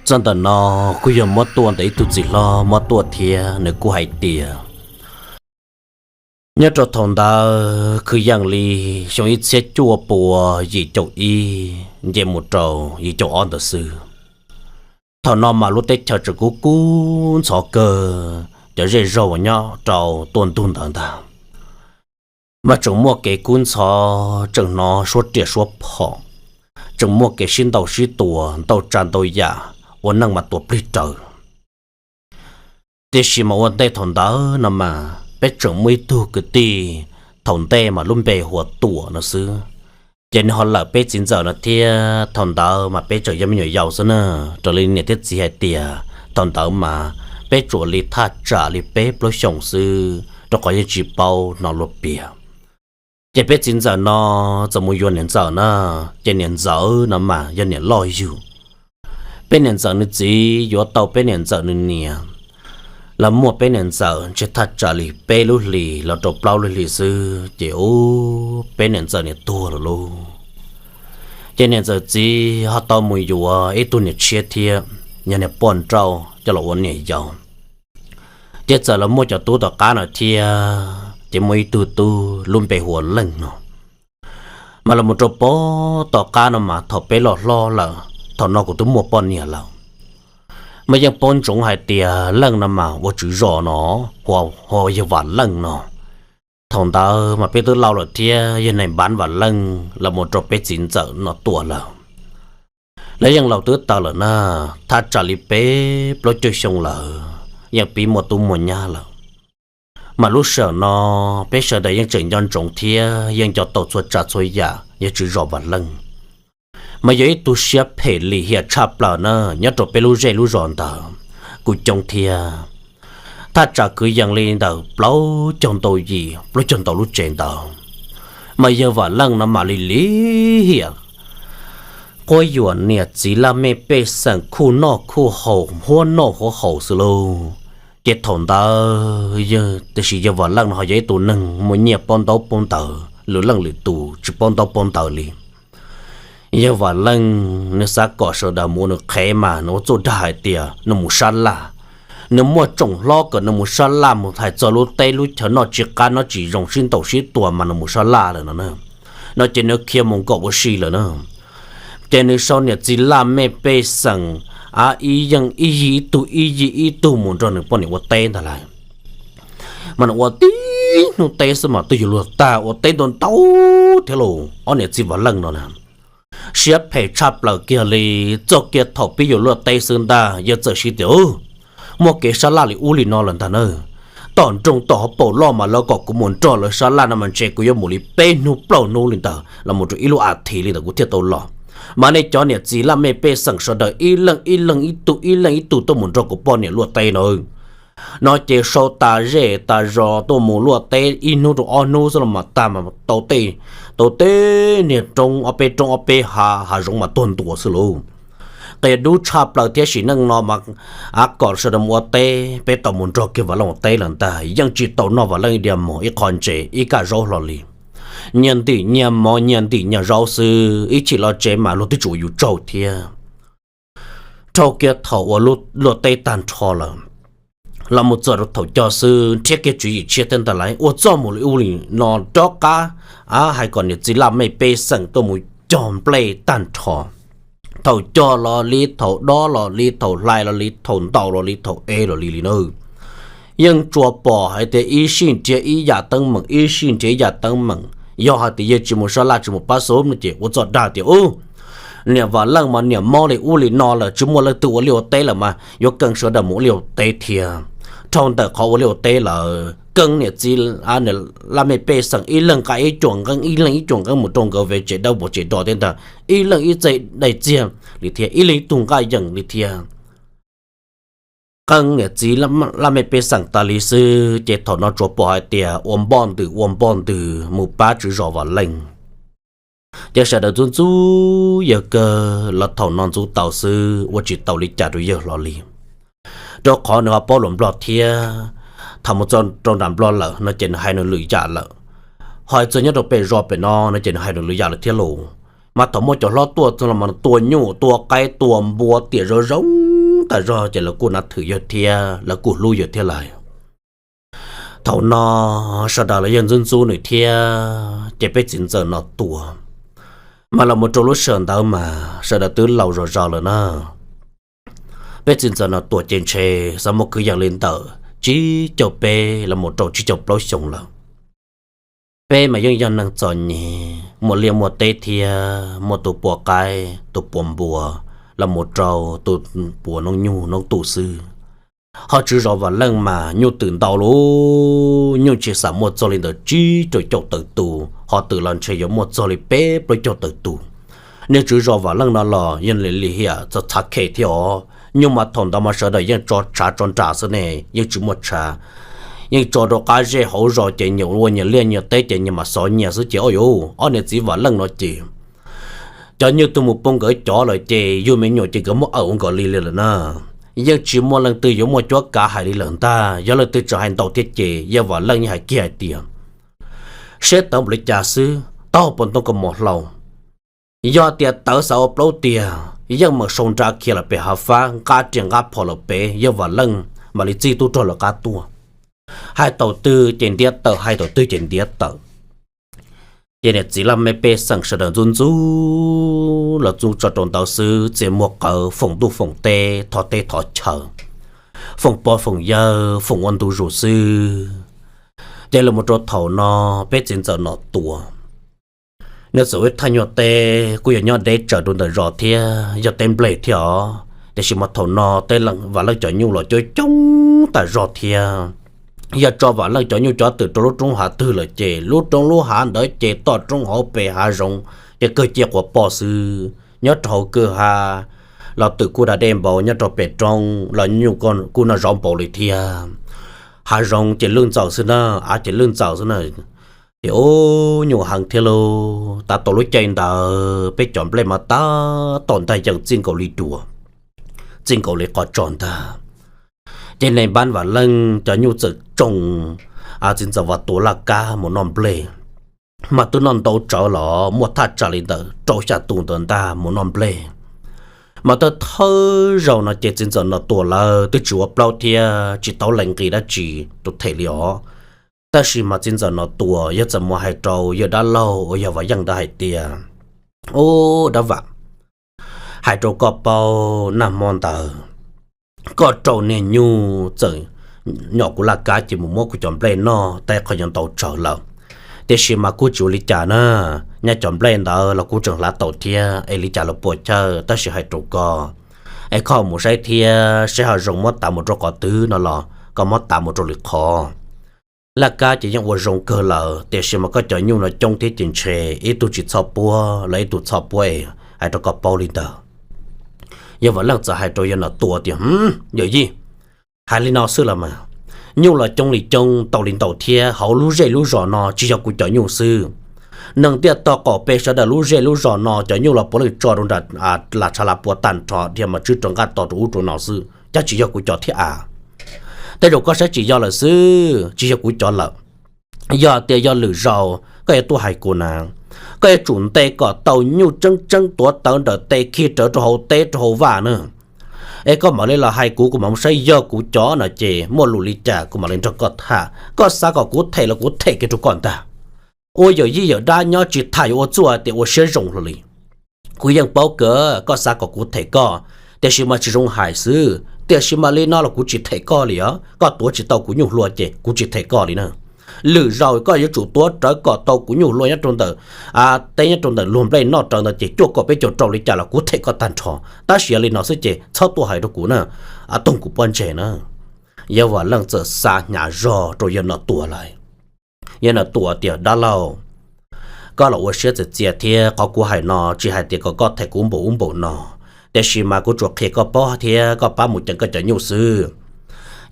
Zaj ntawm no kuj yog muab tuaj ntawm ib tug txiv hlob muab tuaj thiab nws kuj hais tias nyob rau thaum ntawd kwv yees li xyoo ib txhiab cuaj pua yim caum ib nce mus rau yim caum ob ntawd xwb. Thaum no mas lub teb chaws tseem kub kub ntxhov kawg, cov zej zog uas nyob rau tuaj ntug ntawd ntag mas tseem muaj kev kub ntxhov, tseem hnov suab riam suab phom, tseem muaj kev sib ntaus sib tua ntau tsav ntau yam, ua neej mas tua plig raws. Tiam sis mas ua ntej thaum ntawd no mas peb tseem muaj ib tug kwv tij, thaum ntej mas lub npe hu ua Tuam no xwb. Ces nws ho lawm peb txiv ntxawm no thiab, thaum ntawd mas peb tseem yog me nyuam yaus xwb na. Raws li niam thiab txiv hais tias thaum ntawd mas peb tsuas li thaj tsam li peb plaub xyoos xwb, rau qhov yeej tsis paub hnov luag piav. Ces peb txiv ntxawm no txawm mus yuav niam ntxawm na, ces niam ntxawm no mas yog niam loj yug. Peb niam ntxawm nws txiv yuav tau peb niam ntxawm nws niam, los muaj peb niam ntxawm ntshe thaj tsam li peb lub hlis los rau plaub lub hlis xwb ces ub, peb niam ntxawm niam tuag lawm lauj. Ces niam ntxawm txiv ho tau mus yuav ib tug niam tshiab thiab, yog niam poj nrauj coj los ua niam yau. Ces txawm los muaj cov tub tom qab no thiab, ces muaj ib tug tub lub npe hu ua Leej no. Mas los mus rau pem tom qab no mas thaum peb loj hlob lawm, thaum no kuv twb muaj poj niam lawm, mas yeej paub ntsoov hais tias Leej no mas ua tswv zos no, hu ua yawg Vam Leej no. Thaum ntawd mas peb twb laus lawm thiab, yawg Nees Npav Vam Leej los mus rau peb txiv ntxawm no tuaj lawm. Lawv yeej laus twb tawv lawm na, thaj tsam li peb plaub caug xyoo lawm, yeej pib muaj tub muaj nyab lawm. Mas lub sij hawm no peb sawv daws yeej tseem nco ntsoov thiab yeej nco tau txhua tsav txhua yam yawg tswv zos Vam Leej. Mas yog ib tug siab phem lim hiam tshaj plaws na, nyob rau peb lub zej lub zos ntawd kuj coob thiab. Thaj tsam kwv yees li ntawm plaub caug ntau yim plaub caug ntau lub tsev ntawd, mas yawg Vam Leej no mam li lim hiam quab yuam niam txiv laj mej pej xeem khuj noj khuj haus, huab noj huab haus xwb lauj. Ces thaum ntawd, tiam sis yawg Vam Leej no ho yog ib tug neeg muaj nyiaj paub ntaub paub ntawv, lwm leej lwm tus tsis paub ntaub paub ntawv li. Yawg Vam Leej nws xav kom sawv daws mus ua nws qhev mas nws ua txuj dag hais tias nws mus sab laj, nws muaj tsoom hlob kom nws mus sab laj mus hais txog lub teb lub chaw noj tsis qab noj tsis zoo sib ntaus sib tua mas nws mus sab laj lawm no. No ces nws khiav mus nkaum ua si lawm na. Ces nws sau niam txiv laj mej pej xeem, a, ib yeej ib yig ib tug ib yig ib tug mus nrog nws poj niam ua teb ntag lauj. Mas nws ua tib hnub teb xwb mas twb yuav luag tag, ua teb ntau ntau thiab lauj. Ob niam txiv Vam Leej no na siab phem tshaj plaws kiag li. Txoj kiag thaum pib yuav luag teb xwb ntag, yawg txawm siv tias, muaj kev sab laj li ub li no lawm ntag na. Tom nroog tom hauv paus loj mas lawv kom kuv mus nrog lawv sab laj no mas ntshe kuv yuav mus li peb hnub plaub hnub li ntawd los mus rau ib lub as thiv li ntawd kuv thiaj tau los. Mas nej cov niam txiv laj mej pej xeem sawv daws ib leeg ib leeg ib tug ib leeg ib tug tuaj mus nrog kuv poj niam luaj teb no. No ces sau tas zej tas zos tuaj mus luaj teb ib hnub rau ob hnub xwb los mas tag mas tau tej, tau tej niag roob ob peb roob ob peb hav, hav zoov mas tuag ntua xwb lauj. Qias dub tshaj plaws thiab sim neej no mas, a, kom sawv daws mus ua teb, peb tau mus nrog kiag Vam Leej ua teb lawm ntag, yeej tsis tau noj Vam Leej ib diav mov ib qho ntses ib kaj zaub hlo li. Nyias ntim nyias mov nyias ntim nyias zaub xwb, ib chim los tsev mas luag twb tsis ua yus tsaug thiab. Dhau kiag thaum ua luaj teb tag nrho lawm, los mus txog rau thaum cog xwb nrhiav kiag tswv yim tshiab thiab ntag lauj, ua txoj mus li ub li no rov qab, a, hais kom niam txiv laj mej pej xeem tuaj mus cog nplej tag nrho. Thaum cog los li, thaum dob los li, thaum hlais los li, thaum ntaus los li, thaum ev los li li na. Yeej tsuas pom hais tias ib sij nrhiav ib yam teeb meem, ib sij nrhiav ib yam teeb meem. Yog hais tias yawg tsis mus sab laj tsis mus pab xub no ces ua txoj dag tias, u, niam Vam Leej mas niam mob li ub li no lawm, tsis muaj leej twg ua liaj ua teb lawm mas yuav keej sawv daws mus ua liaj ua teb thiab. Dhau ntawm qhov ua liaj ua teb lawm, keej niam txiv, a, laj mej pej xeem ib leeg nqa ib cuam nqeeb, ib leeg ib cuam nqeeb mus rau nkawd ve tsev dawb paug tsev do thiab ntag, ib leeg ib txoj daim txiag li thiab, ib leeg ib tug nqaij yeem li thiab. Qee niam txiv laj mej pej xeem tas li xwb ces thaum no tsuas pom hais tias ua npoj ntws ua npoj ntws mus pab tswv zos Vam Leej. Ces sawv daws ntxub ntxub yawg kawg los thaum no ntxub tau xwb ua tsis tau li cas rau yawg hlo li. Rau qhov nws ho paub lus Nplog thiab, thaum mus txog rau nram Nplog lawm no ces nws hais nws lwm yam lawm. Ho txog nyob rau pem zos pem no no ces nws hais nws lwm yam lawm thiab lauj. Mas thaum muaj cov hlob tuaj txog los mas tua nyuj tua qaib tua npua tiam zoo zoo tas zog ces lawv kuj nav thwm yawg thiab lawv kuj hlub yawg thiab lawm. Thaum no sawv daws los yeej ntxub ntxub nws thiab ces peb txiv ntxawm Nom Tuam mas los mus rau lub sij hawm ntawd mas sawv daws twb laus zog zog lawm na. Peb txiv ntxawm Nom Tuam ces ntshe xav muaj kwv yees li ntawm tsib caug peb los mus rau tsib caug plaub xyoos lawm. Peb mas yeej yog neeg txom nyem, muaj liaj muaj teb thiab muaj tus puas qaib tus puas npua los mus rau tus puas noob nyuj noob tub xwb. Ho tswv zos Vam Leej mas nyuj twm ntau lauj, nyuj ntshe xam muaj txog li ntawm tsib rau caum tawm tus, ho twm los ntshe yuav muaj txog li peb plaub caug tawm tus. Niag tswv zos Vam Leej no los yeej li hiam txog txhav khe thiab os. Nyuj mas thaum ntawd mas sawv daws yeej tso tshav tso nram xwb ne, yeej tsis muaj tshav, yeej tso rau qab zej hauv zos ces nyias ua nyias liaj nyias teb ces nyias mam xov nyias xwb ces o yus ob niam txiv Vam Leej no ces cov nyuj twb mus poob nkawd cov lawm ces yug me nyuam ces nkawd muab awm ua nkaus li li lawm na. Yeej tsis muaj leej twg yuav muaj cuab kav hais li lawm ntag, yog leej twg tseem hais ntau thiab ces yawg Vam Leej yeej hais kiag hais tias, siab tawv npaum li cas xwb, taub hau puas ntoo koj mus hlau. Yog tias tawv xav ua plaub tiag yeej meem sau nra khiav lawm pem hav fab, nqa riam nqa phom lawm pem, yawg Vam Leej mam li txij tub rog lawv qab tuaj. Hais thaum twg ces ntiab tawm, hais thaum twg ces ntiab tawm. Ces niam txiv laj mej pej xeem sawv daws ntxub ntxub los ntxub tso rau ntawd xwb, txias muag qawv foom ntuj foom teb, thov teb thov chaw, foom pog foom yawg foom ua ntu zus xwb. Ces los mus rau thaum no peb txiv ntxawm Nom Tuam nws txawm ua ib thaj nyuag teb kuj yog nyob deb tsawv rau ntawm zos thiab yog teb nplej thiab os, tiam sis mas thaum no tej Vam Leej cov nyuj los coob coob tas zog thiab. Yog tso Vam Leej cov nyuj cov twm rau lub roob hav twg lawm ces lub roob lub hav ntawd ces toj roob hauv pes hav zoov ces kawg cia quav poj xwb. Nyob rau hauv kwj ha los twm kuj da dej npaum, nyob rau pem roob los nyuj kuj noj zaub npaum li thiab. Hav zoov ces lwj ntxaws xwb na, av ces lwj ntxaws xwb na. Ces ub, nyuj heev thiab lauj. Tav tau lub caij ntawd peb cov nplej mas tab tom ntag yeej txij nkaus li duas, txij nkaus li qos tso ntag. Ces nais npab Vam Leej cov nyuj txawm tsoo, txiv ntxawm Vam Tuam laj kab mus noj nplej. Mas twb noj ntau tsawv los muaj thaj tsam li ntawm rau xya tus ntawd ntag mus noj nplej. Mas thawj thawj zaug no ces txiv ntxawm Nom Tuam lawv twb tsis ua plaub thiab tsis tau lees nqis dab tsi rau them li os. Tab sis mas txiv ntxawm Nom Tuam yog txawm mus hais rau yawg dab laug uas yog Vam Yeej ntawd hais tias, ub dab Vam, hais rau koj paub, nag hmo ntawd koj rau niag nyuj txawm nyom kuv laj kab ces mus muab kuv cov nplej noj tag qhov nyuag ntau tsawv lawm. Tiam sis mas kuj tsis ua li cas na, nyaj cov nplej ntawd los kuv tseem hlav tau thiab es li cas los puas chawj, tab sis hais rau koj es koj mus saib thiab saib ho zoo muab tav mus rau qhov twg no los koj muab tav mus rau lwm qhov. Laj kab ces yeej ua zoo kawg lawm tiam sis mas koj cov nyuj no coob thiab ces ntshe ib tug tsis txhob puab los ib tug txhob puab es hais rau koj paub li ntawd. Yawg Vam Leej txawm hais rau yawg Nom Tuam tias, yawm yij, hais li no xwb los mas, nyuj los coob li coob tau li ntau thiab hauv lub zej lub zos no tsis yog kuv cov nyuj xwb, neeg ntiaj tog qaum pem sawv daws lub zej lub zos no cov nyuj los puav leej tso rau nram las tshav las puas tag nrho dhia mas tswb rov nqaj to rau ub rau no xwb, cas tsis yog kuv cov thiab a. Tej zaum koj saib tsis yog lawm xwb, tsis yog kuv cov lawm. Yog tias yog lwm zaus koj yuav tuaj hais kuv na, koj yuav tsum ntes kom tau nyuj tseeb tseeb tuav tawv nrawm tes khi rawv rau hauv teb rau hauv vaj na. Es koj mam li los hais kuv, kuv mam mus saib yog kuv cov no ces muaj lus li cas kuv mam li nrog koj tham. Koj xav kom kuv them los kuv them kiag rau koj ntag. Ua yawm yij yawm dab nyob tsis tham yuav ua txuj tias ua siab zoo hlo li. Kuv yeej paub kawg koj xav kom kuv them koj, tiam sis mas tsis zoo hais xwb. Tiam sis mas li no los kuv tsis them koj li os, koj tuav tsis tau kuv nyuj hlua ces kuv tsis them koj li na. Lwm zaus koj yuav tsum tuav rawv kom tau kuv nyuj hlua nyob rau ntawm teb nyob rau ntawm luag nplej noj rawv ntawd ces cuaj kaum peb caug rau li cas los kuv them koj tag nrho. Tab sis yog li no xwb ces txhob tuaj hais rau kuv na, toog kuv pob ntseg na. Yawg Vam Leej txawm xa hnyav zog rau yawg Nom Tuam lawm. Yawg Nom Tuam tias, dab laug, koj los ua siab txias txias thiab, qhov kuv hais no tsis hais tias kom koj them kuv npaum ub npaum no, tiam sis mas kuv tsuas qhia koj paub thiab koj pab mus ceev koj cov nyuj xwb.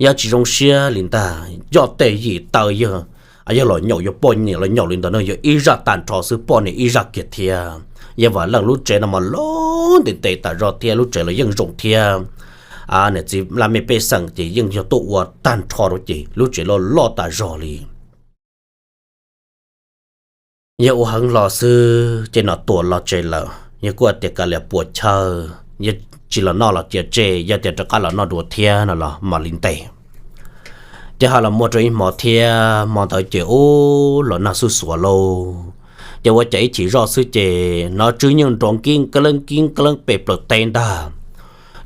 Yog tsis zoo siab li ntag, yog tej yim taw yawg los nyaum, yog poj niam los nyaum li ntawd no yog ib zaj tag nrho xwb, poj niam ib zaj kiag thiab. Yawg Vam Leej lub tsev no mas loj ntev ntev tas zog thiab lub tsev los yeej zoo thiab. Niam txiv laj mej pej xeem ces yeej yog tuaj ua tag nrho rau ces lub tsev loj loj tas zog li. Yawg ua heev hlo xwb ces Nom Tuam los tsev lawm, yawg kuj tias kav liam puas chawj, yawg tsis los noj los cia tseg, yog tias rov qab los noj dua thiab no los mam li ntes. Ces ho los muaj rau ib hmo thiab, hmo ntawd ces ub los nag xuj xuav lauj. Ces ua cas ib chim zoj xwb ces hnov tswb nyeej nrov kib kab leeb kib kab leeb pem plaws teb ntag.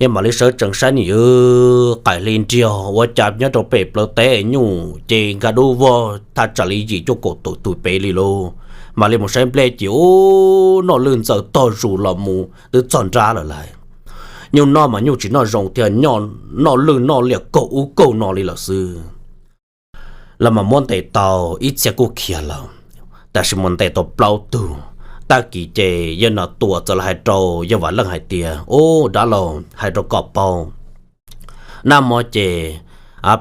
Yog mam li sawv tsees saib nim yog qaim hli nriag ua cas nyob rau pem plaws teb nyuj ces nkag dub vog thaj tsam li yim cuaj kaum tawm tus pem li lauj. Mam li mus saib nplej ces ub noj lwj ntxaws tog zus los mus twb txog nrab lawm lauj. Nyuj noj mas nyuj tsis noj zoo thiab, noj lwj noj liam kaug ub kaug no li lawm xwb. Los mas muab ntes tau ib txhia kuj khiav lawm, tab sis mus ntes tau plaub tug. Tag kis ces yawg Nom Tuam txawm los hais rau yawg Vam Leej hais tias, Ub dab laug, hais rau koj paub, nag hmo ces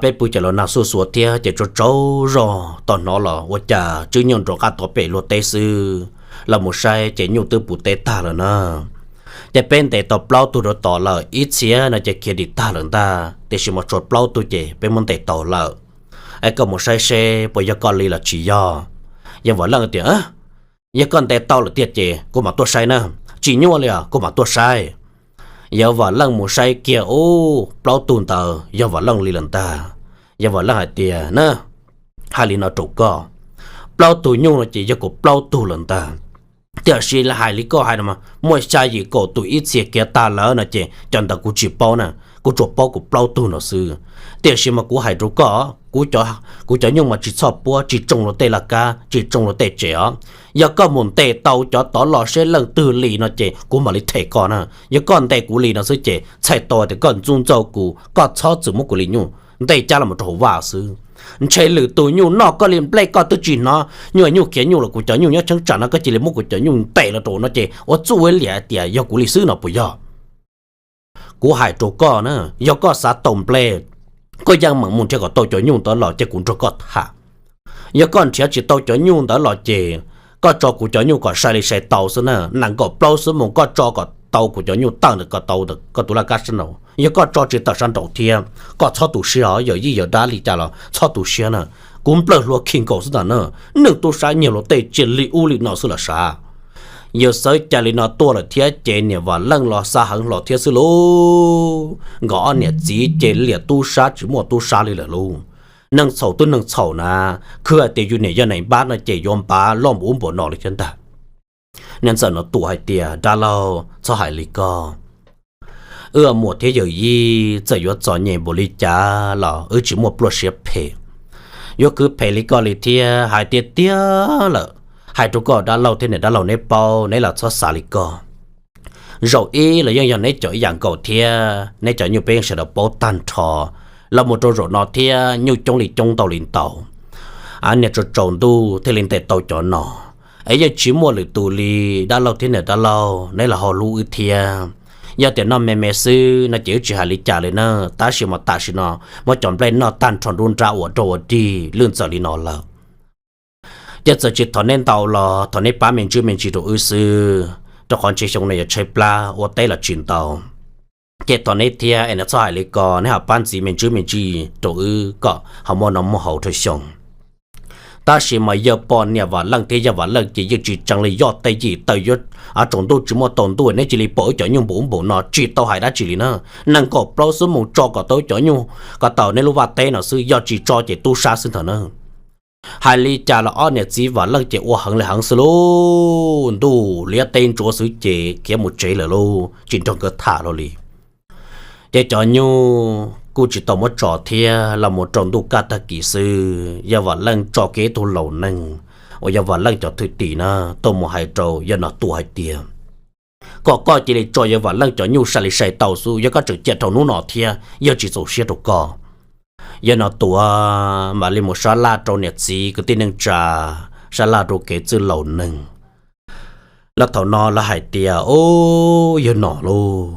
peb pw ces los nag xuj xuav thiab ces tsaug tsaug zog tau hnov los ua cas tswb nyeej nrov qab tod pem luag teb xwb. Los mus saib ces nyuj twb puv teb tag lawm na. Ces peb ntes tau plaub tug rau tod lawm, ib txhia no ces khiav dim tag lawm ntag, tiam sis mas tshuav plaub tug ces peb muab ntes tau lawm. Es koj mus saib seb puas yog koj li los tsis yog. Yawg Vam Leej tias, Yog koj ntes tau lawm tiag ces kuv mam tuaj saib na. Tsis nyuaj li os, kuv mam tuaj saib. Yawg Vam Leej mus saib kiag ub plaub tug ntawd yog Vam Leej li lawm ntag. Yawg Vam Leej hais tias, Na, hais li no rau koj, plaub tug nyuj no ces yog kuv plaub tug lawm ntag. Tiam sis hais li koj hais no mas muaj xya yim kaum tus ib txhia khiav tag lawm no ces cov ntawd kuv tsis paub na, kuv tsuas paub kuv plaub tug no xwb. Tiam sis mas kuv hais rau koj, kuv cov nyuj mas tsis txhob puab, tsis tsoo luag tej laj kab, tsis tsoo luag tej tsev os. Yog koj mus ntes tau cov tod los seb leej twg li no ces kuv mam li them koj na. Yog koj ntes kuv li no xwb ces txhais tau tias koj ntxub ntxaug kuv, koj txhob txwm muab kuv li nyuj ntes cab los rau hauv vaj xwb. Ntshe lwm tus nyuj noj koj li nplej koj twb tsis hnov, nyuj nyuj khiav nyuj los kuv cov nyuj nyob cheeb tsam no koj cia li muab kuv cov nyuj ntes los rau no ces ua txuj ua liam tias yog kuv li xwb no puas yog? Kuv hais rau koj na, yog koj xav tau nplej, koj yeej meem mus nrhiav kom tau cov nyuj ntawd los ces kuv nrog koj tham. Yog koj nrhiav tsis tau cov nyuj ntawd los ces koj tso kuv cov nyuj kom sai li sai tau xwb na, nees nkaum plaub xuab moos koj tso kom tau kuv cov nyuj tawm ntawm koj tus laj kab sab nraud. Yog koj tso tsis tawm sab nraud thiab, koj txhob tu siab os, yawm yij yawm dab li cas los txhob tu siab na. Kuv nplawg hlua khi nkaus xwb ntag na, neeg tub sab nyiag luag tej tsiaj li ub li no xwb los sav. Yawg xawv ca li no tuaj lawm thiab ces niam Vam Leej los xa heev hlo thiab xwb lauj. Nkawd ob niam txiv ces liam tub sab tsis muaj tub sab li lawm lauj. Neeg txhaum twb neeg txhaum na, khwv hais tias yus niam yog neeg npab no ces yuav npav loj npaum ub npaum no li thiab ntag. Niam Ntxawm Nom Tuam hais tias, Dab laug, txhob hais li koj. Wb muam thiab yawm yij txawm yuav txom nyem npaum li cas los wb tsis muaj pluaj siab phem. Yuav khwv phem li koj li thiab hais tiag tiag lawm. Hais rau koj dab laug thiab niam dab laug neb paub, neb los txhob xav li koj. Zaum ib los yeej yog neb cov ib yam nkaus thiab, neb cov nyuj peb yeej sawv daws paub tag nrho. Los mus rau zaum no thiab nyuj coob li coob ntau li ntau, niag tsaus tsaus ntuj thiaj li ntes tau cov no. Es yeej tsis muaj lwm tus li, dab laug thiab niam dab laug neb los ho hlub wb thiab. Yog tias noj me me xwb no ces wb tsis hais li cas li na, tab sis mas tam sim no muab cov nplej noj tag nrho nruab nrab ua rag ua dig lwj ntxawm li no lawm. Ces txawm tsis thov neb ntau los thov neb pab me ntsis me ntsis rau wb xwb, rau qhov ntshe xyoo no yuav tshaib plab ua teb los tsis ntau. Ces thov neb thiab es neb txhob hais li ko, neb ho pab ntxiv me ntsis me ntsis rau wb kom ho muaj noj muaj haus rau xyoo. Tab sis mas yawg poj niam Vam Leej thiab yawg Vam Leej ces yeej tsis tseev li, yog tej yim tawm yuav tsaus ntuj tsis muaj tsaus ntuj neb cia li pom wb cov nyuj npaum ub npaum no tsis tau hais dab tsi li na. Nees nkaum plaub xuab moos tso kom tau wb cov nyuj kom tau neb lub vaj teb no xwb, yog tsis tso ces tub sab xwb ntag na. Hais li cas los ob niam txiv Vam Leej ces ua heev li heev xwb lauj, ntuj liab teb ntsuav xwb ces khiav mus tsev lawm lauj, tsis nrog nkawd tham hlo li. Ces cov nyuj kuj tsis tau muab tso thiab, los mus rau ntuj kaj tag kis xwb yawg Vam Leej tso kiag ib tug laus neeg uas yog Vam Leej cov thwj tim na tuaj mus hais rau yawg Nom Tuam hais tias, kom koj cia li tso yawg Vam Leej cov nyuj sai li sai tau xwb, yog koj tseem cia dhau hnub no thiab yog tsis txaus siab rau koj. Yawg Nom Tuam mam li mus sab laj rau niam txiv kwv tij neej tsa, sab laj rau kev txwj laus neeg. Los thaum no lawv hais tias, Ub, yawg Nom lauj,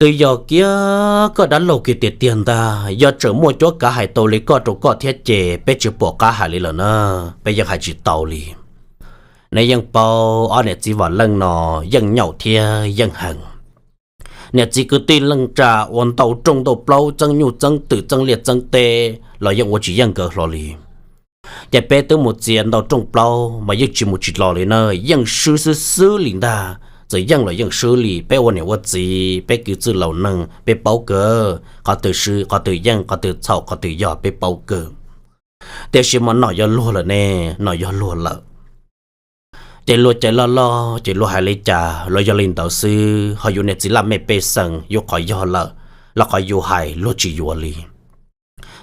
twb yog kiag koj dab laug kiag tiag tiag ntag, yog tseem muaj cuab kav hais tau li koj rau koj thiab ces peb tsis pom qab hais li lawm na, peb yeej hais tsis tau li. Neb yeej paub ob niam txiv Vam Leej no yeej nyaum thiab yeej heev. Niam txiv kwv tij neej tsa ua ntau rooj ntau plaub txeeb nyuj txeeb twm txeeb liaj txeeb teb los yeej ua tsis yeej nkawd hlo li. Ces peb twb mus txiav ntau rooj plaub mas yeej tsis mus tsis los li na, yeej swb xwb xwb li ntag. txawm yeej los yeej swb li, peb ua niam ua txiv, peb kwv txwj laus neeg peb paub kawg qhov twg swb, qhov twg yeej, qhov twg txhaum, qhov twg yog peb paub kawg. Tiam sis mas nom yog luag lawm ne, nom yog luag lawm. Ces luag cais loj loj ces luag hais li cas los yog li ntawd xwb, ho yus niam txiv laj mej pej xeem yus qhov yog lawm los qhov yus hais luag tsis yuav li.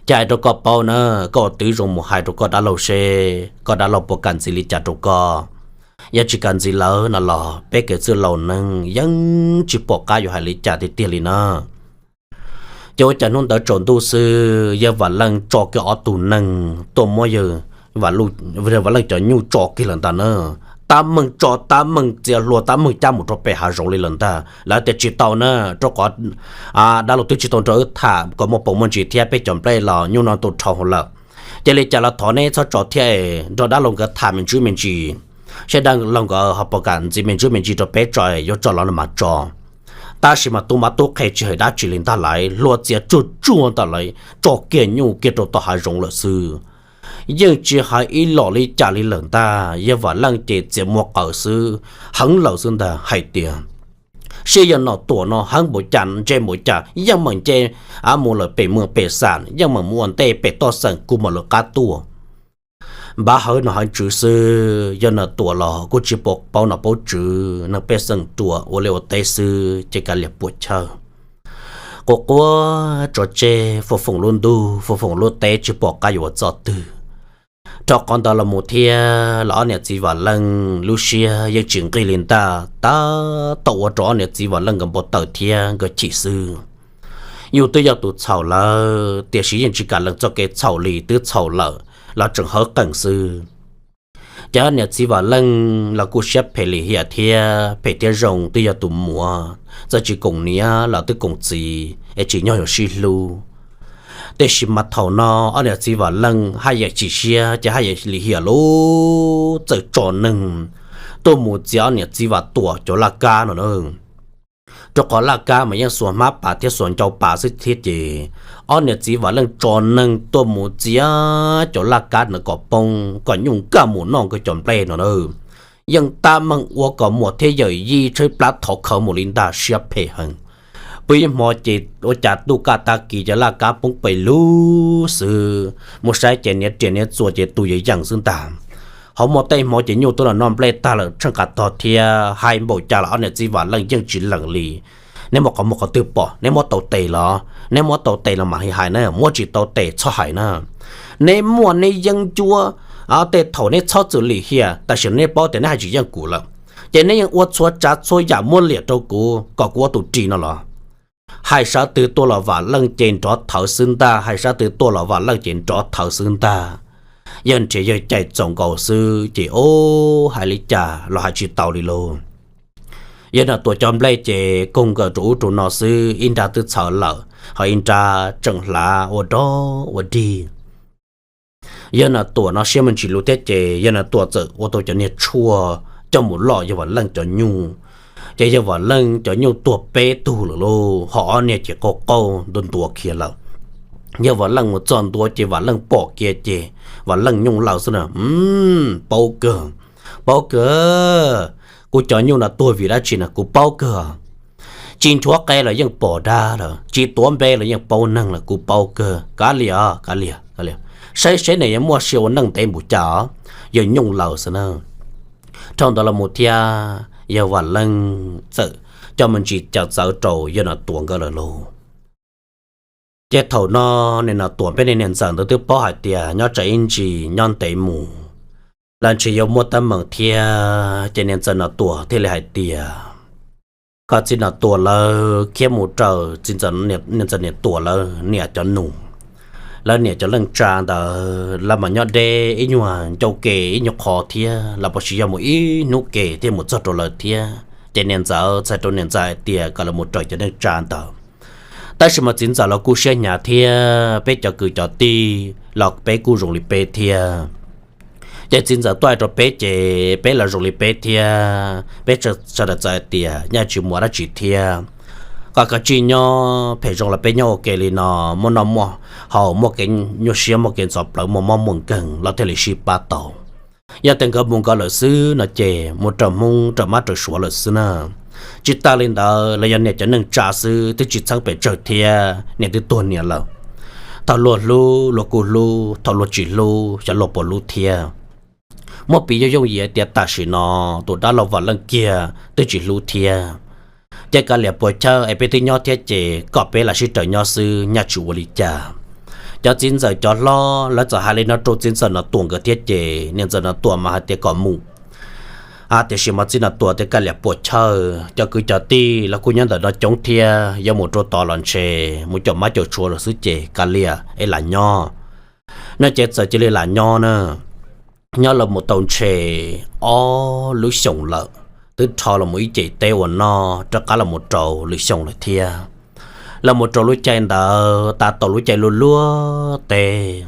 Ces hais rau koj paub na, koj ua tib zoo mus hais rau koj dab laug seb koj dab laug puas kam ntxiv li cas rau koj. Yog tsis kam ntxiv lawm no los peb kwv txwj laus neeg yeej tsis pom qab yuav hais li cas tiag tiag li na. Ces ua cas hnub ntawd tsaus ntuj xwb, yawg Vam Leej tso kiag ob tug neeg tuaj muab yawg, Vam Leej cov nyuj tso kiag lawm ntag na. Tab meeg tso, tab meeg txia hlua, tab meeg cab mus rau pem hav zoov li lawm ntag. Lawv tias tsis tau na, rau qhov dab laug twb tsis tau nrog wb tham kom muaj poos muaj ntsis thiab, peb cov nplej los nyuj no tu dhau lawm. Cia li cas los thov neb txhob tso thiab, nrog dab laug nkawd tham me ntsis me ntsis, seb dab laug nkawd ho puas kam ntxiv me ntsis me ntsis rau peb tso, yuav tso los mas tso. Tab sis mas tub mab tub qhe tsis hais dab tsi li ntag, lawv hlua txia tsuag tsuag ntawm lawv tso kiag nyuj kiag rau tom hav zoov lawm xwb. Yeej tsis hais ib los li cas li lawm ntag, yawg Vam Leej ces txiav muag qawm xwb, heev lawm xwb ntag hais tias, seb yawg Nom Tuam no heev npaum cas ntse npaum cas yeej meem nce mus lawm pem muag pem xam, yeej meem mus ua ntej pem toj xeem kuv mam lawv qab tuaj. Npav hawv nom hawv tswv xwb, yawg Nom Tuam los kuj tsis pom paub nom paub tswv, neeg pej xeem ruam ua liaj ua teb xwb ces kav liam puam chawj. Quas quas tso tseg, foom foom lub ntuj foom foom lub teb tsis pom qab yuav ua txoj twg. Rau qhov ntawd los mus thiab los ob niam txiv Vam Leej lub siab yeej tsis nqig li ntag, tab tom ua rau ob niam txiv Vam Leej nkawd npau taws thiab nkawd chim xwb. Yus twb yog tus txhaum lawm tiam sis yeej tsis kam lees txoj kev txhaum li, twb txhaum lawm los tseem hawv qeem xwb. Ces ob niam txiv Vam Leej los kuj siab phem lim hiam thiab, phem thiab zoo, twb yog tus muam, txawm tsis koom niam los twb koom txiv es tsim nyog yuav sib hlub. Tiam sis mas thaum no ob niam txiv Vam Leej haj yam chim siab ces haj yam lim hiam lub txawm tso neeg tuaj mus txiav ob niam txiv Vam Tuam cov laj kab no na. Rau qhov laj kab mas yeej xuas hmab pas thiab xuas ncau pas xwb thiab ces ob niam txiv Vam Leej tso neeg tuaj mus txiav cov laj kab ntawd kom poob kom nyuj nkag mus noj nkawd cov nplej no na. Yeej tab meeg ua kom muam thiab yawm yij tshaib plab thov khawv mus li ntag, siab phem heev. Pw ib hmo ces ua cas tuj kaj tag kis cov laj kab poob pes lug xwb, mus saib ces niag riam niag txuas ces tus yees yees xwb ntag. Ho muaj tej hmo ces nyuj twb los noj nplej tag lawm tsheej qas tog thiab, hais npaum cas los ob niam txiv Vam Leej yeej tsis lees li. Neb muaj qhov muag qhov twg pom, neb muab tau tes los? Neb muab tau tes los mam li hais na, muab tsis tau tes txhob hais na. Neb muaj neb yeeb ncuab tej thaum neb txhob txwm lim hiam, tam sim no neb paub tias neb hais tsis yeej kuv lawm, ces neb yeej ua txhua tsav txhua yam muab liam rau kuv kom kuv ua tus ris no los? Hais sab twg tuaj los Vam Leej ces nrov thawv xwb ntag, hais sab twg tuaj los Vam Leej ces nrov thawv xwb ntag. Yawg nrhiav yawg cais txaus nkaus xwb ces ub hais li cas los hais tsis tau li lauj. Yawg Nom Tuam cov nplej ces koog nkaws rau ub rau no xwb, ib nrab twb txhawv lawm ho ib nrab tseem hlav ua dog ua dig. Yawg Nom Tuam no siab me ntsis lug thiab ces yawg Nom Tuam txawm ua tau cov niag tshuaj coj mus loj yawg Vam Leej cov nyuj. Ces yawg Vam Leej cov nyuj tuag peb tug lawm lauj, ho ob niag ces qaug qaug ntua ntua kiag lawm. Yawg Vam Leej mus txog ntua ces Vam Leej pom kiag ces Vam Leej nyooj lawm xwb na. Paub kawg, paub kawg. Kuv cov nyuj no tuag vim dab tsi no kuv paub kawg. Tsis nchuav qe los yeej pom dab lawm, tsis tuav npe los yeej paub neeg lawm, kuv paub kawg. Kav liam, kav liam, saib seb nws yuav muaj sia ua neej ntev npaum cas os. Yawg nyooj lawm xwb na. Dhau ntawd los mus thiab yawg Vam Leej txawm coj me ntsis cawm txawv rau yawg Nom Tuam nkawd lawm lauj. Ces thaum no niam Nom Tuam peb niag niam ntxawm ntawd twb paub hais tias nyob tsam ib ntsis nyob ntev mus los ntshe yuav muaj teeb meem thiab, ces niam ntxawm Nom Tuam thiaj li hais tias kom txiv Nom Tuam lawv khiav mus raws txiv ntxawm, niam ntxawm Nom Tuam lawv niam cov nus. Lawv niam cov leej tsa ntawd lawv mas nyob deb ib nyuag ncauj ke ib nyuag qho thiab, lawv puas sis yog mus ib hnub ke thiaj mus txog rau lawv thiab. Ces niam ntxawm txhais rau niam ntxawm hais tias kom lawv mus raws cov neej tsa ntawd. Tab sis mas txiv ntxawm los kuj siab hnyav thiab, peb cov kwv cov tij los peb kuj zoo li peb thiab. Ces txiv ntxawm tuaj hais rau peb ces peb los zoo li peb thiab, peb sawv daws txawm hais tias nyaj tsis muaj dab tsi thiab, kom kav tsij nyob phem zoo los peb nyob ua ke li no, muaj noj muaj haus, muaj kev nyuaj siab, muaj kev ntxhov plawv, muaj mob muaj nkeeg los thiaj li sib pab tau. Yog tias nkawd mus nkawd lawm xwb no ces mus raws Hmoob raws mab raws suav lawm xwb na. Tsis tas li ntawd los yog niam cov neej tsa xwb twb tsis txheeb pes tsawg thiab, niam twb tuag niam lawm. Thaum luag hlub luag kuj hlub, thaum luag tsis hlub xyov luag puas hlub thiab. Muab piv yooj yooj yim tias tam sim no tus dab laug Vam Leej kiag twb tsis hlub thiab. Ces kav liam puas chawj es peb twb nyob thiab ces kom peb lam sib raws nyob xwb, nyaj tsis ua li cas. Cov txiv ntxawm cov hlob lawv txawm hais li no rau txiv ntxawm Nom Tuam nkawd thiab ces niam ntxawm Nom Tuam mas hais tias kom mus. Tiam sis mas txiv Nom Tuam tias kav liam puas chawj, cov kwv cov tij los kuj nyob ntawm no coob thiab, yuav mus rau tod los ntshe mus caum mab caum tshua lawm xwb ces kav liam es lam nyob. No ces txawm cia li lam nyob na. Nyob los mus tau ntshe ob lub xyoos lawm, twb rho los mus ib ce teb ua noj rov qab los mus rau lwm xyoo lawm thiab. Los mus rau lub caij ntawd tas tau lub caij luaj luaj teb,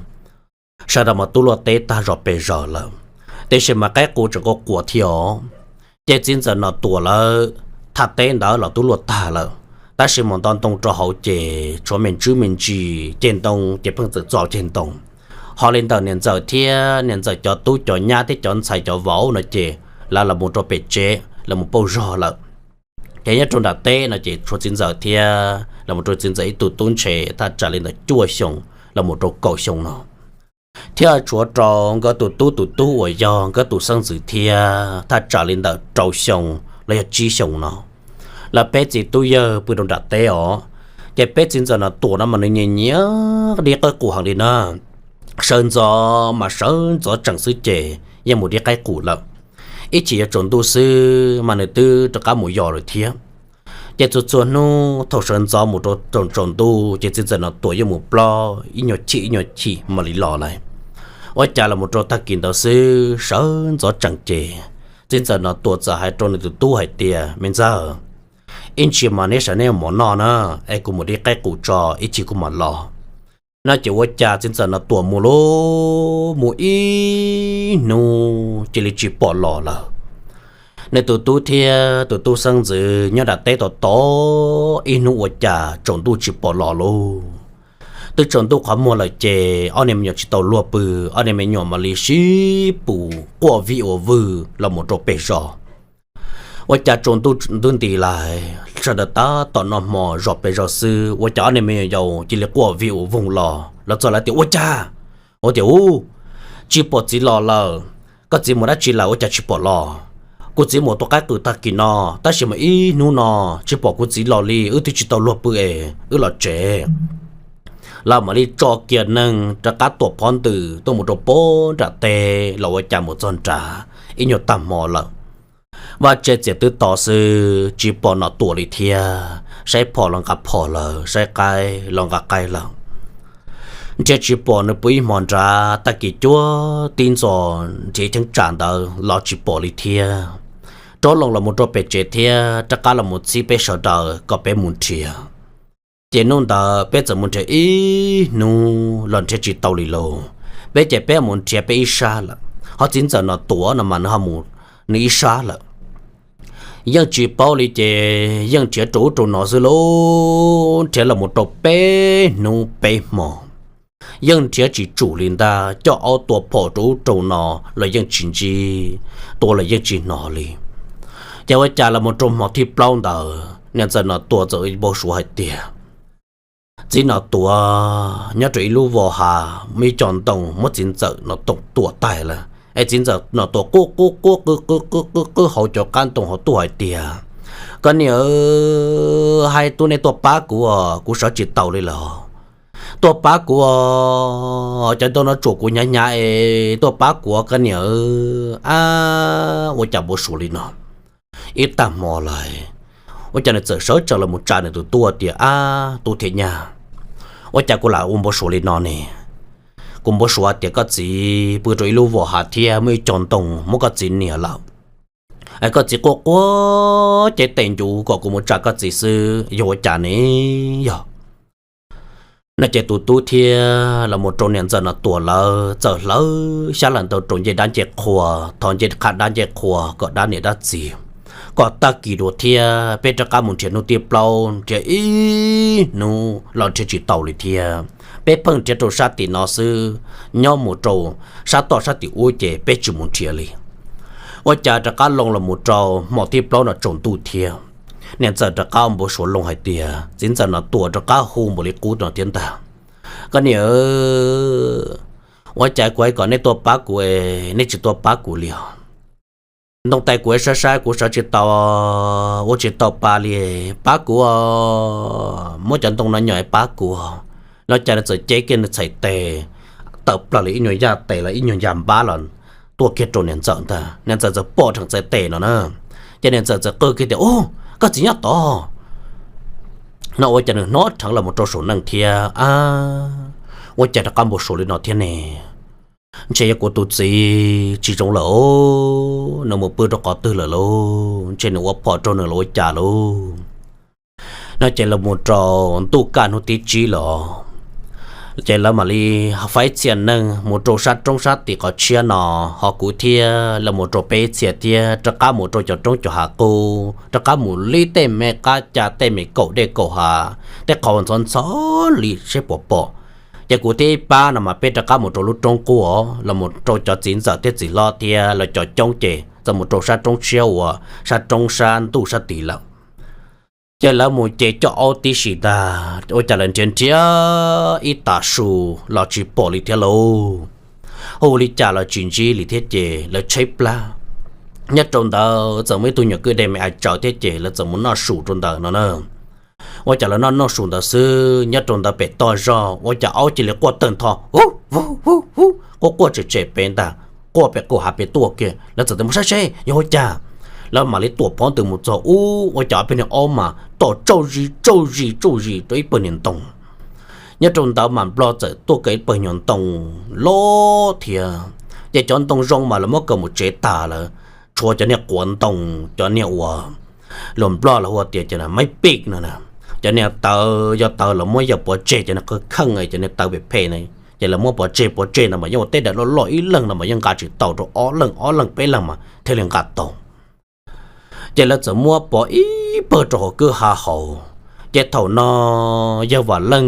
sawv daws mas tub luaj teb tag zos pes zos lawm, tiam sis mas qaib qus tseem quaj quas thiab os. Ces txiv ntxawm Nom Tuam lawv thaj teb ntawd los tub luaj tag lawm, tab sis mus nto ntoo rau hauv ces tshuav me ntsis me ntsis ceg ntoo ces pheej txawm txo ceg ntoo. Ho li ntawm niam ntxawm thiab niam ntxawm cov tub cov nyab thiab cov ntxhais cov vauv no ces lawv los mus rau pem tsev los mus pauj zog lawm. Ces nyob rau nram teb no ces tshuav txiv ntxawm thiab los mus rau txiv ntxawm ib tug tub ntshe thaj tsam li ntawm cuaj xyoo los mus rau kaum xyoo no, thiab tshuav rau nkawd tus tub tus tub uas yog nkawd tus xeeb ntxwv thiab thaj tsam li ntawm rau xyoo los yog tsib xyoo no. Lawv peb txiv tub yawg pw rau nram teb os. Ces peb txiv ntxawm Nom Tuam no mas nws nyiam nyiam dib qaib qus heev li na. Sawv ntxov mas sawv ntxov tsees xwb ces yeej mus dib qaib qus lawm. Ib chim yuav tsaus ntuj xwb mas nws twb rov qab mus yos lawm thiab. Ces txhua txhua hnub thaum sawv ntxov mus rau tsaus ntuj ces txiv ntxawm Nom Tuam yeej mus plob ib nyuag chim ib nyuag chim mam li los lawm. Ua cas los mus rau tag kis ntawd xwb sawv ntxov tsees ces txiv ntxawm Nom Tuam txawm hais rau nws tus tub hais tias, Me ntxawg, ib ntsis mas neb sawv neb mov noj na, es kuv mus dib qaib qus tso ib chim kuv mam los. No ces ua cas txiv ntxawm Nom Tuam mus lauj, mus ib hnub cia li tsis pom los lawm. Nws tus tub thiab tus tub xeeb ntxwv nyob nram teb tos tos ib hnub ua cas tsaus ntuj tsis pom los lauj. Twb tsaus ntuj qhov muag lawm ces ob niag me nyuam tsis tau luag pw, ob niag me nyuam mam li sib pus quaj vij ua vwg los mus rau pem zos. Ua cas tsaus ntuj nti lawm sawv daws tab tom noj hmo zos pem zos xwb ua cas ob niag me nyuam yaus cia li quaj vij ua vwg los. Los txog lawv tias, Ua cas? Ua tias, Ub, tsis pom txiv los lawm. Koj txiv mus dab tsi lawm ua cas tsis pom los? Kuv txiv mus tua qaib qus tag kis no, tab sis mas ib hnub no tsis pom kuv txiv los li, wb twb tsis tau luag pw es wb los tsev. Lawv mam li tso kiag neeg rov qab tuam phov ntws tuaj mus rau pem nram teb los ua cas mus txog nrad ib nyuag tag hmo lawm. Vaj tse txias twb to xwb tsis pom Nom Tuam li thiab, saib phom los nqa phom lawm, saib qaib los nqa qaib lawm. Nrhiav tsis pom nws pw ib hmo nrad, tag kis cuab tib ntxos nrhiav cheeb tsam ntawd los tsis pom li thiab. Rov loo los mus rau pem tsev thiab rov qab los mus txhib peb sawv daws kom peb mus nrhiav. Ces hnub ntawd peb txawm mus nrhiav ib hnub los nrhiav tsis tau li lauj. Peb ces peb mus nrhiav peb ib sab lawm, ho txiv ntxawm Nom Tuam no mas nws ho mus nws ib sab lawm. Yeej tsis paub li ces yeej nrhiav rau ub rau no xwb lauj, nrhiav los mus rau peb hnub peb hmo. Yeej nrhiav tsis tsum li ntag, coj aub tua phom rau ub rau no los yeej tsis ntsib, tua los yeej tsis hnov li. Ces ua cas los mus rau hmo thib plaub ntawd niam ntxawm Nom Tuam txawm npau suav hais tias, Txiv Nom Tuam, nyob rau ib lub vos hav muaj ib co ntoo muab txiv ntxawm Nom Tuam tua tag lawm, es txiv ntxawm Nom Tuam quaj quaj quaj qw qw qw qw qw hauv cov qab ntoo hauv tuaj hais tias, Koj niam, hais tuaj nej tuaj pab kuv, kuv sawv tsis taus li lawm. Tuaj pab kuv, cov ntoo no tsuam kuv hnyav hnyav es tuaj pab kuv koj niam. Ab, ua cas npau suav li no? Ib tag hmo lawm, ua cas nws txawm sawv tsees los mus tsa nws tus tub tias, Ab tub thiab nyab, ua cas kuv lam ua npau suav li no ne? Kuv npau suav tias koj txiv pw rau ib lub vos hav thiab muaj ib co ntoo muab koj txiv nias lawm, es koj txiv quaj quaj ces tes ncuv kom kuv mus tsa koj txiv xwb, yog ua cas ne? Yog no ces tus tub thiab los mus rau niam ntxawm Nom Tuam lawv txawm hlawv xyab lawm ntau rau ncej dab ncej qhua, thov ncej qha dab ncej qhua kom dab niam dab txiv. kom tag kis dua thiab peb rov qab mus nrhiav hnub thib plaub, nrhiav ib hnub los nrhiav tsis tau li thiab. Peb pheej nrhiav rau sab tim no xwb, nyob mus rau sab toj sab tim ub ces peb tsis mus nrhiav li. Ua cas rov qab loo los mus rau hmo thib plaub no tsaus ntuj thiab, niam ntxawm rov qab npau suav loo hais tias txiv ntxawm no tuaj rov qab hu npaum li qub no thiab ntag. Koj niam, ua cas kuv hais kom nej tuaj pab kuv es nej tsis tuaj pab kuv li os? Ntoo tais kuv saib saib kuv sawv tsis tau, ua tsis tau pa li, pab kuv, muab cov ntoo no nyom pab kuv. Los cas nws txawm cev kiag nws txhais tes, tawm plaws li ib nyuag yaj tes los ib nyuag yaj npab los tuaj kiag rau niam ntxawm ntag. Niam ntxawm txawm pom dheev txhais tes no na, ces niam ntxawm txawm qw kiag tias, Ub, koj txiv nyob tod no. Ua cas nws hnov dheev los mus rau saum neej thiab a, ua cas rov qab npau suav li no thiab ne? Ntshe yog kuv tus txiv tsis zoo lawm os, nws mus pw rau qhov twg lawm lauj, ntshe nws ua phom rau nws los ua cas lauj. No ces lawv mus rau ntuj kaj hnub thib tsib los, ces lawv mam li faib txhia neeg mus rau sab roob sab tim qhov tshiab no, ho kuv thiab lawv mus rau peb txhia thiab rov qab mus rau cov roob cov hav qub, rov qab mus li tej me qab ca tej me kaum dej kaum hav, tej qhov ntxhov ntxhov li seb puas pom. Ces kuv thiab ib pab no mas peb rov qab mus rau lub roob qub os, los mus rau cov txiv ntxawm thiab txiv hlob thiab lawv cov coob ces txawm mus rau sab roob tshiab uas sab roob sab ntuj sab tid lawm. Ces lawv mus ces coj aub tib si ntag, ua cas lawv nrhiav nrhiav ib tag su los tsis pom li thiab lauj. Hu li cas los tsis ntsib li thiab ces lawv tshaib plab. Nyob rau ntawd txawm muaj ib tug nyuam kwj deg me ai tsawv thiab ces lawv txawm mus noj su rau ntawd no na. Ua cas lawv noj noj su ntawd xwb, nyob rau ntawd pem toj zog ua cas aub cia li quaj tawg ntho, hu hu hu hu, quaj quaj tsem tsem pem ntag, quaj pem qaum hav pem tuaj kiag. Lawv txawm tias, Mus saib seb yog ua cas. Lawv mam li tuam phov ntws mus txog ub, ua cas ob peb niag aub mas tom tsauj zis tsauj zis tsauj zis rau ib pawg niag ntoo. Nyob rau ntawd mas Nplog txawm tuaj kaw ib pawg nyuag ntoo loj thiab, ces cov ntoo zoo mas lawv muab kaw mus tsev tas lawm, tshuav cov niag quav ntoo, cov niag uas luag Nplog lawv hu tias cov maib pij no, cov niag tawv, yog tawv lawv muab yawg pov tseg, cov niag qhov kheej, cov niag tawv phem phem na, ces lawv muab pov tseg, pov tseg no mas yeej ua tej daim loj loj ib leeg no mas yeej nqa tsis tau rau ob leeg, ob leeg peb leeg mas thiaj li nqa tau. Ces lawv txawm muab pov ib pawg rau hauv kwj ha hauv. Ces thaum no yawg Vam Leej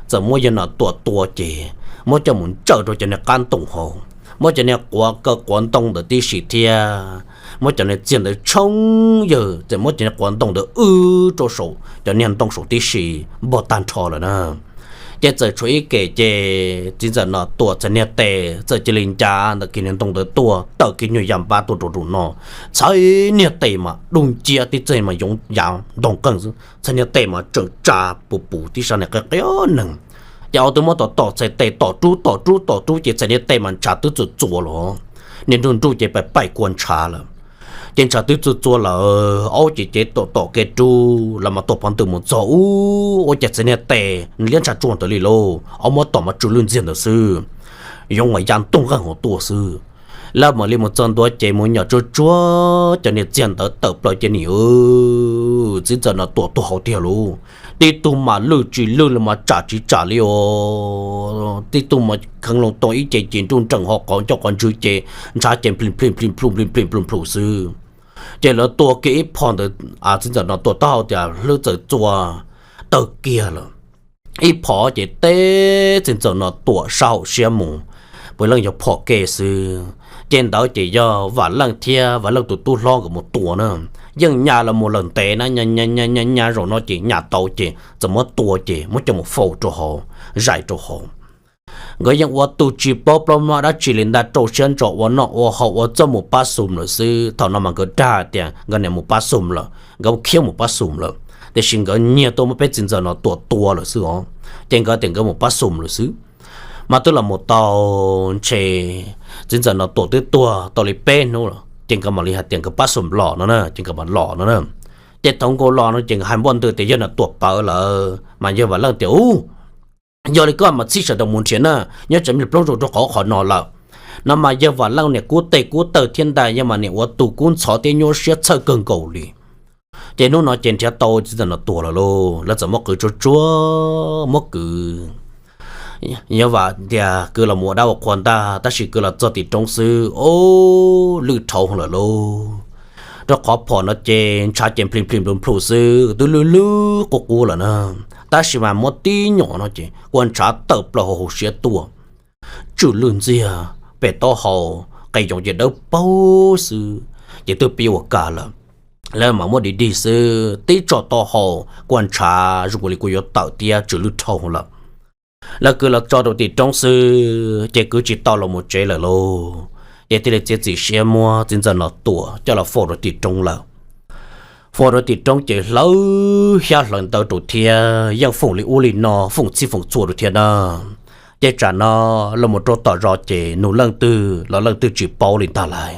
txawm muab yawg Nom Tuam tua ces muab coj mus ntsaws rau cov niag qab ntoo hauv, muab cov niag quav kaw quav ntoo ntawd tib si thiab, muab cov niag txiag ntawd tshoob, yawg txawm muab cov niag quav ntoo ntawd wb rau saum cov niag ntoo saum tib si, npog tag nrho lawm na. Ces txawm tshuav ib kem ces txiv ntxawm Nom Tuam txhais niag tes txawm cia li ncav ntawm kiag niag ntoo ntawd tuaj, tawm kiag nyuag yam npab tuaj rau nraum no, txhais niag tes mas dub nciab tib txhais mas yoov yav ntoo qeej xwb, txhais niag tes mas tseem tsa pus pus tib sab niag qe qe neeg. Ces ob tug muab tom tom txhais tes tom rub tom rub tom rub ces txhais niag tes mas ntshav twb txuas txuas los, niag nruj nruj ces paim paim kua ntshav lawm. Ces ntshav twb txuas txuas lawm, aub ces cev tom tom kev rub los mas tuam phov ntws mus txog ub, ua cas txhais niag tes nws liab ntshav tsuag ntawd li lauj, aub muab tom mas tsw lwj ntxiag ntawd xwb, yoov uas ya ntuj nqeeg hauv tuaj xwb. Lawv mam li mus txog ntua ces mus nyom tsuag tsuag cov niag txiag ntawd tawm plaws ces nim txiv ntxawm Nom Tuam tuag hauv tiag lauj. Tib tug mas lwj tsis lwj li mas tsam tsis tsam li os, tib tug mas kheev loo tau ib ce ces nruj nreem ho qhov ncauj qhov ntswg ces ntshav ces nplim nplim nplim nplim nplim nplim nplim nplim xwb. Ces lawv tua kiag ib phom ntawd, txiv ntxawm Nom Tuam taub hau tias hlwb txawm txua tawg kiag lawm. Ib phom ces teb txiv ntxawm Nom Tuam sab hauv siab mus, puav leej yog phom kev xwb. Ces ntawd ces yog Vam Leej thiab Vam Leej tus tub hlob nkawd mus tua na, yeej nyas los mus lawm ntev na, nyas nyas zaum no ces nyas tau ces txawm muab tua ces muab coj mus faus rau hauv, zais rau hauv. Nkawd yeej ua tus tsis paub plaub mlob dab tsi li ntag, rau siab ntso ua noj ua haus ua txuj mus pab xum lawm xwb. Thaum no mas nkawd dag tias nkawd niam mus pab xum lawm, nkawd khiav mus pab xum lawm, tiam sis nkawd nyiag tuaj muab peb txiv ntxawm Nom Tuam tua lawm xwb os. Ces nkawd tias nkawd mus pab xum lawm xwb. Mas twb los mus tau ntshe txiv ntxawm Nom Tuam twb tuag tau li peb hnub lawm ces nkawd mam li hais tias nkawd pab xum los no na, ces nkawd mam los no na. Ces thaum nkawd los no ces nkawd hais npuaj ntws tias yawg Nom Tuam pawv lawm, mas yawg Vam Leej tias, Ub, yog li koj mas txhij sawv daws mus nrhiav na, nyob tsam me plaub zaug rau qhov qhov no lawm. No mas yawg Vam Leej niam kub teg kub taw thiab ntag, yog mas niam ua tus kub ntxhov thiab nyuaj siab txhawj kawg nkaus li. Ces hnub no ces nrhiav tau txiv ntxawm Nom Tuam lawm lauj, lawv txawm muab qw tsuag tsuag muab kwv. Yog Vam tias kwv los mus ua dab ua qhua ntag, tab sis kwv los txog tim roob xwb, o, lwj dhau lawm lauj. Rau qhov phom no ces ntshav ces npli npli nplus nplus xwb, twb lwj lwj qub qub lawm na. Tab sis mas muab tib nyuam no ces kua ntshav tawm plaws hauv hauv siab tuaj, tsw lwj ntxiag pem taub hau, qe yoov ces dawb paug xwb, ces twb pib ua kas lawm. Lawv mam muab dig dig xwb, tib tso taub hau kua ntshav zoo li kuj yuav tawm thiab tsw lwj dhau lawm. Lawv kwv los tso rau tim roob xwb ces kwv tsis tau los mus tsev lawm lauj. Ces thiaj li txiav txim siab muab txiv ntxawm Nom Tuam coj los faus rau tim roob lawm. Faus rau tim roob ces hlawv xyab hlawv ntawv rau thiab yeej foom li ub li no, foom txhij foom txhua rau thiab na. Ces tsam no los mus rau tom zos ces nug leej twg los leej twg tsis paub li ntag lauj.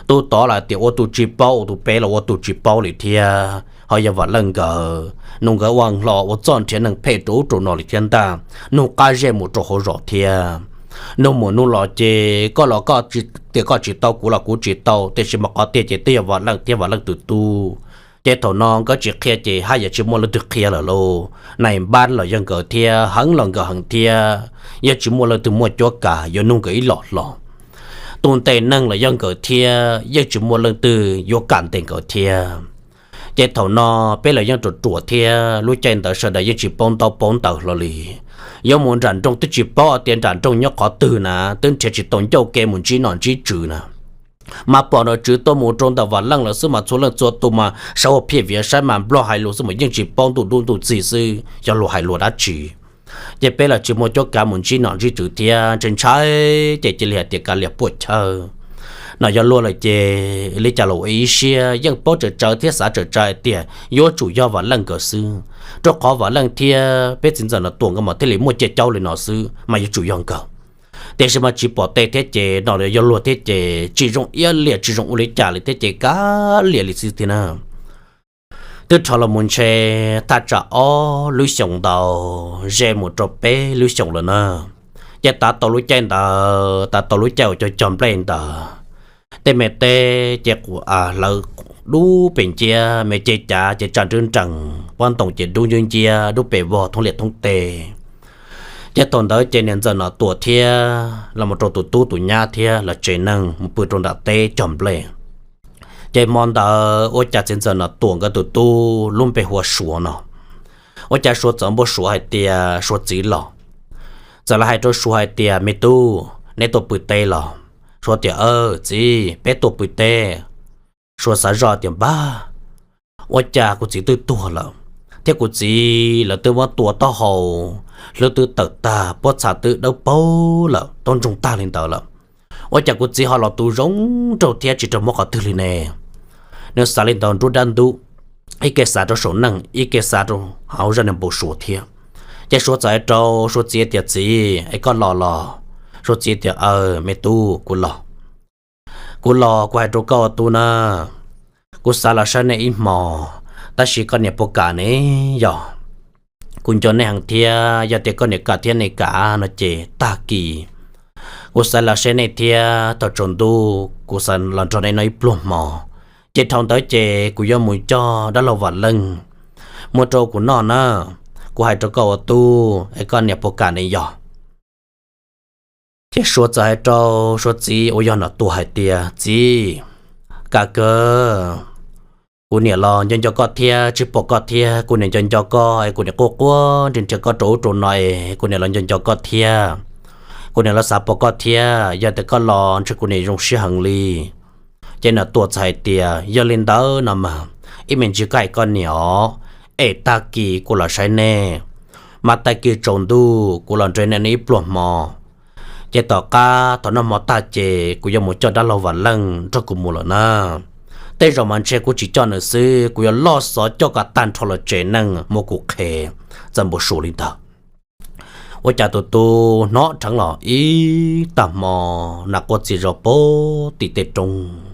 Tus tod los tias ua tus tsis paub, ua tus peb los ua tus tsis paub li thiab. Ho yog Vam Leej nkawd, nug nkawd ua hlo ua txoj nrhiav neeg phem rau ub rau no li thiab ntag. Nug qab zej mus rau hauv zos thiab. Nug mus nug los ces koj los koj tias koj tsis tau, kuv los kuv tsis tau, tiam sis mas qhov tiag ces twb yog Vam Leej thiab Vam Leej tus tub. Ces thaum no nkawd tsis qhia ces haj yam tsis muaj leej twg qhia lawm lauj. Nais npab los yog nkawd thiab, heev los nkawd heev thiab. Yog tsis muaj leej twg muaj cuab kav yuav nug nkawd ib los hlo. Tus ntes neeg los yog nkawd thiab, yeej tsis muaj leej twg yuav kam ntes nkawd thiab. Ces thaum no peb los yeej ruam ruam thiab, lub caij ntawd sawv daws yeej tsis paub ntaub paub ntawv hlo li. Yuav mus nram nroog twb tsis paub tias nram nroog nyob qhov twg na, twb nrhiav tsis tau ncauj ke mus ntsib nom ntsib tswv na. Mas pom nom tswv tuaj mus rau ntawm Vam Leej lawm xwb mas txhua leej txhua tus mas sawv ua phiaj viav saib mas nplog hais lus xwb mas yeej tsis paub ntuj dub ntuj txig xwb, yog luag hais lus dab tsi. Ces peb los tsis muaj cuab kav mus ntsib nom ntsib tswv thiab, ntshai ntshai ces cia li hais tias kav liam puam chawj. No yog luag lawm ces li cas los ua ib siab yeej paub tsawm tsawv thiab xav tsawm tsawv hais tias yuav tsum yog Vam Leej nkawd xwb, rau qhov Vam Leej thiab peb txiv ntxawm Nom Tuam nkawd mas thiaj li muaj cia caub li no xwb mas yuav tsum yog nkawd. Tiam sis mas tsis pom tej thiab ces no yog luag thiab ces tsis zoo iab liam tsis zoo ua li cas li thiab ces kav liam li xwb thiab na. Twb rho los mus ntshe thaj tsam ob lub xyoos ntau ze mus rau peb lub xyoos lawm na. Ces tav tau lub caij ntawd, tav tau lub caij uas cog cog nplej ntawd, tej me teb ces qus hlawv dub pes nciab, me ce cav ces tsaj nrwb nrees, pob ntoos ces dub nciab nciab dub pes vog thoob liaj thoob teb. Ces thaum ntawd ces niam ntxawm Nom Tuam thiab los mus rau tus tub tus nyab thiab los tsev neeg mus pw rau nram teb cog nplej. Ces hmo ntawd ua cas txiv ntxawm Nom Tuam nkawd tus tub lub npe hu ua Suav no, ua cas Suav txawm npau suav hais tias Suav txiv los. Txawm los hais rau Suav hais tias, me tub, neb tuaj pw teb los? Suav tias, aw txiv, peb tuaj pw teb. Suav xav zoj tias, npab, ua cas kuv txiv twb tuag lawm, thiab kuv txiv lawv twb muab tua taub hau, hlwb twb tawm tag, pob txha twb dawb paug lawm, taub ntsoog tag li ntawd lawm. Ua cas kuv txiv ho los tu zoo nraug thiab tsis raug mob qhov twg li ne? Nws xav li ntawd nruab dab ntub, ib ke xav rau saum neej, ib ke xav rau hauv zaj neeg npau suav thiab. Ces Suav txawm hais rau Suav txiv tias, txiv, es koj los los? Suav txiv tias, aw me tub, kuv los. Kuv los kuv hais rau koj ua tub na, kuv xav los saib nej ib hmo, tab sis koj niam puas kam ne? Yog kuv nco nej heev thiab, yog tias koj niam kam thiab nej kam no ces tag kis kuv xav los saib nej thiab, thaum tsaus ntuj kuv xav los nrog nej noj ib pluag hmo. Ces dhau ntawd ces kuv yuav mus coj dab laug Vam Leej muab rau kuv noj na. Kuv hais rau koj ua tub, es koj niam puas kam ne? Yog ces Suav txawm hais rau Suav txiv uas yog Nom Tuam hais tias, txiv, kam kawg, kuv niam los nco nco koj thiab, tsis pom koj thiab, kuv niam nco nco koj es kuv niam quaj quaj nrhiav nrhiav koj rau ub rau no es kuv niam los nco nco koj thiab, kuv niam los xav pom koj thiab, yog tias koj los ntshe kuv niam zoo siab heev li. Ces Nom Tuam txawm hais tias, yog li ntawd no mas, ib me ntsis koj hais koj niam os, es tag kis kuv los saib nej, mas tag kis tsaus ntuj kuv los nrog nej noj ib pluag hmo. Ces tom qab thaum noj hmo tag ces kuv yuav mus coj dab laug Vam Leej nrog kuv mus lawm na. Tej zaum mas ntshe kuv tsis coj nws xwb, kuv yuav loj xov coj kom tag nrho los tsev neeg muab kuv qhev, txawm npau suav li ntawd. Ua cas tus tub hnov dheev los ib tag hmo, nas quaj txias zog puag tim tej roob.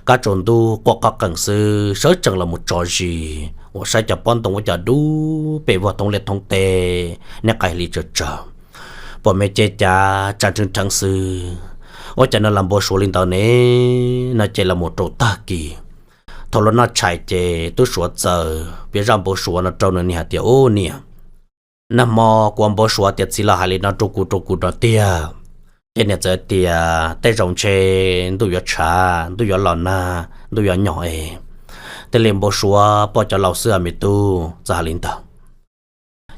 Kab tsaus ntuj quaj qoj qees xwb, sawv tsees los mus tso zis uas saib cov pob ntoo ua cas dub pes vog thoob liaj thoob teb, nej qai li tsawg tsawg, pom me ce cav tsa nrhw nrheev xwb. Ua cas nws los npau suav li ntawd ne? No ces los mus rau tag kis, thaum los noj tshais ces tub Suav txawm piav zaj npau suav no rau nws niam hais tias, ub niam, nag hmo kuv npau suav tias txiv los hais li no rau kuv rau kuv no tiag. Ces niam txawm tias, Tej zaum ntshe ntuj yuav tshav, ntuj yuav los nag, ntuj yuav nyom es thiaj li npau suav poj cov laus xwb me tub, txawm hais li ntawd.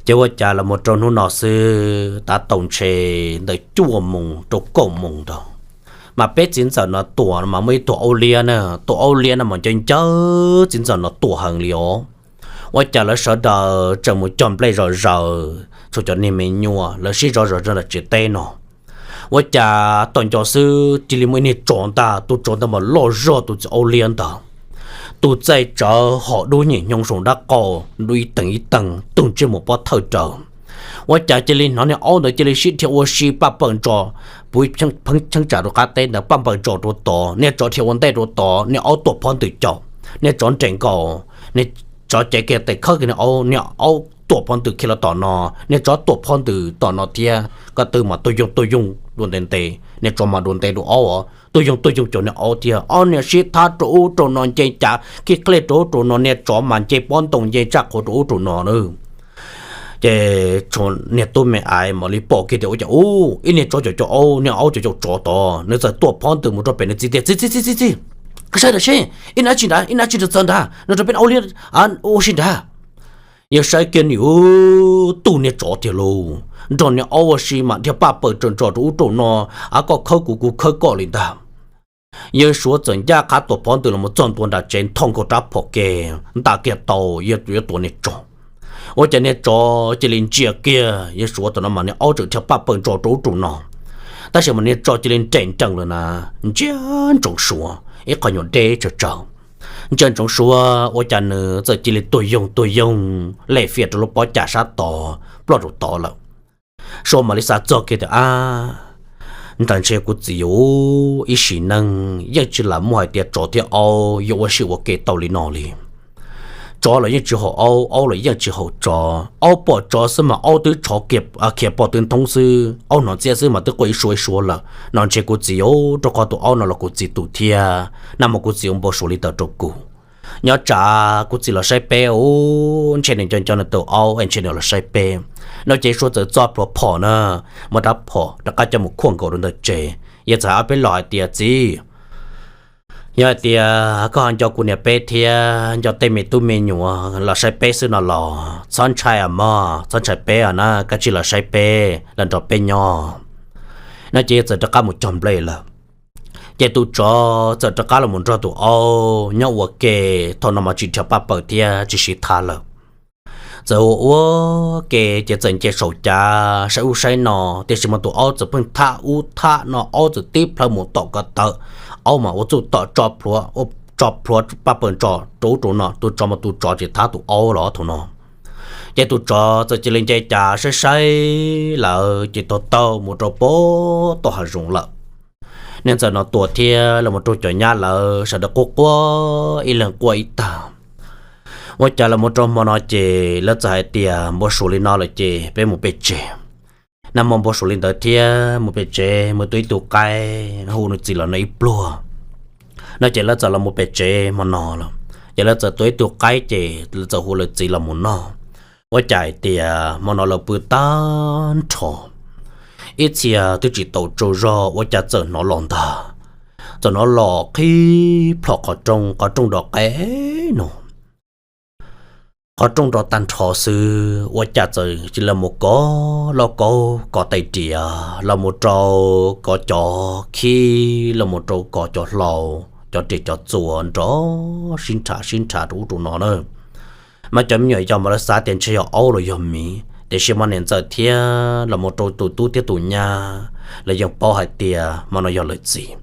Ces ua cas los mus rau hnub no xwb, tav tau ntshe ntawm cuaj moos rau kaum moos ntawd, mas peb txiv ntxawm no tuam mas muaj ib tug aub liab na, tus aub liab no mas ncaws ncaws txiv ntxawm no tuam heev li os. Ua cas lawv sawv daws tseem mus cog nplej zom zaws, tshuav cov niag me nyuam lawv sib zov zom zaws ntawm tsev teb no. Ua cas tom ncauj xwb cia li muaj ib niag tsov ntag, tus tsov ntawd mas loj zog tus txiv aub liab ntawd. Tus txaij tsawv hom dub nyem nyoos saum nraub qaum, dub ib teeg ib teeg, tus ntsej muag pob thawj raws. Ua cas cia li hnov niag aub ntawd cia li sib dhia ua si paj pawg ntso, puv pheeb cheeb tsam rau qab teb ntawd paj pawg ntso rau tod, niag tsov dhia ua ntej rau tod, niag aub tuam phov ntws caum, niag tsov nres nkaus, niag tsov cev kiag tes khawb kiag niag aub, niag aub tuam phov ntws kiag los tom no, niag tsov tuam phov ntws tom no thiab, ko tw mas tuag yoog tuag yoog dua ntev ntev, niag tsov mas dua ntev dua aub os, tuag yoog tuag yoog caum niag aub thiab, ob niag sib thab rau ub rau no, nce cav khib qlej rau ub rau no, niag tsov mas nce pob ntoo nce tsaj qhuav rau ub rau no na. Ces niag tub me aiv mam li pom kiag tias ua cas ub, ib niag tsov caum caum aub, niag aub caum caum tsov tod, nws txawm tuam phov ntws mus rau pem nws txiv tias, Txiv, txiv, txiv, txiv, txiv, koj saib ntawm seb ib nab tsi ntawd, ib nab tsi ntawd txawv ntag, nws rau peb aub liab ua si ntag. Yawg saib kiag nim ub, tus niag tsov tiag lauj, nrog niag aub ua si mas dhia paj pawg ntso rau ub rau no, av koj khawb kuv kuv khawb koj li ntag. Yawg Suav txawm ncaj qha tuam phov ntws los mus txog ntua nram tsev, nthoj nkaus rab phom ke, nta kiag tau, yuav tuav niag tsov. Ua cas niag tsov cia li ntsia kiag yawg Suav tam no mas niag aub tseem dhia paj pawg ntso rau ub rau no, tab sis mas niag tsov cia li nres nrees lawm na, ntsia ntsoov Suav ib qho nyuag deb tsawv tsawv. Ntsia ntsoov Suav ua cas nws txawm cia li tuag yoog tuag yoog lem fiam rau lub pob cag sab tod ploj rau tod lawm. Suav mam li xav txog kiag tias, Ab, ntshe kuv txiv yuav ib sim neej yeej tsis lam muaj hais tias tsov thiab aub yuav ua si ua ke tau li no li. Tsov los yeej tsis haum aub, aub los yeej tsis haum tsov. Aub pom tsov xwb mas aub twb tshov khiav pom tw nthoob xwb, aub hnov ntxhiab xwb mas twb quaj ib suab ib suab lawm no. Ntshe kuv txiv yuav rau qhov tus aub no los kuv txiv tus thiab, nag hmo kuv txiv ua npau suav li ntawd rau kuv. Nyob tsam kuv txiv los saib peb, ub, ntshe nws nco nco nws tus aub es ntshe nws los saib peb no. Ces Suav txawm txo plhuav phom na, muab rab phom rov qab coj mus khuam nkaus rau ntawm tsev. Yawg txawm hais ob peb los hais tias, Txiv, yog hais tias koj ho nco kuv niam peb thiab nco tej me tub me nyuam los saib peb xwb no los txhob ntshai os mog, txhob ntshai peb os na, koj cia li los saib peb, los nrog peb nyob no. Ces yawg txawm rov qab mus cog nplej lawm. Ces tus tsov txawm rov qab los mus nrog tus aub nyob ua ke, thaum no mas tsis dhia paj pawg thiab tsis sib thab lawm. Txawm ua ua ke ces txawm nce saum cav saib ub saib no, tiam sis mas tus aub txawm pheej thab ub thab no, aub txawm tib plhaw mus tom ko taw, aub mas ua txuj tom tso plhuav, ua tso plhuav paj pawg ntso rau ub rau no, tus tsov mas tus tsov tsis thab tus aub los thaum no. Ces tus tsov txawm cia li nce cav saib saib lawm ces taug taug mus rau pem tom hav zoov lawm. Niag ntxawm no tuam thiab los mus rau cov nyab lawv sawv daws quaj quaj ib leeg quaj ib tag. Ua cas los mus rau hmo no ces lawv txawm hais tias npau suav li no lawm ces peb mus pem tsev. Nag hmo npau suav li ntawd thiab mus pem tsev mus tua ib tug qaib hu nws txiv los noj ib pluag no. Ces lawv txawm los mus pem tsev hmo no lawm, ces lawv txawm tua ib tug qaib ces lawv txawm hu lawv txiv los mus noj. Ua cas hais tias hmo no lawv pw tag nrho, ib txhia twb tsis tau tsaug zog ua cas txawm hnov los ntag, txawm hnov los qhib plho qhov rooj, qhov rooj nrov qeb no. Qhov rooj nrov tag nrho xwb ua cas txawm cia li mus kov lauj kaub kov tais diav los mus rau kov cov khib los mus rau kov cov hlau, cov riam cov txuas nrov sib nrhav sib nrhav rau ub rau no na. Mas cov me nyuam yaus mas lawv xav tias ntshe yog aub los yog miv, tiam sis mas niam ntxawm thiab los mus rau tus tub thiab tus nyab lawv yeej paub hais tias hmo no yog lawv txiv,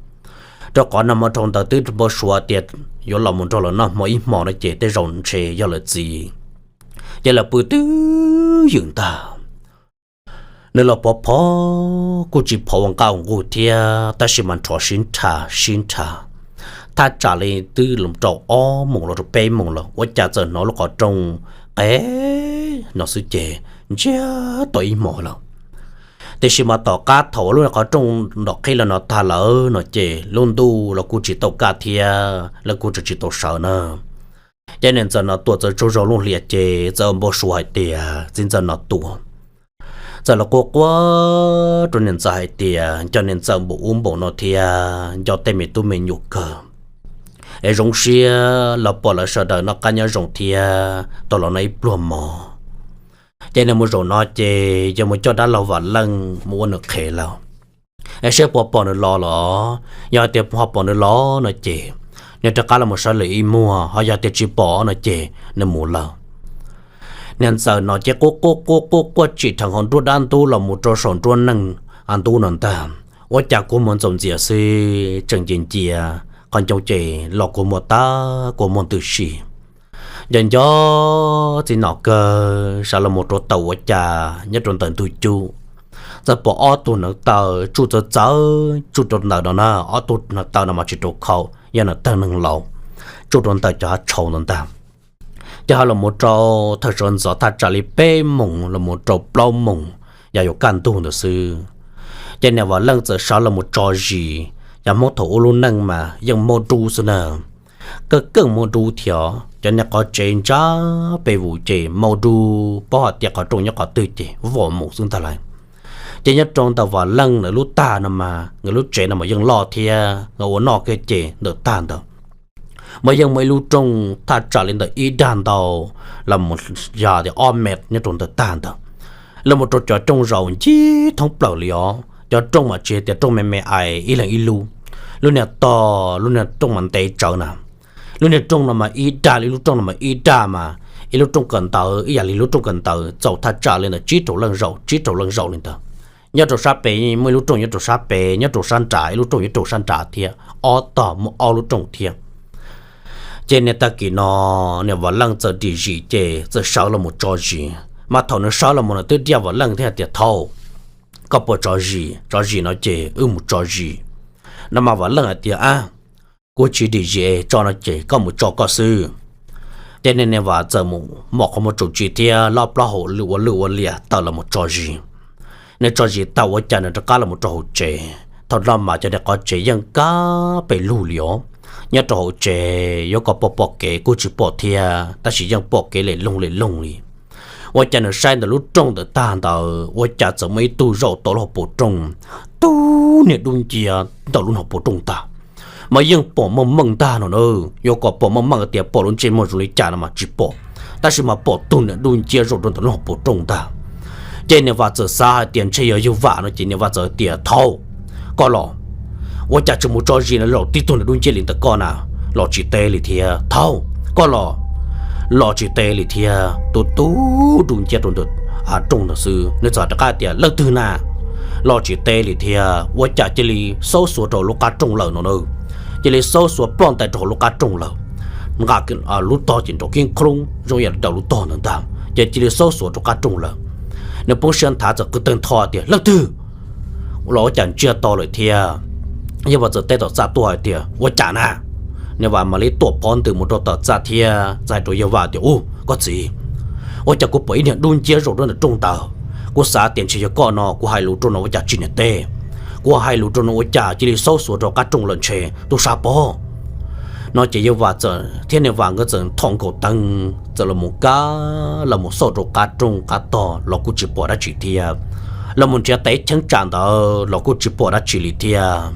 rau qhov nag hmo dhau ntawd twb npau suav tias yuav los mus nrog lawv noj hmo ib hmo no ces tej zaum ntshe yog lawv txiv. Ces lawv pw twb ywm ntag, nws los phov phov kuj tsis phov ua nqaj ua nqug thiab, tab sis mas nrov sib nrhav sib nrhav. Thaj tsam li twb rau ob moos los rau peb moos lawm ua cas txawm hnov lub qhov rooj qeb no xwb ces ntsiag to ib hmos lawm. Tiam sis mas tom qab thaum lub qhov rooj nrov qhib los no tag lawm no ces lub ntuj los kuj tsis tau kaj thiab lawv kuj tsis tau sawv na. Ces niam ntxawm no tuam txawm tsaug zog lub hlias ces txawm ua npau suav hais tias txiv ntxawm no tuam, Txawm los quaj quaj rau niam ntxawm hais tias nco niam ntxawm npaum ub npaum no thiab nco tej me tub me nyuam kawg, es zoo siab los pom lawv sawv daws noj qab nyob zoo thiab tau los noj ib pluag mov. Ces nws mus zaum no ces yog mus coj dab laug Vam Leej mus ua nws qhev lawm, es saib puas pom nws los los. Yog hais tias ho pom nws los no ces nws rov qab los mus sawv lwm ib muag, ho yog tias tsis pom no ces nws mus lawm. Niam ntxawm no ces quaj quaj quaj quaj quaj tsim dheev hauv nruab dab ntub los mus rau saum nruab neej ntub no ntag. Ua cas kua muag ntxaus ntxias xwb, tseem cia ncia, qhov ncoo ces los kua muag tag kua muag ntws si. Nco nco txiv nom kawg sawv los mus rau taw ua cas nyob rau ntawm ntug cub, txawm pom ob tug hneev taw tsuj txawv txawv tsuj rau ntawm no na, ob tug hneev taw no mas tsis rau khau, yog hneev taw neeg laus, tsuj rau ntawm cov hav tshauv ntawd ntag. Ces ho los mus rau thaum sawv ntxov thaj tsam li peb moos los mus rau plaub moos, yog yuav kaj ntug ntawd xwb. Ces niam Vam Leej txawm sawv los mus tso zis, yog Hmoob thaum ub lub neej mas yeej muaj dub xwb na, kawg keej muaj dub thiab. Cov niag qhov tsev ntsa pes vus ces muaj dub, paub hais tias qhov rooj nyob qhov twg ces vom mus xwb ntag lawm. Ces nyob rau ntawm Vam Leej nws lub tag no mas nws lub tsev no mas yeej loj thiab, nws ua noj kiag ces ntawm tag ntawd mas yeej muaj ib lub rooj thaj tsam li ntawm ib dag ntau los mus yog tias ob mev nyob rau ntawm tag ntawd, los mus rau cov rooj zaum ncig thoob plaws li os. Cov rooj mas tsis hais tias rooj me me ais ib leeg ib lub, lub niag tog lub niag rooj mas ntev tsawv na. Lub niag rooj no mas ib dag li, lub rooj no mas ib dag mas ib lub rooj kawm ntawv ib yam li lub rooj kawm ntawv txaus thaj tsam li ntawm tsib rau leej zaum, tsib rau leej zaum li ntawd. Nyob rau sab pem muaj ib lub rooj, nyob rau sab pem, nyob rau sab nrad ib lub rooj, nyob rau sab nrad thiab, ob tog muaj ob lub rooj thiab. Ces niag tag kis no niam Vam Leej txawm dim zis ces txawm sawv los mus tso zis, mas thaum nws sawv los mus nws twb diaj Vam Leej thiab hais tias, Thaum koj puas tso zis? Tso zis no ces wb mus tso zis. No mas Vam Leej hais tias, Ab, kuv tsis dim zis tso no ces koj mus tso koj xwb. Ces niag niam Vam txawm mus mom qhov muag tsaus tsis thiab loj plaub hau ua lwj ua liam tawm los mus tso zis. Nws tso zis tag ua cas nws rov qab los mus rau hauv tsev. Thaum no mas cov niag qhov tsev yeej kab pes lug li os. Nyob rau hauv tsev yuav kom pom pom kev kuj tsis pom thiab, tab sis yeej pom kev li loog li loog li. Ua cas nws saib ntawm lub rooj ntawm tag ntawd ua cas txawm muaj ib tug zaum tau lub hauv paus rooj, tub niag dub nciab ntawm lub hauv paus rooj ntag. Mas yeej pom meej meej ntag no na, yuav kom pom meej meej tias pom lub ntsej muag zoo li cas no mas tsis pom, tab sis mas pom tug niag dub nciab zaum rau ntawm lub hauv paus rooj ntag. Ces niam Vam txawm xav hais tias ntshe yog yawg Vam no ces niam Vam txawm hais tias, Thaum koj los, ua cas tsis mus tso zis no los tib tug niag dub nciab li ntawm koj na, los tsis teb li thiab. Thaum koj los, los tsis teb li thiab, tus tub dub nciab rau ntawm rooj ntawd xwb. Nws txawm rov qab tias, Leej twg na? Los tsis teb li thiab, ua cas cia li xaub xuav rau lub qab rooj lawm no na. Cia li xaub xuav ploj ntais rau hauv lub qab rooj lawm. Nqa lub tog ces nrov kib nkloob zoo yam li daws lub tog ntawd ntag, ces cia li xaub xuav rau qab rooj lawm. Nws poob siab nthav txawm qw tawg ntho tias, Leej twg? Los ua cas ntsiag to lawm thiab? Yawg Vam txawm teb tom txaj tuaj hais tias, Ua cas na? Niam Vam mam li tuam phov ntws mus rau tom txaj thiab txawm hais rau yawg Vam tias, Ub, koj txiv, ua cas kuv pom ib niag dub nciab zaum rau ntawm rooj ntawd. Kuv xav tias ntshe yog koj no, kuv hais lus rau no ua cas tsis niam teb. Kuv hais lus rau no ua cas cia li xaub xuav rau qab rooj lawm ntshe tub sab pob. No ces yawg Vam txawm thiab niam Vam nkawd txawm thom nkaus teeb txawm los mus kab los mus xauj rau qab rooj qab tog los kuj tsis pom dab tsi thiab. Los mus nrhiav tes cheeb tsam ntawd los kuj tsis pom dab tsi li thiab.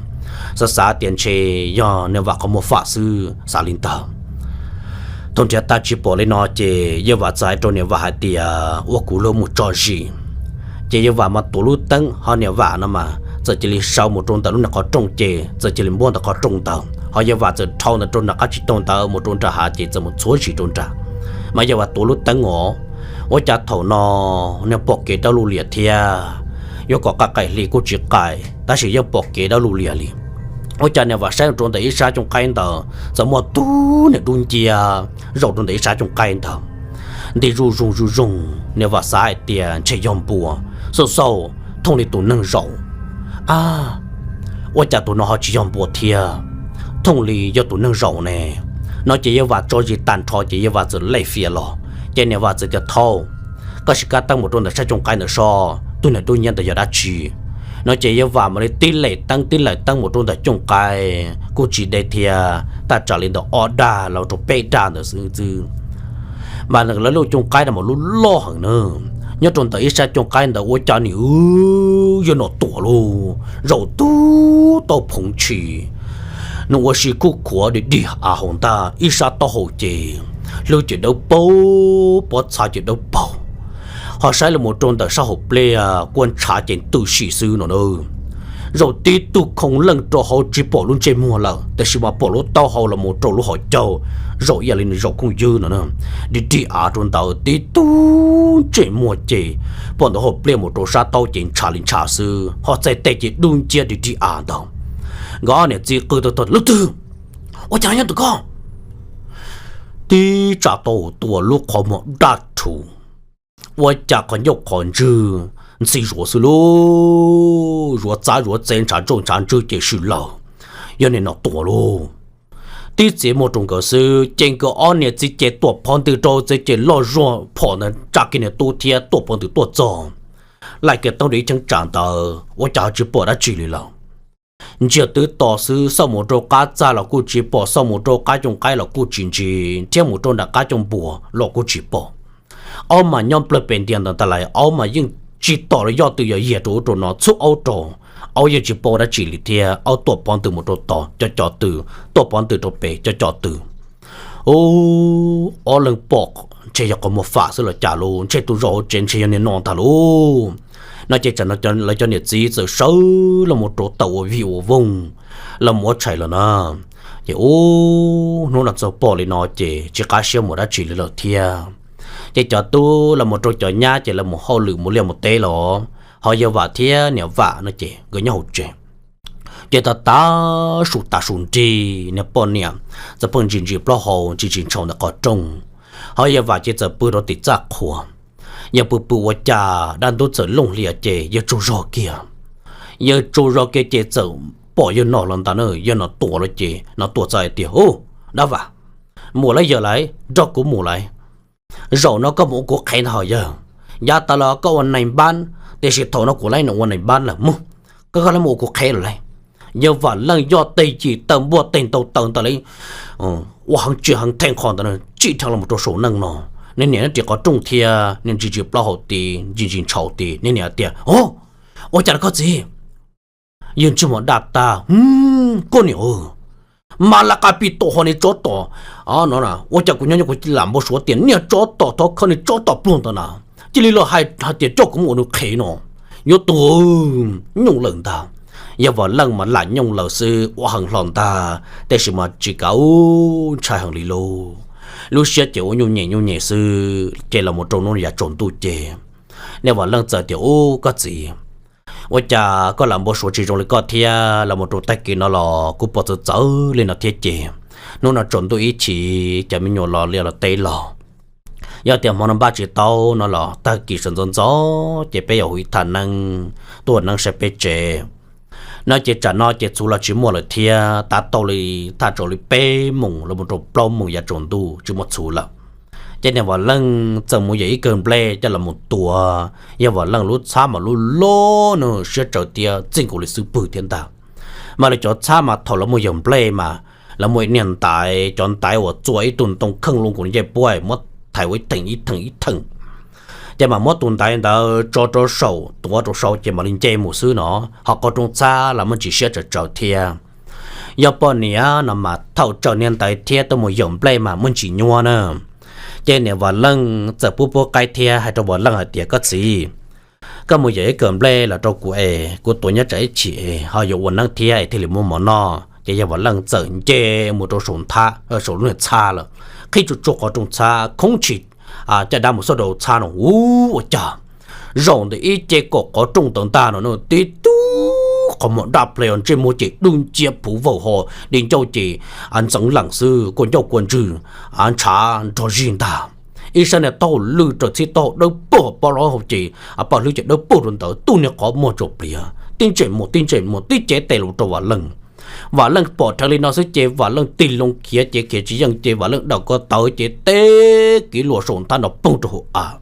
Xav xav tias ntshe yog niam Vam qhov muag fam xwb, xav li ntawd. Thaum nrhiav tag tsis pom li no ces yawg Vam txawm hais rau niam Vam hais tias, Ua kuv luag mus tso zis. Ces yawg Vam mas tuav lub teeb, ho niam Vam no mas txawm cia li sawv mus rau ntawm lub niag qhov rooj ces txawm cia li npuab ntawm qhov rooj ntawd, ho yawg Vam txawm dhau ntawm rau nram qab tsib taug ntawd mus rau nram hav ces txawm mus txhuav zis rau nram. Mas yawg Vam tuav lub teeb os, ua cas thaum no niag pom kev dawb lug liam thiab. Yuav kom qaij qaim hli kuj tsis qaij, tab sis yeej pom kev dawb lug liam li. Ua cas niam Vam saib rau ntawm ib sab cooj qaib ntawd txawm muaj tub niag dub nciab zaum rau ntawm ib sab cooj qaib ntawd, nti zuj zoog zuj zoog. Niam Vam xav hais tias ntshe yog npua, xauj xauj thooj li tus neeg zaum. A, ua cas tus no ho tsis yog npua thiab, thooj li yog tus neeg zaum ne? No ces yawg Vam tso zis tag nrho ces yawg Vam txawm lem fias los. Ces niam Vam txawm tias, Thaum koj sim kab teeb mus rau ntawm sab cooj qaib ntawd soj, tug niag dub nciab ntawd yog dab tsi? No ces yawg Vam mam li tib lem teeb tib lem teeb mus rau ntawm cooj qaib kuj tsis deb thiab, thaj tsam li ntawm ob dag los rau peb dag ntawd xwb xwb. Mas lawv lub cooj qaib no mas lub loj heev nawb. Nyob rau ntawm ib sab cooj qaib ntawd ua cas nim wb yog no tuam lauj, zaum tub tau phoov tshis, nws ua si khuj khuav dig dig av hauv ntag, ib sab taub hau ces hlwb ces dawb paug, pob txha ces dawb paug, ho saib los mus rau ntawm sab hauv pliaj kuj ntshav ces ntws si xwb no na. Zaum tib tug khoo leej rau hauv tsis pom lub ntsej muag lawm, tab sis mas pom lub taub hau los mus rau lub hauv caug, zaum ib yam li nws zaum kooj ywg no na. Dig dig av rau ntawd tib tug ntsej muag ces pom ntawm hauv pliaj mus rau sab taub ces ntshav li ntshav xwb, ho txhais tes ces dub nciab dig dig av ntawd. Nkawd ob niam txiv qw tag tag, Leej twg? Ua cas nyob ntawm koj? Tib tsam tau tuam lub qhov muag daj rhuv, ua cas qhov ncauj qhov ntswg ntxhi zuav xwb lauj, zuav txav zuav txev ntshav ntsauj ntshav ntswg ces swm lawm, yog nim no tuam lauj. Tib txiav muag rau nkawd xwb ces nkawd ob niam txiv ces tuam phov ntws rau txiv ces loj zuag phom ntawd tsa kiag niag tub thiab tuam phov ntws tuaj txog, laim kiag taub nram ib cheeb tsam ntawd ua cas ho tsis pom dab tsi li lawm. Ntsiag twb to xwb, xauj mus rau qab txaj los kuj tsis pom, xauj mus rau qab cooj qaib los kuj tsis ntsis, thiab mus rau nram qab cooj npua los kuj tsis pom. Aub mas nyob nplawg pes ntias ntawd tas lais, aub mas yeej tsis tom los yoj twg yog yiag rau ub rau no txhub aub rau, aub yeej tsis paub dab tsi li thiab, aub tuam phov ntws mus rau tod cov cov twg, tuam phov ntws rau pem cov cov twg. Ub, ob leeg pom ntshe yog qhov muag fam xwb los cas lauj, ntshe tus zaum hauv tsev ntshe yog niag no ntag lauj. No ces tsam no lawv cov niam txiv txawm sawv los mus rau tawm ua vij ua voog los mus ua tshais lawm na. Ces ub, hnub no txog pom li no ces tsis qab siab mus dab tsi li lawm thiab. Ces cov tub los mus rau cov nyab ces lawv mus hauj lwm mus liaj mus teb los, ho yawg Vam thiab niam Vam no ces nkawd nyob hauv tsev. Ces tas tas su tas su nrig, niag poj niam txawm pheej ntsis ntsis plaub hau ntsis ntsis ntshau ntawm qhov rooj, ho yawg Vam ces txawm pw rau tim txaj qhua. Yawg pw pw ua cas dab ntub txawm looj hlias ces yawg tsaug zog kiag. Yawg tsaug zog kiag ces txawm pom yawg no los ntag na, yawg no tuam lawm ces no tuam txawm hais tias, Ub, dab Vam, mus lawm yawg lauj, nrog kuv mus lauj. Zaum no koj mus ua kuv qhev ntag hos yawg. Yav tas los koj ua nais npab, tiam sis thaum no kuv lawv ua nais npab lawm mus, koj koj lawv mus ua kuv qhev lawm lauj. Yawg Vam Leej yog teg yim taw npuaj teg ntau taw ntawd li, ua heev tsim heev theej qho ntawd tsim dheev los rau saum neej no. Niag niam nyob tim qhov rooj thiab niag ntsis ntsis plaub hau tid ntsis ntsis ntshau tid, niag niam tias, Ub, ua cas koj txiv? Yawg ntsej muag daj tag, Koj niam, mas laj qab pib tau ho niag tsov tom no, ua cas kuv nyob nyob kuv lam npau suav tias niag tsov tom thov khawb niag tsov tom pluag ntawd na, cia li los hais hais tias coj kuv mus ua nws qhev no, yuav tus nyooj lawm ntag. Yawg Vam Leej mas lam nyooj lawm xwb, ua heev hlo ntag, tiam sis mas tsis kav ub ntshai heev li lauj. Lub siab ces ua nyuj nyem nyuj nyem xwb ces los mus rau hnub yav tsaus ntuj ces niag Vam Leej txawm tias, Ub, koj txiv, ua cas koj lam npau suav tsis zoo li koj thiab, los mus rau tag kis no los kuv pom txawv txawv li no thiab ces hnub no tsaus ntuj ib chim cov me nyuam los liaj los teb los, yog tias hmo no npaj tsis tau no los tag kis sawv ntxov ntxov ces peb yuav hu ib thaj neeb tuaj ua neeb saib peb tsev. No ces tsam no ces txhuv los tsis muaj lawm thiab, tav tau li thaj tsam li peb moos los mus rau plaub moos yav tsaus ntuj tsis muaj txhuv lawm. Ces niag Vam Leej txawm mus yawm ib kawm nplej coj los mus tuav. Yawg Vam Leej lub txhab mas lub loj no siab tsawv thiab txij nkaus li xub pwg thiab ntag. Mas lawv cov txhab mas thaum lawv mus yawm nplej mas lawv muaj ib niag ntaiv, cov ntaiv uas txua ib tug ntoo kheej lub nkaus ncej puab muab thaiv ua ib theem ib theem ib theem. Ces mas muab tus ntaiv ntawd tso rau saum tuav rau saud ces mam li nce mus xwb no, ho qhov rooj txhab los muaj ntsis siab tsawv tsawv thiab. Yog poj niam no mas thaum tsaws niag ntaiv thiab tuaj mus yawm nplej mas muaj ntsis nyuaj na. Ces niam Vam Leej txawm pub pub qaib thiab hais rau Vam Leej hais tias, Koj txiv, koj mus yawm ib kawm nplej los rau kuv es kuv tuav nyob tsam ib chim es ho yuav ua neeb thiab es thiaj li muaj mov noj. Ces yawg Vam Leej txawm nce mus rau saum nthab, saum lub niag txhab lawm, qhib tsuj tsuag qhov rooj txhab khoob tshis, caj dab mus xauj rau txhab no, ua cas zaum ntawm ib ce kaum qhov rooj ntawd ntag no tib tug qhov muag daj ple ntsej muag ces dub nciab puv vawm ho di ncauj ces ntxeev lees xwb, kua ncauj kua ntswg ntshav nrog zig ntag. Ib sab niag taub hau lwj raws txhib taub hau dawb paug, pob lab hau ces paj hlwb ces dawb paug rau ntawd, tib niag qhov muag tsaus plias, tib ntsej muag tib ntsej muag tib cev tes los rau Vam Leej. Vam Leej pom dheev li no xwb ces Vam Leej tig loo khiav ces khiav tsis yeej ces Vam Leej dawm ko taw ces teb kiv luas saum nthab no poog rau hauv av.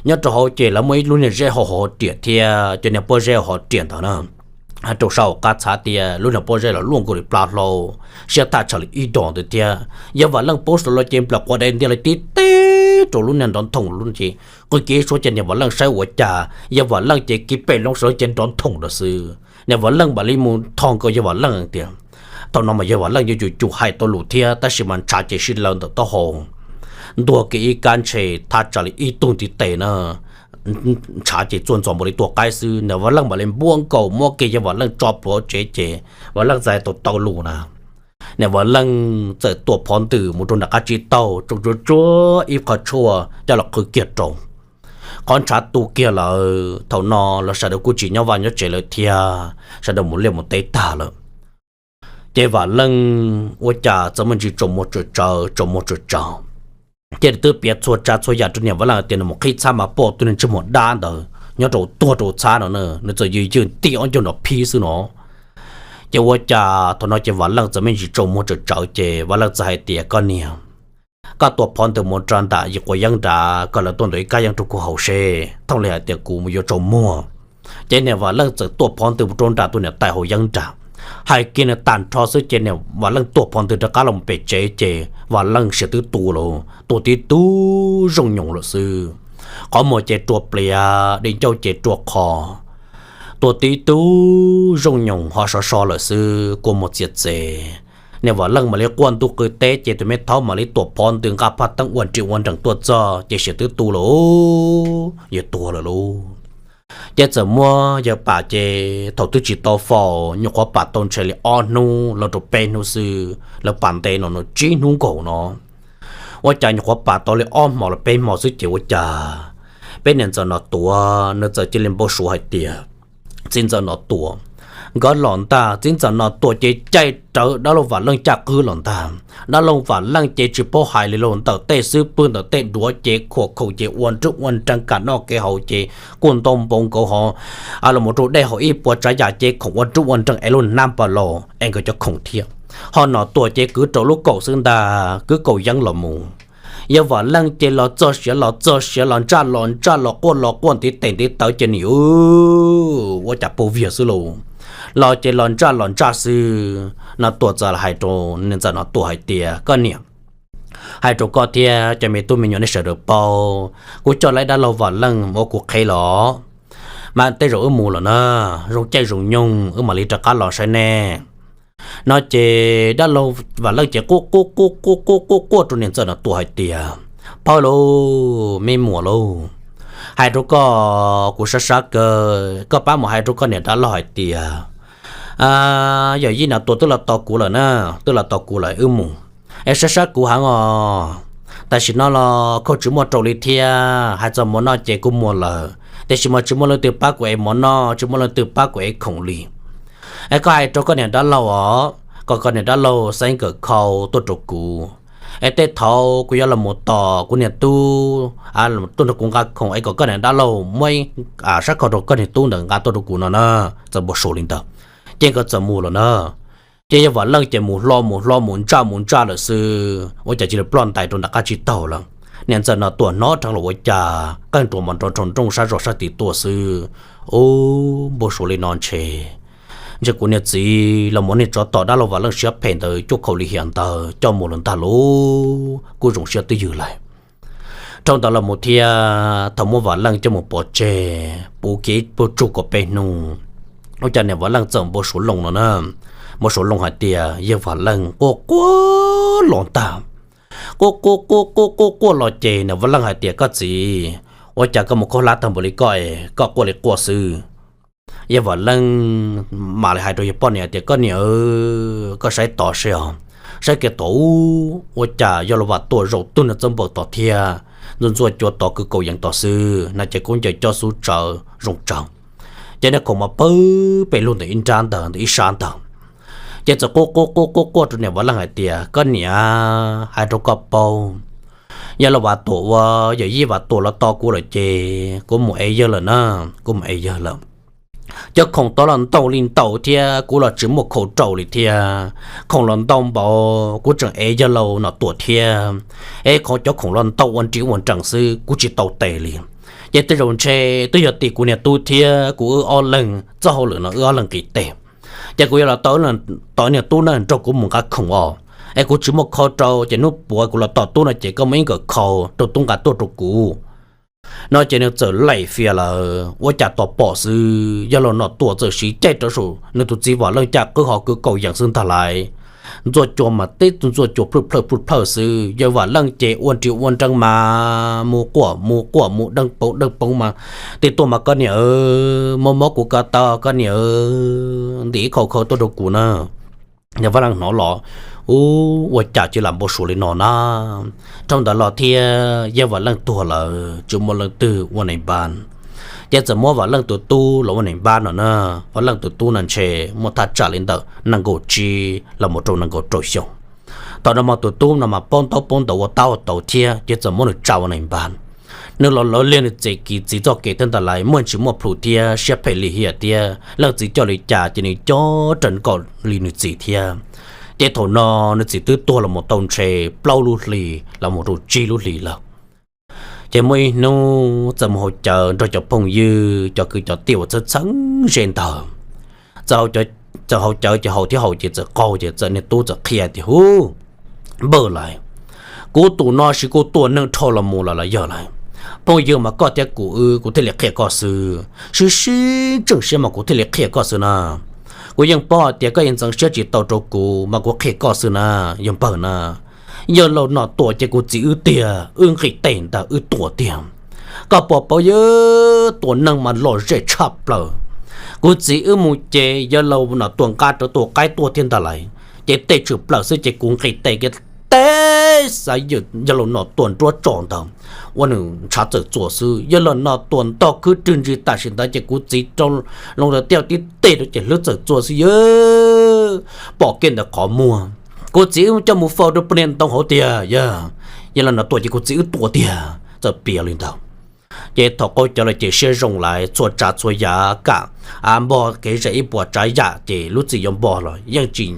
Nyob rau hauv ces lawv muaj ib lub niag zeb hauv hauv riam thiab cov niag pob zeb hauv hauv riam ntawd na. Rau sab hauv qab txhab tias lub niag pob zeb los luaj nkaus li plab hlau, siab thaj tsam li ib dos ntawd thiab. Yawg Vam Leej poob saum los ces nplawm quav dai ntiag li tib teb rau lub niag nrov nthoom lub ces qw kiag suab ces niam Vam Leej saib ua cas yawg Vam Leej ces kiv pem loo saum ces nrov nthoom lawm xwb. Niam Vam Leej mam li mus thov nkaus yawg Vam Leej tias, thaum no mas yawg Vam Leej yuav tsum tsum hais tau lus thiab tab sis mas ntshav ces sib law ntawm taub hau ntuag kiag ib kab ntshe thaj tsam li ib tug ntiv tes na. Ntshav ces txuag ntxov npaum li tua qaib xwb, niam Vam Leej mam li npuab nkaus muab kiag yawg Vam Leej tso plhuav tsev ces Vam Leej txawm hais tau tau lus na. Niam Vam Leej txawm tuam phov ntws mus rau nram qab tsib taug tsoo tsuag tsuag ib qho tshuaj coj los qhwv kiag rau. Qhov ntshav tu kiag lawm, thaum no los sawv daws kuj tsis nyob vaj nyob tsev lawm thiab, sawv daws mus liaj mus teb tag lawm. Ces Vam Leej ua cas txawm muaj ntsis tsaus muag tsawm tsawv tsaus muag tsawm tsawv. Ces twb piav txhua tsav txhua yam rau niam Vam Leej tias nws mus qhib txhab mas pom tus niag ntsej muag dab ntawd nyob rau tuag rau txhab no na, nws txawm yws ywj nti ob ncauj nrov phib xwb no. Ces ua cas thaum no ces Vam Leej txawm muaj ntsis tsaus muag tsawm tsawv ces Vam Leej txawm hais tias, koj niam, koj tuam phov ntws mus rau nram yim quav yeeb nrad, koj lawv tuaj ntawm ib kab yeeb rau kuv haus seb, thooj li hais tias kuv yuav tsaus muag. Ces niam Vam Leej txawm tuam phov ntws mus rau nram tus niam tais haus yeeb nrad. Hais kiag nws tag nrho xwb ces niam Vam Leej tuam phov ntws rov qab los pem tsev ces Vam Leej siav twb tu lawm, tuag tib tug zoo nyoos lawm xwb. Qhov muag ces rua pliav, di ncauj ces rua qho, tuag tib tug zoo nyoos ho so so lawm xwb, kua muag txias txev. Niam Vam Leej mam li quaj ntuj qw teb ces tus me thaub mam li tuam phov ntws nqa phaj teeb ua nrim ua nreem tuaj txog ces siav twb tu lawm, yuav tuag lawm lauj. Ces txawm muab yawg pam ces thaum twb tsis tau faus nyuam qhuav pam tau ntshe li ob hnub los rau peb hnub xwb, lawv pam ntev no nws tsib hnub nkaus no. Ua cas nyuam qhuav pam tau li ob hmo los peb hmo xwb ces ua cas peb niam ntxawm Nom Tuam nws txawm cia li npau suav hais tias, txiv ntxawm Nom Tuam nkawd los ntag, txiv ntxawm Nom Tuam ces caij rawv dab laug Vam Leej caj qwb los ntag. Dab laug Vam Leej ces tsis paub hais li lauj, ntawm tej xub pwg ntawm tej duav ces khuam khoom ces ua nruj ua nreeg, kam noj kev haus ces kuj ntau npaum nkaus hos, los mus rau dej haus ib puas tsav yam ces khoom ua nruj ua nreeg es lub hnab npas los es nkawd cov khoom thiab. Ho Nom Tuam ces kwv rau lub kaum xwb ntag, kwv kaum yeeb los mus. Yawg Vam Leej ces los txog siav los txog siav, los ntsaj los ntsaj, los quaj los quaj, ntiv tes ntiv taw ces nim ua cas pau viag xwb lauj. Los ces los ntsaj los ntsaj xwb. Nom Tuam txawm hais rau niam ntxawm Nom Tuam hais tias, koj niam, hais rau koj thiab cov me tub me nyuam nej sawv daws paub, kuv coj lawv dab laug Vam Leej mus ua kuv qhev los, mas tej zaum wb mus lawm na, zoo caij zoo nyoog wb mam li rov qab los saib nej. No ces dab laug Vam Leej ces quaj quaj quaj quaj quaj quaj rau niam ntxawm Nom Tuam hais tias, phauj lauj, me muam lauj, hais rau koj kuv sab sab kawg, koj pab mus hais rau koj niam dab laug hais tias, yawm yij Nom Tuam twb los tos kuv lawm na, twb los tos kuv lawm wb mus. Es sab sab kuv heev os, tam sim no los khauj tsis muaj rau li thiab, hais txog mov noj ces kuv muag lawm, tiam sis mas tsis muaj leej twg pab kuv ev mov noj, tsis muaj leej twg pab kuv ev khoom li. Es koj hais rau koj niam dab laug os, kom koj niam dab laug xeeb nkawm khau tuaj rau kuv. Es tej thaum kuv yuav los mus tos kuv niag tub tuaj nrog kuv nqa khoom es kom koj niam dab laug muab sab khau rau koj niag tub ntawd nqa tuaj rau kuv no na. Txawm npau suav li ntawd, ces nkawd txawm mus lawm na. Ces yawg Vam Leej ces mus hlo mus hlo mus ntsaj mus ntsaj lawm xwb, ua cas cia li ploj ntais rau nram qab tsib taug lawm. Niam ntxawm Nom Tuam hnov dheev los ua cas qeej ruas mas nrov nroo nrooj sab zos sab tid tuaj xwb. Ub, npau suav li no ntshe, ntshe kuv niag txiv los mus niag tsov tom dab laug Vam Leej siab phem ntawd cuaj khaum li hiam ntawd coj mus lawm ntag lauj, kuj zoo siab twj ywm lawm. Dhau ntawd los mus thiab thaum muab Vam Leej coj mus pov tseg puv kiag ib puag tsug kaum peb hnub, ua cas niam Vam Leej txawm npau suav loo no na. Npau suav loo hais tias yawg Vam Leej quaj quaj los ntag. Quaj quaj quaj quaj quaj quaj los ces niam Vam Leej hais tias, koj txiv, ua cas koj mus khaub hlab tag npaum li koj es koj quaj li quaj xwb? Yawg Vam Leej mam li hais rau yawg poj niam tias, koj niam, koj saib tod seb os, saib kiag tod ub, ua cas yog los Vam Tuam zaum tug niag txawb npaum tod thiab, ntxuaj ntxuaj cua tod kwv kaum yees tod xwb no ces kub ncaws coj xub tsawv zoo tsawv. Ces niag khoom mas pawg pes lug ntawm ib nrab ntawd ntawm ib sab ntawd. Ces txawm quaj quaj quaj quaj quaj rau niam Vam Leej hais tias, koj niam, hais rau koj paub, yog los Vam Tuam ua, yawm yij Vam Tuam los tos kuv lawm ces kuv mus ev yawg lawm na, kuv mus ev yawg lawm. Cov khoom tod los ntau li ntau thiab kuv los tsis muaj khoom rau li thiab. Khoom los ntau npaum kuv tseem ev yawg laus Nom Tuam thiab, es qhov cov khoom los ntau ua nrim ua nrees xwb kuv tsis tau tes li. Ces tej zaum ntshe twb yog tim kuv niag tub thiab kuv wb ob leeg txoj hauj lwm no wb ob leeg nqis tes. Ces kuv yuav los tau, tau niag tub na nrog kuv mus nqa khoom os, es kuv tsis muaj khau rau ces hnub puav kuv los tom tub no ces koj muaj ib nkawm khau rau tub nqa tuaj rau kuv. No ces nws txawm laim fias lawm, ua cas tos pom xwb yawg laus Nom Tuam txawm siv caij rov saum nws tus txiv Vam Leej caj qwb ho kwv kaum yees xwb ntag lauj. Ntxuaj cua mas teb ntxuaj cua plhawj plhawj plhawj plhawj xwb, yawg Vam Leej ces ua nri ua nreeb mas mus quaj mus quaj mus deeg poov deeg poov mas, tig tuaj mas koj niam, mob mob kuv ko taw koj niam, ntim ib khau khau tuaj rau kuv na. Yawg Vam Leej hnov los, u, ua cas cia lam npau suav li no na. Dhau ntawd los thiab yawg Vam Leej tuag lawm tsis muaj leej twg ua nais npab, ces txawm muab Vam Leej tus tub los ua nais npab no na. Vam Leej tus tub no ntshe muaj thaj tsam li ntawm nees nkaum tsib los mus rau nees nkaum rau xyoo. Thaum no mas tus tub no mas paub ntaub paub ntawv ua tab ua tau thiab ces txawm muab nws tsa ua nais npab. Nws los lawv liag nws txiv kiv txiv txoj kev thiab ntag lauj, muaj ntsis muaj plhus thiab siab phem lim hiam thiab, leej txiv coj li cas ces nws coj raws nkaus li nws txiv thiab. Ces thaum no nws txiv twb tuag los mus tau ntshe plaub lub hlis los mus rau tsib lub hlis lawm. Ces muaj ib hnub txawm mus haus cawv nrog cov phooj ywg cov kwv cov tij uas txheeb txheeb ze ntawd, txawm haus cawv ces haus thiab haus ces txawm qaug ces txawm niag tub txawm qhia tias, hu, npawg lauj, kuv tus no siv kuv tua neeg dhau los mus lawm los yog lauj. Phooj ywg mas koj thiab kuv wb kuv thiaj li qhia koj xwb, sib sib tseem siab mas kuv thiaj li qhia koj xwb na. Kuv yeej paub hais tias koj yeej ntxeev siab tsis tau rau kuv mas kuv qhia koj xwb na, yog npawg na. Yawg laus Nom Tuam ces kuv txiv wb tiag, wb nqis tes ntawd wb tua tiag. Koj puas paub yawg tua neeg mas lom zem tshaj plaws. Kuv txiv wb mus ces yawg laus Nom Tuam nqa rawv tus qaib tuaj thiab ntag lauj, ces tej tshwm plaws xwb ces kuv nqis tes kiag teb xav yawg laus Nom Tuam nruab tso ntawd, ua nws ntshav txawm txuas xwb. Yawg laus Nom Tuam ntog khwb rwg ntsis tam sim ntawd ces kuv txiv rau loo ntawd tiaj tib teg rau ces hlwb txawm txuas xwb yawg. Pom kiag ntawm qhov muag, kuv txiv wb coj mus faus rau pem niag ntoo hauv tiag yawg. Yawg laus Nom Tuam ces kuv txiv wb tua tiag, txawm piav li ntawd. Ces thaum qaug cawv lawm ces siab zoo lawm, txhua tsav txhua yam kam npog kev zem ib puas tsav yam ces lub txim yuav npog los yeej tsis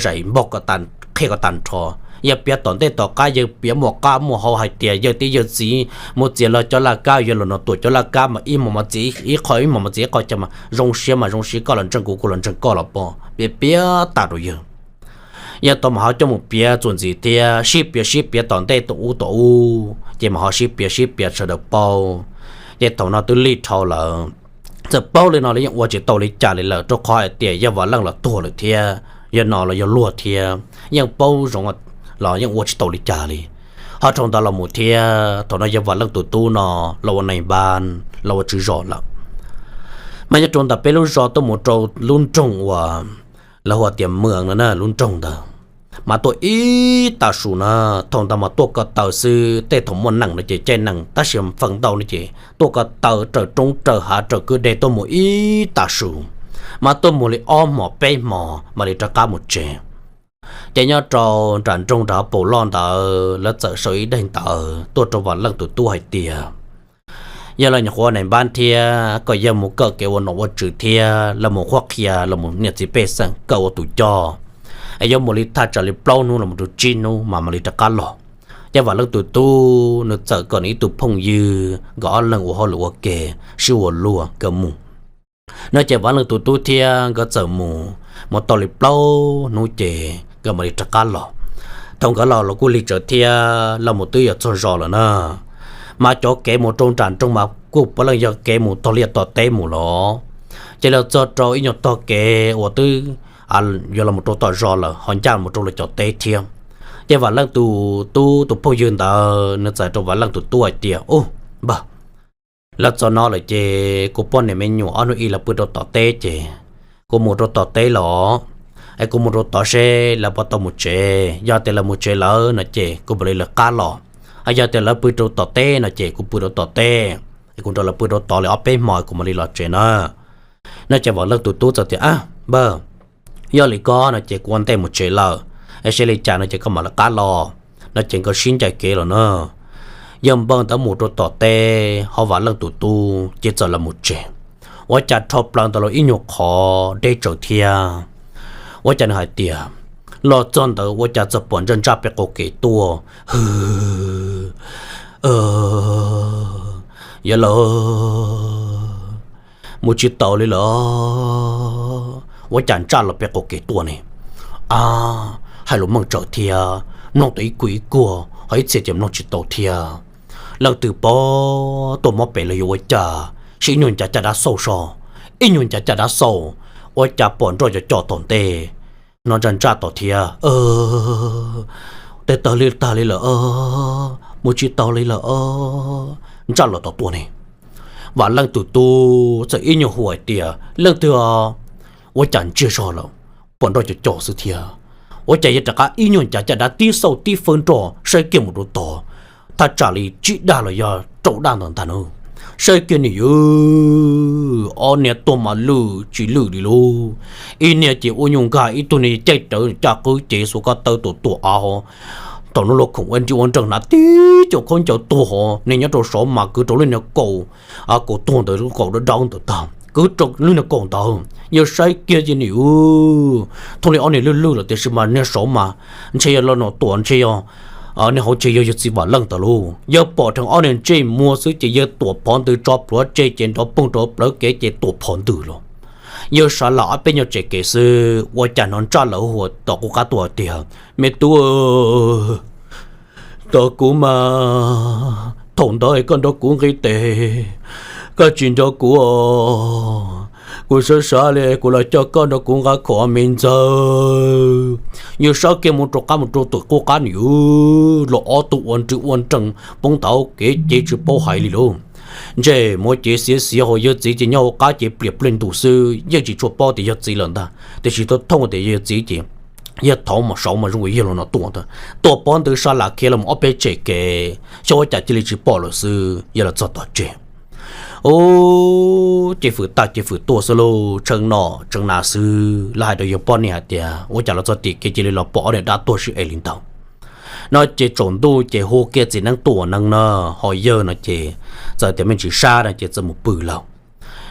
zais npog kom qhia kom tag nrho. Yog piav tom ntej tom qab yawg piav muaj qab muaj hau hais tias yawg tib yawg txiv mus txiav lawv cov laj kab, yawg laus Nom Tuam cov laj kab mas ib hmos mas txiav ib qho, ib hmos mas txiav ib qho, cas mas zoo siab mas zoo siab, koj los ntseeg kuv kuv los ntseeg koj los pom, piav piav tas rau yawg. Yawg tau mam ho coj mus piav txuas ntxiv thiab sib piav sib piav tom ntej tom ub tom ub ces mam ho sib piav sib piav sawv daws paub. Ces thaum no twb lig dhau lawm, txawm paub li no los yeej ua tsis tau li cas li lawm, rau qhov hais tias yawg Vam Leej los tuag lawm thiab, yawg no los yog luag thiab, yeej paub zoo los yeej ua tsis tau li cas li. Ho dhau ntawd los mus thiab thaum no yawg Vam Leej tus tub no los ua nais npab los ua tswv zos lawm. Mas nyob rau ntawm peb lub zos tuaj mus rau lub nroog uas lawv hu tias Mws no na, lub nroog ntawd mas tuaj ib tag su na. Thaum ntawd mas tuaj ko taw xwb, tej thaum muaj nees no ces caij nees, tab sis feem ntau no ces tuaj ko taw raws roob raws hav raws kwj deg tuaj mus ib tag su, mas tuaj mus li ob hmos peb hmos mam li rov qab mus tsev. Ces nyob rau nram nroog nram paus loj ntawd lawv txawm sau ib daim ntawv tuaj rau Vam Leej tus tub hais tias, yog los nyuam qhuav nais npab thiab, kom yawg mus kawm kev ua nom ua tswv thiab los mus qhuab qhia los mus niam txiv pej xeem kawm ua tus coj, es yuav mus li thaj tsam li plaub hnub los mus rau tsib hnub mas mam li rov qab los. Ces Vam Leej tus tub nws txawm kom nws ib tug phooj ywg nkawd ob leeg ua hauj lwm ua ke, sib ua luag nkawd mus. No ces Vam Leej tus tub thiab nkawd txawm mus, mus tau li plaub hnub ces nkawd mam li rov qab los. Thaum nkawd los los kuj lig tsawv thiab, los mus twb yuav txog zos lawm na. Mas cov kev mus rau nram nroog mas kuj puav leej yog kev mus tog liaj tom teb mus los. Ces los txog rau ib nyuag tog kev uas twb yuav los mus rau tom zos lawm ho ncaj mus rau lawv cov teb thiab. Ces Vam Leej tus tub tus phooj ywg ntawd nws txawm rau Vam Leej tus tub hais tias, u, npawg, lawv txog no lawm ces kuv poj niam me nyuam ob hnub ib lawv pw rau tom teb ces kuv mus rau tom teb los, es kuv mus rau tod seb lawv puas tau mus tsev. Yog tias lawv mus tsev lawm no ces kuv mam li lawv qab los. Yog tias lawv pw rau tom teb no ces kuv pw rau tom teb, es kuv nrog lawv pw rau tod li ob peb hmo kuv mam li los tsev na. No ces Vam Leej tus tub txawm tias, a, npawg, yog li ko no ces kuv ua ntej mus tsev lawm, es seb li cas no ces koj mam lawv qab los. No ces nkawd sib ncaim kev los na. Yawg npawg ntawd mus rau tom teb, ho Vam Leej tus tub ces txawm lawv mus tsev. Ua cas rho plaws ntawd los ib nyuag qhov deb tsawv thiab. Ua cas nws hais tias, los txog ntawd ua cas txawm pom ntsaj ntsaj pem qaum kev tuaj, hw, Yog lawm, mus tsis tau li lawm. Ua cas ntsaj los pem qaum kev tuaj ne? A, hais lus meej tsawm thiab, mloog tau ib kuj ib kuag, ho ib txhia ces mloog tsis tau thiab. Leej twg pom tuaj mob pem los yuav ua cas, sib ib nyuag ncav caj dab xauj so, ib nyuag ncav caj dab xauj, ua cas pom nroj cov coj tom ntej no ntsaj ntsaj tom thiab. Tej tag li tag li lawm, mus tsis tau li lawm. Ntsaj los tom tuaj ne. Vam Leej tus tub txawm ib nyuag hu hais tias, Leej twg? Ua cas ntsiag zog lawm, pom nroj cov coj xwb thiab. Ua cas yog rov qab ib nyuag ncav caj dab tib xauj tib fawb nroj saib kiag mus rau tod, thaj tsam li tsib daj los yog rau daj ntawd ntag na. Saib kiag nim yog ob niag tuag mas lwj tsis lwj li lauj. Ib niag ces ua nyuj nkag, ib tug niag caij rawv caj qwb ces xuas ko taw tuam tuam av ho. Thaum no luag khoom ua nri ua nreeg hnav tib co khaub ncaws tuag ho, niag nyob rau saud mas kwv rau lub niag kaum, kaum tuag ntawd, kaum dawb dawb ntawd tag, kwv rau lub niag kaum ntawd. Yog saib kiag ces nim thooj li ob niag lwj lwj lawm tiam sis mas niag saud mas ntshe yog los nom tuam ntshe yog, niag hauv ces yog yawg txiv Vam Leej ntawd lauj. Yawg pom dheev ob niag ntsej muag xwb ces yawg tuam phov ntws tso plhuav tseg ces nrov poog rau plawv kev ces tuam phov ntws los. Yawg sawv los ob peb nyuag tsev kev xwb ua cas hnov ntsaj lawv hu tom qub qab tuaj tias, Me tub, tos kuv mas, thaum ntawd koj nrog kuv nqis tes, koj tsis nrog kuv os. Kuv sab sab li kuv los coj koj nrog kuv nqa khoom me ntxawg. Yawg sawv kiag mus rau qab mus rau tom qub qab nim los ob tug ua nri ua nreeg poob ntawd kev ces tsis paub hais li lauj. Ntsej muag ces xiav xiav ho yawg txiv ces nyob hauv qab ces pliam plig ntus xwb, yeej tsis tshua paub tias yog txiv lawm ntag, tiam sis tau thooj tias yog yawg txiv ces yawg thov mas saud mas zoo yawg los no tuaj ntag. Tuam phov ntws sab lam khiav los ob peb tsev kev xyov ua cas cia li tsis pom lawm xwb, yawg los txog tom tsev. Ub, ces fwm tag ces fwm tuaj xwb lauj, tshee no tshee na xwb. Lawv hais rau yawg poj niam hais tias ua cas los txog tim kev cia li los pom ob niag dab tuag sib ev li ntawd no. Ces tsaus ntuj ces hu kiag txiv neeb tuaj ua neeb na, ho yawg no ces txawm tias me ntsis sab no ces txawm mus pw lawm.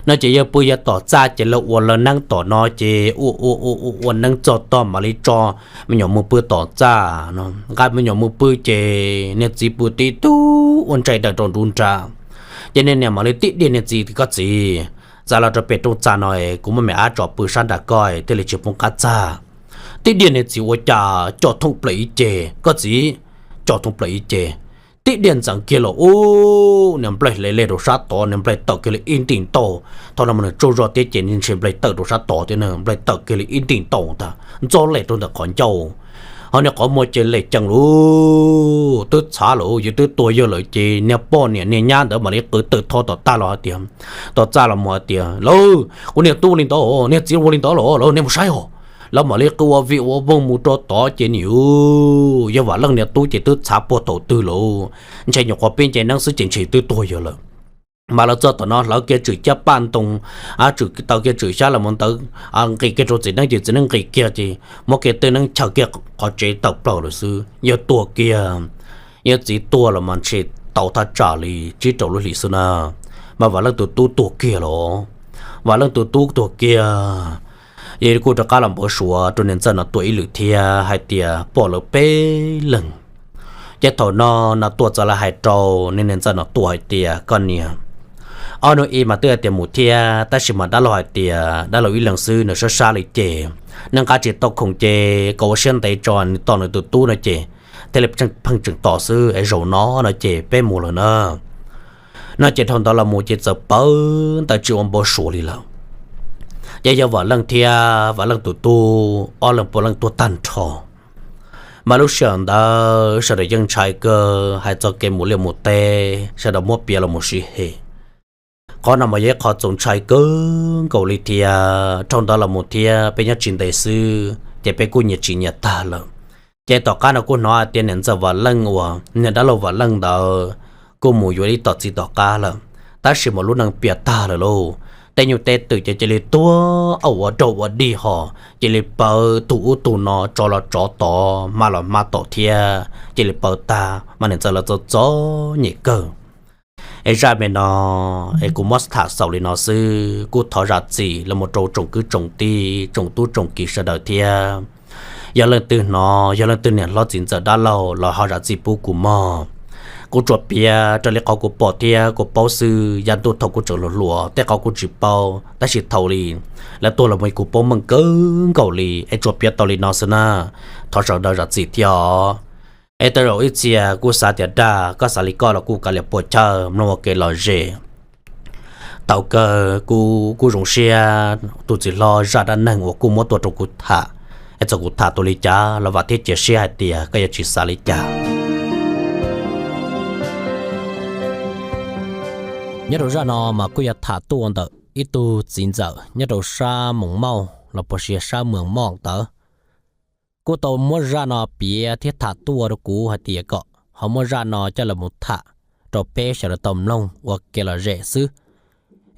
No ces yawg pw yawg tom txaj ces lawv ua lawv neeb tom no ces ua ua ua ua neeb txog tog mam li tso me nyuam mus pw tom txaj no. Nqa me nyuam mus pw ces niag txiv pw tib tug ua ntsej daws rau nruv nrag. Ces niag niam mam li tib diaj niag txiv tias, Koj txiv, txav los rau pem rooj txaj no, kuv muab me ab tso pw sab nram koj thiaj li tsis poob qab txaj. Tib diaj niag txiv ua cas coj thooj plaws ib ce, koj txiv, coj thooj plaws ib ce. Tib diaj ntxeev kiag los ub, niag nplaig hle le rau sab tod, niag nplaig tawm kiag li ib ntim ntaug. Thaum no mas nws tsaug zog thiab ces ntshe nplaig tawm rau sab tod thiab, nplaig tawm kiag li ib ntim ntaug ntag, ntxob lem rau ntawm qhov ncauj. Ho niag qhov muag ces lem cees lawm, twb txhav lawm, yog twb tuag yawg lawm ces niag poj niam niag nyab ntawd mam li qw tawm tho tom txaj los hais tias, tom txaj los mus hais tias, Lauj, kuv niag tub ua li ntawd, niag txiv ua li ntawd los, nej mus saib os. Lawv mam li qw ua vij ua voog mus rau tod ces nim yog Vam Leej niag tub ces twb txhav puag thaum twg lawm, ntshe nyuam qhuav pib nce neeb xwb ces ntshe twb tuag yawg lawm. Mas lawv txog tom no hlawv kiag tswm ciab paj ntoo, tswm taw kiag tswm xyab los mus ntawd, nqis kiag rau txiv neeb ces txiv neeb nqis kiag ces muab kiag tej neeb chaws kiag qhov tsev tawm plaws lawm xwb. Yawg tuag kiag, yawg txiv tuag los mas ntshe tau thaj tsam li tsib rau lub hlis xwb na, mas Vam Leej tus tub tuag kiag los. Vam Leej tus tub tuag kiag, yawg kuj rov qab los npau suav rau niam ntxawm Nom Tuam ib lwm thiab hais tias pom lawv peb leeg. Ces thaum no Nom Tuam txawm los hais rau niag niam ntxawm Nom Tuam hais tias, Koj niam, ob hnub ib mas twb hais tias mus thiab, tab sis mas dab laug hais tias dab laug ib leeg xwb nws sab sab li ces nws nqa tsis tau khoom ces kom ua siab ntev tso nws tos nws tus tub no ces thiaj li pheej tseem tos xwb es zaum no no ces peb mus lawm na. No ces dhau ntawd los mus ces txawm pawv ntawd tsis ua npau suav li lawm. Ces yog Vam Leej thiab Vam Leej tus tub ob leeg puav leej tuag tag nrho. Mas lub sij hawm ntawd sawv daws yeej ntshai kawg, hais txog kev mus liaj mus teb sawv daws muab piav los mus sib hem. Qhov no mas yog ib qho txaus ntshai kawg nkaus li thiab. Dhau ntawd los mus thiab peb nyob tsis ntev xwb ces peb kuj nyias tsis nyias tag lawm. Ces tom qab no kuj hnov hais tias niam ntxawm Vam Leej uas niag dab laug Vam Leej ntawd kuj mus yuav ib tom txiv tom qab lawm, tab sis mas lub neej piam tag lawm lauj. Tej nyuj tej twm ces cia li tuag ua raug ua dig ho, cia li pawv tug ub tug no, tsov los tsov tod, hma los hma tom thiab, cia li pawv tag mas niam ntxawm lawv txom txom nyem kawg. Es zaj me no es kuv muab tham xaus li no xwb, kuj thov zam txim los mus rau tsoom kwv tsoom tij tsoom tub tsoom kiv sawv daws thiab. Yog leej twg hnov, yog leej twg niam hlob txiv ntxawm dab laug los ho zam txim pub kuv mog. Kuv tsuas piav raws li qhov kuv pom thiab kuv paub xwb, yav ntuj thaum kuv tseem hluas hluas tej qhov kuv tsis paub, tab sis thaum li lawv tuag los mus kuv paub meej kawg nkaus li, es tsuas piav tau li no xwb na. Thov sawv daws zam txim thiab os. Es tej zaum ib txhia kuj xav tias dag, koj xav li koj los kuj kav liam puas chawj mloog ua kev lom zem. Tau kawg, kuv kuj zoo siab tus txiv hlob zaj dab neeg uas kuj muab tuaj rau kuv tham. Es txawm kuv tham tau li cas los vam thiab cia siab hais tias koj yuav tsis xav li cas. Nyob rau zaj no mas kuj yog tham tuaj ntawm ib tug txiv ntxawm nyob rau sab Moos Mauj los puas sis sab Moos Mauj ntawd. Kuj tau muab zaj no piav thiab tham tuaj rau kuv hais tias kom ho muab zaj no coj los tham rau peb sawv daws tau mloog ua kev lom zem xwb.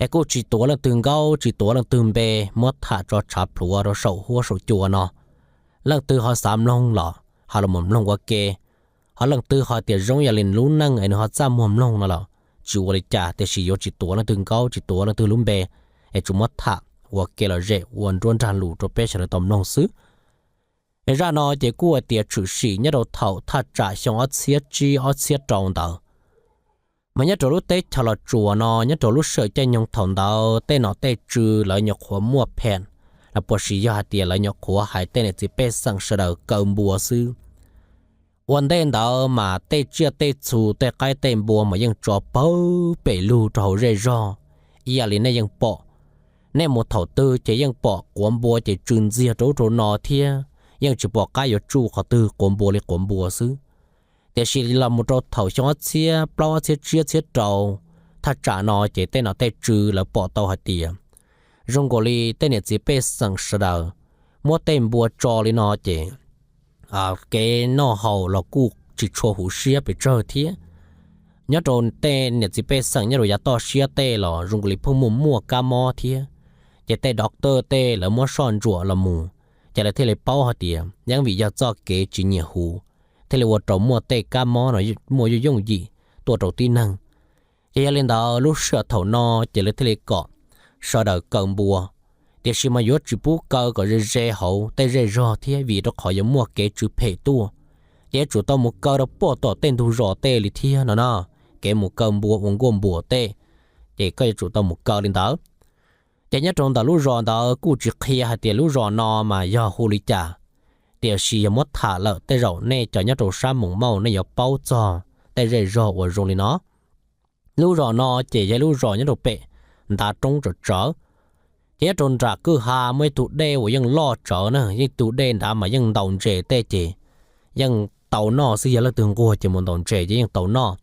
Es kuj tsis tuav leej twg nkaub tsis tuav leej twg npe, muab tham tso tshav plhuav rau saum huab saum cua no. Leej twg ho xav mloog los ho los mloog ua ke, ho leej twg ho tias zoo yam li lub neej es nws ho txaj muag mloog no los tsis ua li cas, tiam sis yuav tsis tuav leej twg nkaub tsis tuav leej twg lub npe, es tsuas muab tham ua kev lom zem ua nruab nrag lus rau peb sawv daws tau mloog xwb. Es zaj no ces kuj hais tias tshwm sim nyob rau thaum thaj tsam xyoo ob txhiab tsib ob txhiab rau ntawd. Mas nyob rau lub teb chaws Los Tsuas no, nyob rau lub sij hawm caij nyoog thaum ntawd tej nom tej tswv lawv nyuam qhuav muaj phem los puas sis yog hais tias lawv nyuam qhuav hais tej niam txiv pej xeem sawv daws kaw npua xwb. Ua ntej ntawd mas tej tsiaj tej txhu tej qaib tej npua mas yeej tso pawg pem lug rau hauv zej zog ib yam li nej yeej pom. Nej mus thaum twg ces yeej pom quav npua ces tsw ntxiag rau ub rau no thiab yeej tsis pom qab yuav tsuj qhov twg, quav npua li quav npua xwb. Tiam sis los mus rau thaum xyoo ob txhiab plaub ob txhiab tsib ob txhiab rau, thaj tsam no ces tej nom tej tswv lawv pom tau hais tias zoo nkaus li tej niam txiv pej xeem sawv daws muab tej npua tso li no ces kev noj haus los kuj tsis tshua huv siab pes tsawg thiab. Nyob rau tej niam txiv pej xeem nyob rau yav toj siab tej los zoo nkaus li pheej muaj muaj kab mob thiab. Ces tej doctor tej lawv muab soj ntsuam los mus, ces lawv thiaj li paub hais tias yeej vim yog txoj kev tsis nyiam huv thiaj li ua rau muaj tej kab mob no muaj yooj yooj yim tuaj rau tib neeg. Ces yog li ntawd lub sij hawm thaum no ces lawv thiaj li kom sawv daws kaw npua, tiam sis mas yuav tsis pub kaw kom ze ze hauv tej zej zog thiab vim rau qhov yuav muaj kev tsw phem tuaj. Ces yuav tsum tau mus kaw rau puag tom tej ntug zos tej li thiab no na. Kev mus kaw npua ua nkuaj npuas tej, ces koj yuav tsum tau mus kaw li ntawd. Ces nyob rau ntawm lub zos ntawd kuj tsis qhia hais tias lub zos no mas yog hu li cas, tiam sis yog muab tham lawm tej zaum nej cov nyob rau sab Moos Mauj nej yuav paub txog tej zej zog uas zoo li no. Lub zos no ces yog lub zos nyob rau pem ntav roob tsawv tsawv. Ces nyob rau nram kwj ha muaj ib tug dej uas yeej loj tsawv na, yeej tug dej nrad mas yeej ntaus ntses tej ces yeej tau noj xwb, yog leej twg nquag ces mus ntaus ntses ces yeej tau noj.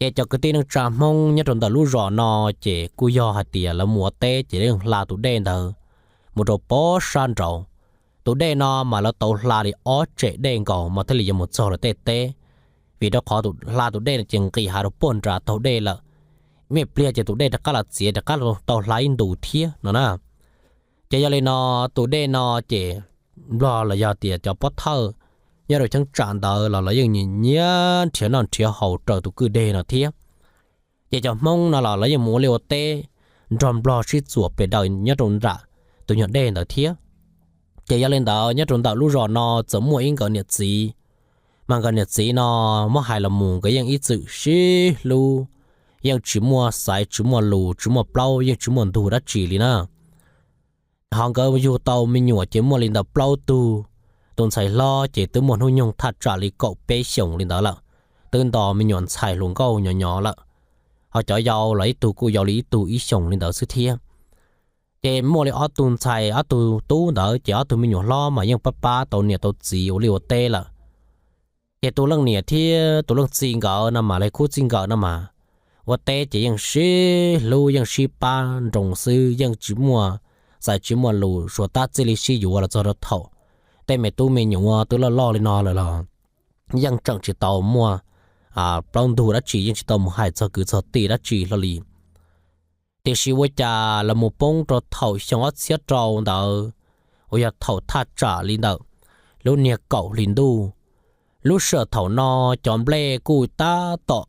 Ces cov kwv tij neej tsa Hmoob nyob rau ntawm lub zos no ces kuj yog hais tias lawv mus ua teb ces lawv yeej hla tus dej ntawd mus rau pob sab nraud. Tus dej no mas lawv tau hla li ob tsem dej nkaus mas thiaj li yuav mus txog lawv tej teb, vim rau qhov tus hla tus dej no ces nqis hav rau puag nrad taug dej lawm. Ib me pliag ces tus dej rov qab los txiav rov qab tau hla ib ntus thiab no na. Ces yog li no, tus dej no ces Nplog los yog tias cov pob thawj nyob rau cheeb tsam ntawd los lawv yeej nyiam nrhiav noj nrhiav haus raws tus kwj deg no thiab. Ces cov Hmoob no los lawv yeej mus ua liaj ua teb nrog Nplog sib txuas pes daws nyob rau nram tus nyuag dej ntawd thiab. Ces yog li ntawd nyob rau ntawm lub zos no txawm muaj ib nkawd niam txiv, mas nkawd niam txiv no muab hais los mus nkawd yeej ib txwm sib hlub, yeej tsis muaj xaiv tsis muaj lus tsis muaj plaub yeej tsis muaj ntug dab tsi li na. Ho nkawd yug tau me nyuam ces muaj li ntawm plaub tug. Tus ntxhais hlob ces twb muaj hnub nyoog thaj tsam li kaum peb xyoos li ntawd lawm, twb nto me nyuam ntxhais hluas nkauj nyo nyo lawm. Ho cov yau los ib tug kuj yau li ib tug ib xyoos li ntawd xwb thiab. Ces muaj li ob tug ntxhais ob tug tub ntawd ces ob tug me nyuam hlob mas yeej pab pab tau niam tau txiv ua liaj ua teb lawm. Ces tus leej niam thiab tus leej txiv nkawd no mas, los khub txij nkawm no mas, ua teb ces yeej sib hlub yeej sib pab nroo xwb, yeej tsis muaj xaiv tsis muaj lus, suav tab txij li sib yuav los txog rau thaum tej me tub me nyuam twb loj loj li no lawm los yeej tseem tsis tau muaj plaub ntug dab tsi, yeej tsis tau mus hais txog kwv txog tij dab tsi hlo li. Tiam sis ua cas los mus poob rau thaum xyoo ob txhiab rau ntawd, uas yog thaum thaj tsam li ntawm lub niag kaum hli ntuj, lub sij hawm thaum no cov nplej kuj tab tom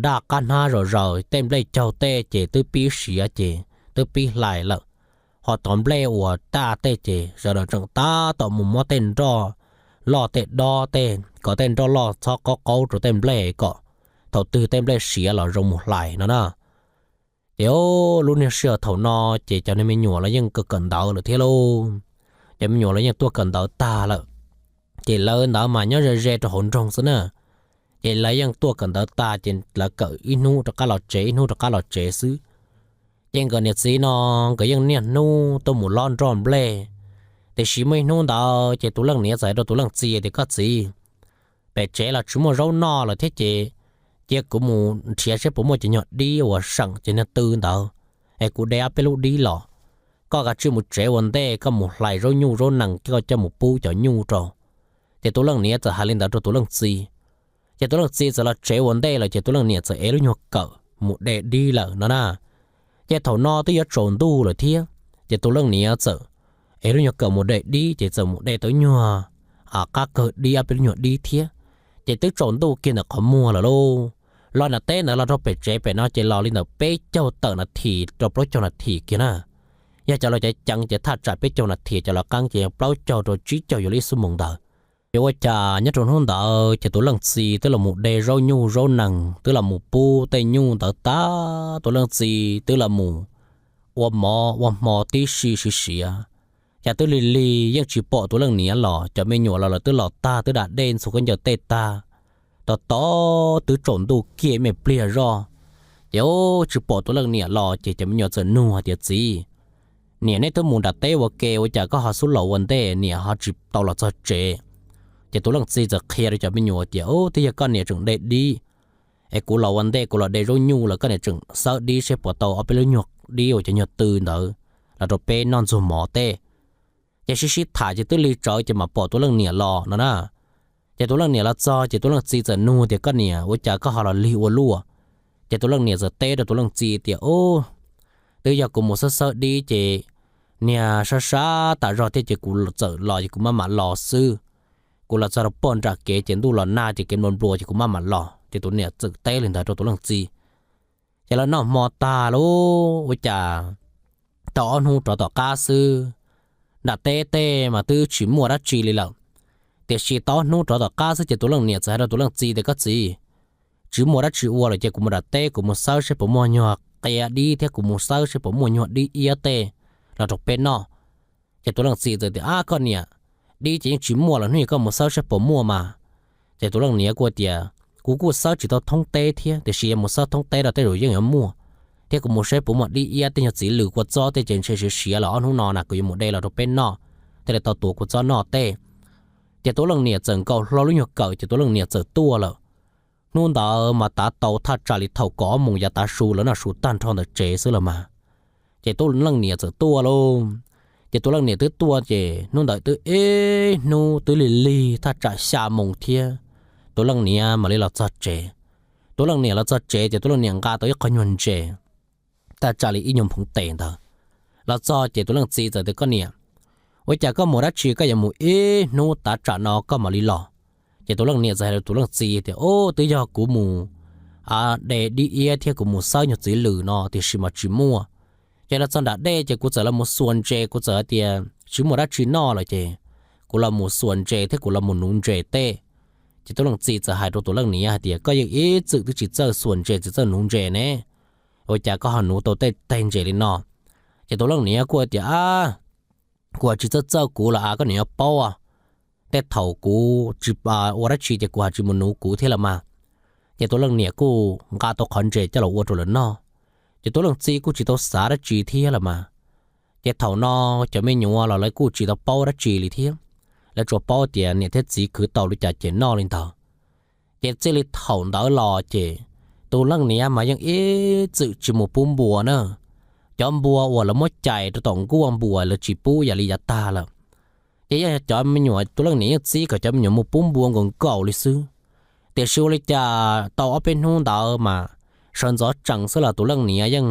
daj qab hnab zom zaws, tej nplej caug tej ces twb pib siav ces twb pib hlais lawm. Ho cov nplej uas daj tej ces sawv daws tseem tab tom mus muab tej nroj loj tej dob tej kom tej nroj loj txhob qaub qaub rau tej nplej kom thaum twg tej nplej siav los zoo mus hlais no na. Ces lub niag sij hawm thaum no ces cov niag me nyuam los yeej kawm kawm ntawv lawm thiab lauj. Cov me nyuam los yeej tuaj kawm ntawv tag lawm. Ces lawv ntawd mas nyob ze ze rau hauv nroog xwb na. Ces lawv yeej tuaj kawm ntawv tag ces lawv kawm ib hnub rov qab los tsev, ib hnub rov qab los tsev xwb. Ces nkawd niam txiv no nkawd yeej niaj hnub tuaj mus lob nroj nplej. Tiam sis muaj ib hnub ntawd ces tus leej niam txawm hais rau tus leej txiv tias, Koj txiv, pem tsev los tsis muaj zaub noj lawm thiab ces cia kuv mus nrhiav seb puas muaj cov nyuag dib uas seem cov nyuag tw ntawd es kuv de ob peb lub dib los. Koj kav tsij mus tsev ua ntej, koj mus hlais zaub nyuj zaub nees koj coj mus pub cov nyuj rau. Ces tus leej niam txawm hais li ntawd rau tus leej txiv. Ces tus leej txiv txawm los tsev ua ntej lawm ces tus leej niam txawm ev lub nyuag kawm mus de dib lawm no na. Ces thaum no twb yuav tsaus ntuj lawm thiab, ces tus leej niam txawm ev lub nyuag kawm mus de dib ces txawm mus de tau nyuag qab kawg dib ob peb lub nyuag dib thiab. Ces twb tsaus ntuj kiag ntawm qhov muag lawm lauj. Los nram teb ntawd los rau pem tsev pem no ces los li ntawm peb caug tawm nas this rau plaub caug nas this kiag na. Yog cov los cov ceev ces thaj tsam peb caug nas this, cov los qeeb ces plaub caug rau tsib caug yuav luag ib xuab moos ntawd. Ces ua cas nyob rau hnub ntawd ces tus leej txiv twb los mus de zaub nyuj zaub nees twb los mus pub tej nyuj ntawd tag, tus leej txiv twb los mus ua mov ua hmo tib si siav siav. Cas twb lig lig yeej tsis pom tus leej niam los, cov me nyuam los lawv twb los tag twb da dej ntxhua khaub ncaws tej tag. Tos tos twb tsaus ntuj kiag me pliag zoj, ces tsis pom tus leej niam los ces cov me nyuam txawm nug hais tias, Txiv, niam neb twb mus nram teb ua ke ua cas koj ho xub los ua ntej, niam ho tsis tau los txog tsev? Ces tus leej txiv txawm qhia rau cov me nyuam tias, Ub, twb yog koj niam tseem de dib es kuv los ua ntej kuv los de zaub nyuj lawm, koj niam tseem xawb dib seb puas tau ob peb lub nyuag dib uas cov nyuag tw ntawd los rau peb noj ntxuag mov tej. Ces sib sib tham ces twb lig tsawv ces mam pom tus leej niam los no na. Ces tus leej niam los txog ces tus leej txiv txawm nug tias, Koj niam, ua cas koj ho los lig ua luaj? Ces tus leej niam txawm teb rau tus leej txiv tias, Ub, twb yog kuv mus xawb xawb dib ces niag sab sab tas zog thiab ces kuv txawm los ces kuv maj mam los xwb. Kuv los txog rau pog nram kev ces ntuj los nag ces kev nplua nplua ces kuv maj mam los. Ces tus niam txawm teb li ntawd rau tus leej txiv. Ces lawv noj hmo tag lauj, ua cas tau ob hnub rov tom qab xwb, nram teb tej mas twb tsis muaj dab tsi li lawm. Tiam sis tau ob hnub rov tom qab xwb ces tus leej niam txawm hais rau tus leej txiv tias, Koj txiv, tsis muaj dab tsi ua lawm ces kuv mus nram teb kuv mus xawb seb puas muaj nyuag qia dib thiab kuv mus xawb seb puas muaj nyuag dib iab tej los rau peb noj. Ces tus leej txiv txawm tias, Ab, koj niam, dib ces yeej tsis muaj lawm hnub ib koj mus xawb saib puas muaj mas. Ces tus leej niam kuj tias, Kuv kuj xawb tsis tau thoob teb thiab, tiam sis yog mus xawb thoob teb los tej zaum yeej yuav muaj, thiab kuv mus saib puas muaj dib iab tej nyuag txiv lws kua txob tej ces ntshe siav siav los ob hnub no na kuv yuav mus de los rau peb noj, thiaj li tau tuav kua txob noj tej. Ces tus leej niam txawm nkaus hlo lub nyuag kawm ces tus leej niam txawm tuaj lawm. Hnub ntawd mas tav tau thaj tsam li thaum kaum ob moos yav tav su lawv noj su tag nrho ntawm tsev xwb los mas. Ces tus leej niam txawm tuaj lauj. Ces tus leej niam twb tuaj ces hnub ntawd twb ib hnub twb lig lig thaj tsam xya moos thiab, tus leej niam mam li los txog tsev. Tus leej niam los txog tsev ces tus leej niam nqa tau ib qho nyuag ntses thaj tsam li ib nyuag nphoov tes ntawd los txog ces tus leej txiv txawm tias, Koj niam, ua cas koj mus dab tsi koj yuav mus ib hnub tav tsam no koj mam li los? Ces tus leej niam txawm hais rau tus leej txiv tias, Ub, twb yog kuv mus de dib iab thiab kuv mus xawb nyuag txiv lws no tiam sis mas tsis muaj. Ces los txog nram dej ces kuv txawm los mus xuas ntses, kuv txawm hais tias tsis muaj dab tsi noj lawm ces kuv los mus xuas ntses thiab kuv los mus nuv ntses tej. Ces tus leej txiv txawm hais rau tus leej niam hais tias, Koj yeej ib txwm twb tsis txawj xuas ntses tsis txawj nuv ntses ne, ua cas koj ho nuv tau tej teg ntses li no? Ces tus leej niam kuj hais tias, Ab, kuv tsis txawj txawj kuv los av koj niam yuav paub. Tej thaum kuv tsis ua dab tsi ces kuv ho tsis mus nuv kuv thiab los mas. Ces tus leej niam kuj nqa tau qhov ntses coj los ua rau lawv noj. Ces tus leej txiv kuj tsis tau xav dab tsi thiab los mas. Ces thaum no cov me nyuam los lawv kuj tsis tau paub dab tsi li thiab, lawv tsuas paub tias niam thiab txiv khwv tau li cas ces noj li ntawd. Ces txij li thaum ntawd los ces tus leej niam mas yeej ib txwm tsis mus pub npua na. Cov npua uas lawv muab cais rau tom nkuaj npua lawv tsis pub yam li yav tag lawm. Ces yog cov me nyuam, tus leej niam yeej txib kom cov me nyuam mus pub npua nkaus nkaus li xwb. Tiam sis ua li cas tau ob peb hnub ntawd mas sawv ntxov tsees xwb los tus leej niam yeej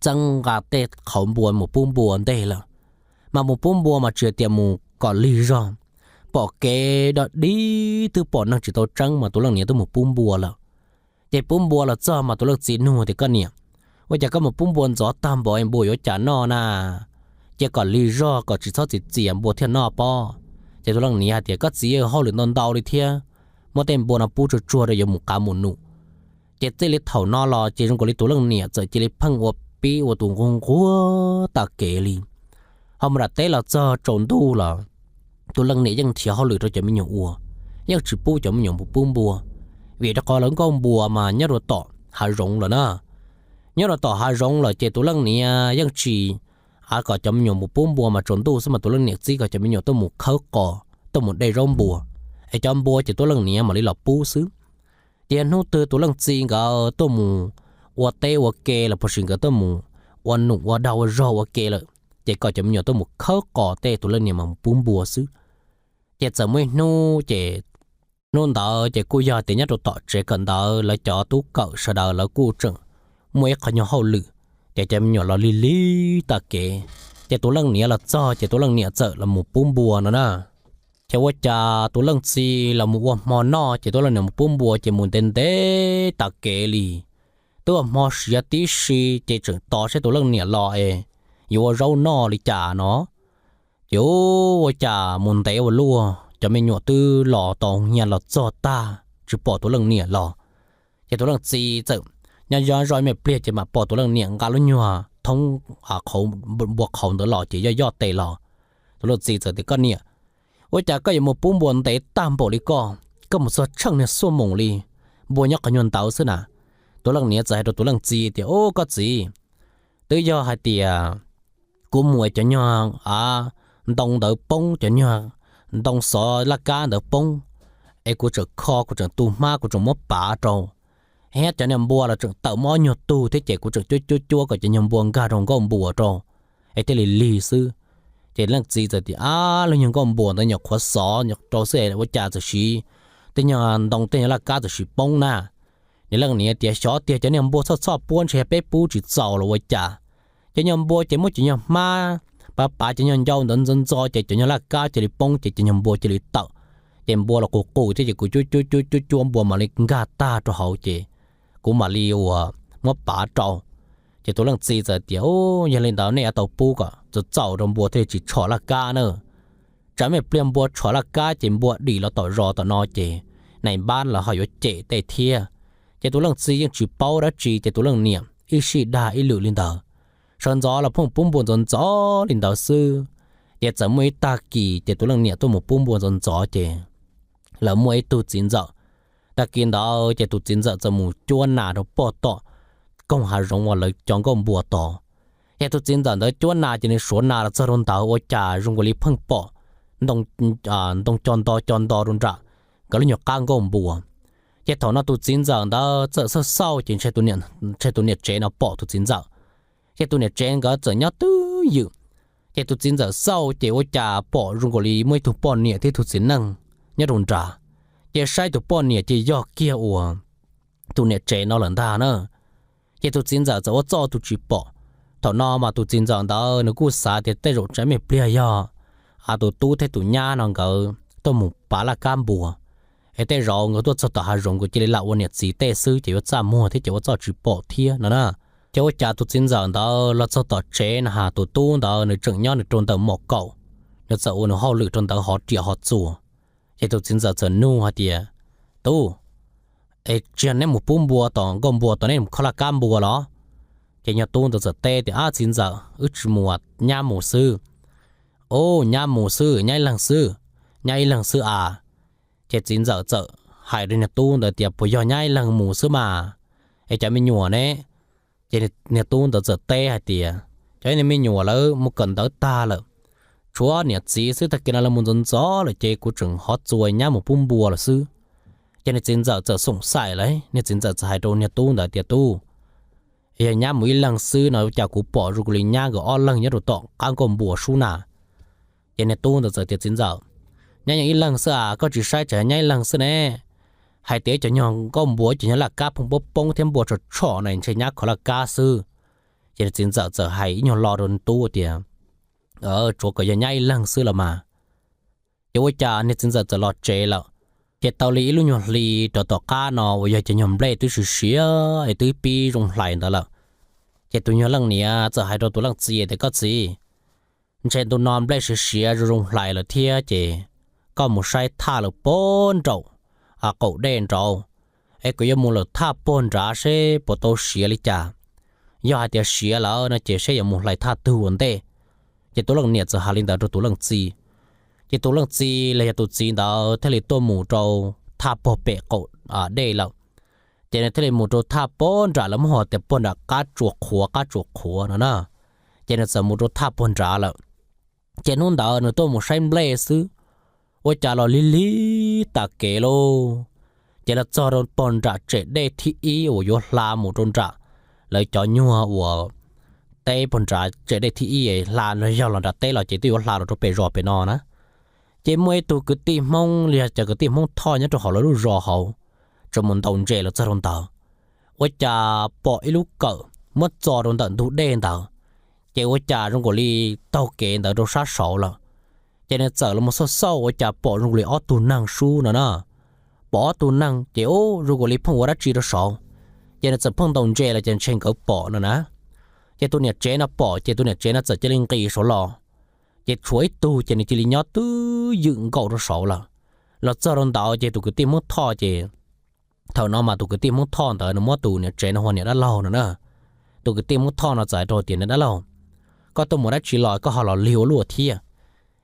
txeeb nqa tej qhauv npua mus pub npua ntej lawm. Mas mus pub npua mas tsis tias mus kom lig zog, pom kev dog dig twb pom neeg tsis tau tseeb mas tus leej niam twb mus pub npua lawm. Ces pub npua los txog mas tus leej txiv nug tias, Koj niam, ua cas koj mus pub npua ntxov tag npaum npua yuav cas noj na? Cia kom lig zog kom tsis txhob txias txias npua thiaj noj pob. Ces tus leej niam hais tias, Koj txiv, hauj lwm ntau ntau li thiab, muab tej npua no pub tsuag tsuag rau yuav mus qav mus num. Ces txij li thaum no los ces zoo nkaus li tus leej niam txawm cia li pheej ua pib ua tus nquag nquag tag kev li. Ho mus nram teb los txog tsaus ntuj los tus leej niam yeej nrhiav hauj lwm rau cov me nyuam ua, yeej tsis pub cov me nyuam mus pub npua, vim rau qhov lawv nkauj npua mas nyob rau tom hav zoov lawm na. Nyob rau tom hav zoov lawm ces tus leej niam yeej tsis av kom cov me nyuam mus pub npua mas tsaus ntuj xwb mas tus leej niam txib kom cov me nyuam tuaj mus khawb qos, tuaj mus de zaub npua, es cov npua ces tus leej niam mam li los pub xwb. Ces hnub twg tus leej txiv nkawd tuaj mus ua teb ua ke los puas sis nkawd tuaj mus ua num ua dag ua zog ua ke lawm, ces kom cov me nyuam tuaj mus khawb qos tej tus leej niam mas mus pub npua xwb. Ces txawm muaj ib hnub ces hnub ntawd ces kuj yog tias nyob rau tom tsev kawm ntawv lawv cov tub kawm sawv daws lawv kuj tseem muaj ib qho nyuag hauj lwm, ces cov me nyuam los lig lig tag kev, ces tus leej niam los txog ces tus leej niam txawm los mus pub npua no na. Ces ua cas tus leej txiv los mus ua hmo noj ces tus leej niam mus pub npua ces mus ntev ntev tag kev li, twb ua hmo siav tib si ces tseem tos saib tus leej niam los es yuav ua zaub noj li cas no. Ces ua cas mus ntev ua luaj cov me nyuam twb los tau hia los txog tag tsis pom tus leej niam los. Ces tus leej txiv txawm nyob zoj ib me pliag ces mam pom tus leej niam nqa lub nyuag thoob qhauv, npua qhauv ntawd los ces yoj yoj tes los. Tus leej txiv txawm tias, Koj niam, ua cas koj yuav mus pub npua ntev tag npaum li koj, koj mus txog tsheej niag xuaj moos li, npua nyob qhov nyuag ntawd xwb na? Tus leej niam txawm hais rau tus leej txiv tias, Ub, koj txiv, twb yog hais tias kuv mus es cov nyuag a ntoo ntawd poob, cov nyuag ntoo xov laj kab ntawd poob, es kuv tseem kho, kuv tseem tu hmab, kuv tseem muab pav rau, thiab cov niag npua los tseem tawm muaj ob nyuag tug thiab ces kuv tseem cuab cuab cuab kom cov nyuag npua nkag rau nkauj npua rau, es thiaj li lig xwb. Ces leej txiv txawm tias, Ab, lub nyuag nkauj npua ntawd nyuam qhuav xov rau xwb es ua cas txawm sim, tej nyuag ntoo tej nyuag laj kab txawm sim poob na? Niag leej niam tias, Xyov tiag, cov niag npua txhoj txhoj puab ntshe yog peb pub tsis txaus los ua cas. Cov nyuag npua ces muab cov nyuag hmab pav pav cov nyuag ncau ntawd ntxo ntxo ces cov nyuag laj kab cia li poob ces cov nyuag npua cia li tawm. Ces npua los qus qus thiab ces kuv cuab cuab cuab cuab cuab npua mam li nkag tag rau hauv ces kuv mam li uas muab pav rau. Ces tus leej txiv txawm tias, Ub, yog li ntawd nej yuav tau pub kom txaus txaus rau npua thiaj li tsis tshom laj kab na. Tsam me pliag npua tshom laj kab ces npua dim los tom zos tom no ces nais npab lawv ho yuav cem tej thiab. Ces tus leej txiv yeej tsis paub dab tsi ces tus leej niam ib sij dag ib lwm li ntawd, sawv ntxov los pheej pub npua ntxov ntxov li ntawd xwb. Ces txawm muaj ib tag kis ces tus leej niam tuaj mus pub npua ntxov ntxov ces lawv muaj ib tug txiv ntxawm. Tag kis ntawd ces tus txiv ntxawm txawm mus cuab nas rau pog tom koog hav zoov uas lawv cov nkauj npua tod. Ces tus txiv ntxawm ntawd cuab nas ces nws suav nas los txog rau ntawd ua cas zoo nkaus li pheej pom ntoo co nto co nto rau nram nkawd lub nyuag qab nkauj npua. Ces thaum no tus txiv ntxawm ntawd txawm xauj xauj ces ntshe tus niam tsev no pom tus txiv ntxawm. Ces tus niam tsev nkawd txawm nyob twj ywm. Ces tus txiv ntxawm xauj ces ua cas pom zoo nkaus li muaj ib tug poj niam thiab ib tug txiv neej nyob rau nrad. Ces saib tus poj niam ces yog kiag uas tus niam tsev no lawm ntag na. Ces tus txiv ntxawm txawm ua txuj tus tsis pom. Thaum no mas tus txiv ntxawm ntawd nws kuj xav tias tej zaum tsam me pliag yog tus tub thiab tus nyab no nkawd tuaj mus pav laj kab npua, es tej zaum nkawd tuaj txog tom hav zoov nkawd cia li lam ua niam txiv tej xwb ces yuav txaj muag thiab ces ua txuj tsis pom thiab no na. Ces ua cas tus txiv ntxawm ntawd los txog tom tsev na has tus tub ntawd nws tseem nyob nws rau ntawm mom kaum, nws txawm ua nws hauj lwm rau ntawd hov riam hov txuas. Ces tus txiv ntxawm txawm nug hais tias, Tub, es tsis yog neb mus pub npua tom nkauj npua tod, neb mus kho laj kab npua los? Ces nyuag tub ntawd txawm teb tias, Ab txiv ntxawm, wb tsis mus, nyab mus xwb. Ub, nyab mus xwb, nyab ib leeg xwb, nyab ib leeg xwb a. Ces txiv ntxawm txawm hais rau niag tub ntawd tias, Puas yog nyab ib leeg mus xwb mas, es cov me nyuam ne? Ces niag tub ntawd txawm teb hais tias, Cov me nyuam lawv mus kawm ntawv tag lawm, tshuav niam txiv xwb, tag kis no lawv mus ntxov ntxov lawm ces kuv tseem hov txuas nyab mus pub npua lawm xwb. Ces niag txiv ntxawm txawm xoom xaim lawm, niag txiv ntxawm txawm hais rau niag tub ntawd tias, Tub, yog nyab mus ib leeg xwb no cas kuv pom zoo li nyab nkawd ob leeg nyob rau tom qab nkauj npua sub na? Ces niag tub ntawd txawm tias, Txiv ntxawm, nyab yeej ib leeg xwb a, koj tsis saib tsam nyab ib leeg xwb ne. Hais tias cov nyuag nkauj npua, cov nyuag laj kab pheej poob poob thiab npua tshom tshom na, ntshe nyab kho laj kab xwb. Ces niag txiv ntxawm txawm hais ib nyuag lo rau niag tub tias, Tsuav kom yog nyab ib leeg xwb los mas. Ces ua cas niag txiv ntxawm txawm los tsev lawm. Ces tau li ib lub nyuag hli rov tom qab no uas yog cov nyuag nplej twb siav siav es twb pib zoo hlais ntawd lawm. Ces tus nyuag leej niam txawm hais rau tus leej txiv tias, Koj txiv, ntshe ntu no nplej siav siav zoo zoo hlais lawm thiab ces koj mus saib thaj lawm pem nraum qaum dej nraud, es kuv yuav mus lawm thaj puag nrad seb puas tau siav li cas. Yog hais tias siav lawm no ces seb yuav mus hlais thaj twg ua ntej. Ces tus leej niam txawm hais li ntawd rau tus leej txiv. Ces tus leej txiv los yog tus txiv ntawd thiaj li tuaj mus rau thaj puag pem qaum dej lawm. Ces nws thiaj li mus rau thaj puag nram lawv muab hu tias puag nram qab tsuas qhuav, qab tsuas qhuav no na. Ces nws txawm mus rau thaj puag nrad lawm. Ces hnub ntawd nws tuaj mus saib nplej xwb, ua cas los lig lig tas kev lauj. Ces los txog rau puag nram tsev dej thib ib uas yuav hla mus rau nram lawv cov nyuag uas teb puag nrad tsev dej thib ib hla, yog los nram teb los ces twb yuav hla los rau pem zos pem no na. Ces muaj ib tug kwv tij Hmoob los yog cov kwv tij Hmoob Thoj nyob rau hauv lawv lub zos hauv, tseem mus ntaus ntses los txog rau ntawd, ua cas pom ib lub kawm muab txo rau ntawm ntug dej ntawd. Ces ua cas zoo nkaus li taug kev ntawd rau sab saud lawm. Ces nws txawm los mus xauj xauj ua cas pom zoo nkaus li ob tug neeg sub no na. Pom ob tug neeg ces ub zoo nkaus li pheej ua dab tsi rau saud. Ces nws txawm pheej ntaus ntses los ces ntshe nkawd pom no na. Ces tus niam tsev no pom ces tus niam tsev no txawm cia li nqis saud los. Ces tshuav ib tug ces nws cia li nyob twb ywm nkaus rau saud lawm. Los txog rau ntawd ces tus kwv tij Hmoob Thoj ces, thaum no mas tus kwv tij Hmoob Thoj ntawd nws muab tus niam tsev no hu ua niam dab laug no na. Tus kwv tij Hmoob Thoj no txawm hais rau tias, Niam dab laug, koj tuaj mus dab tsi los koj ho los lig ua luaj thiab?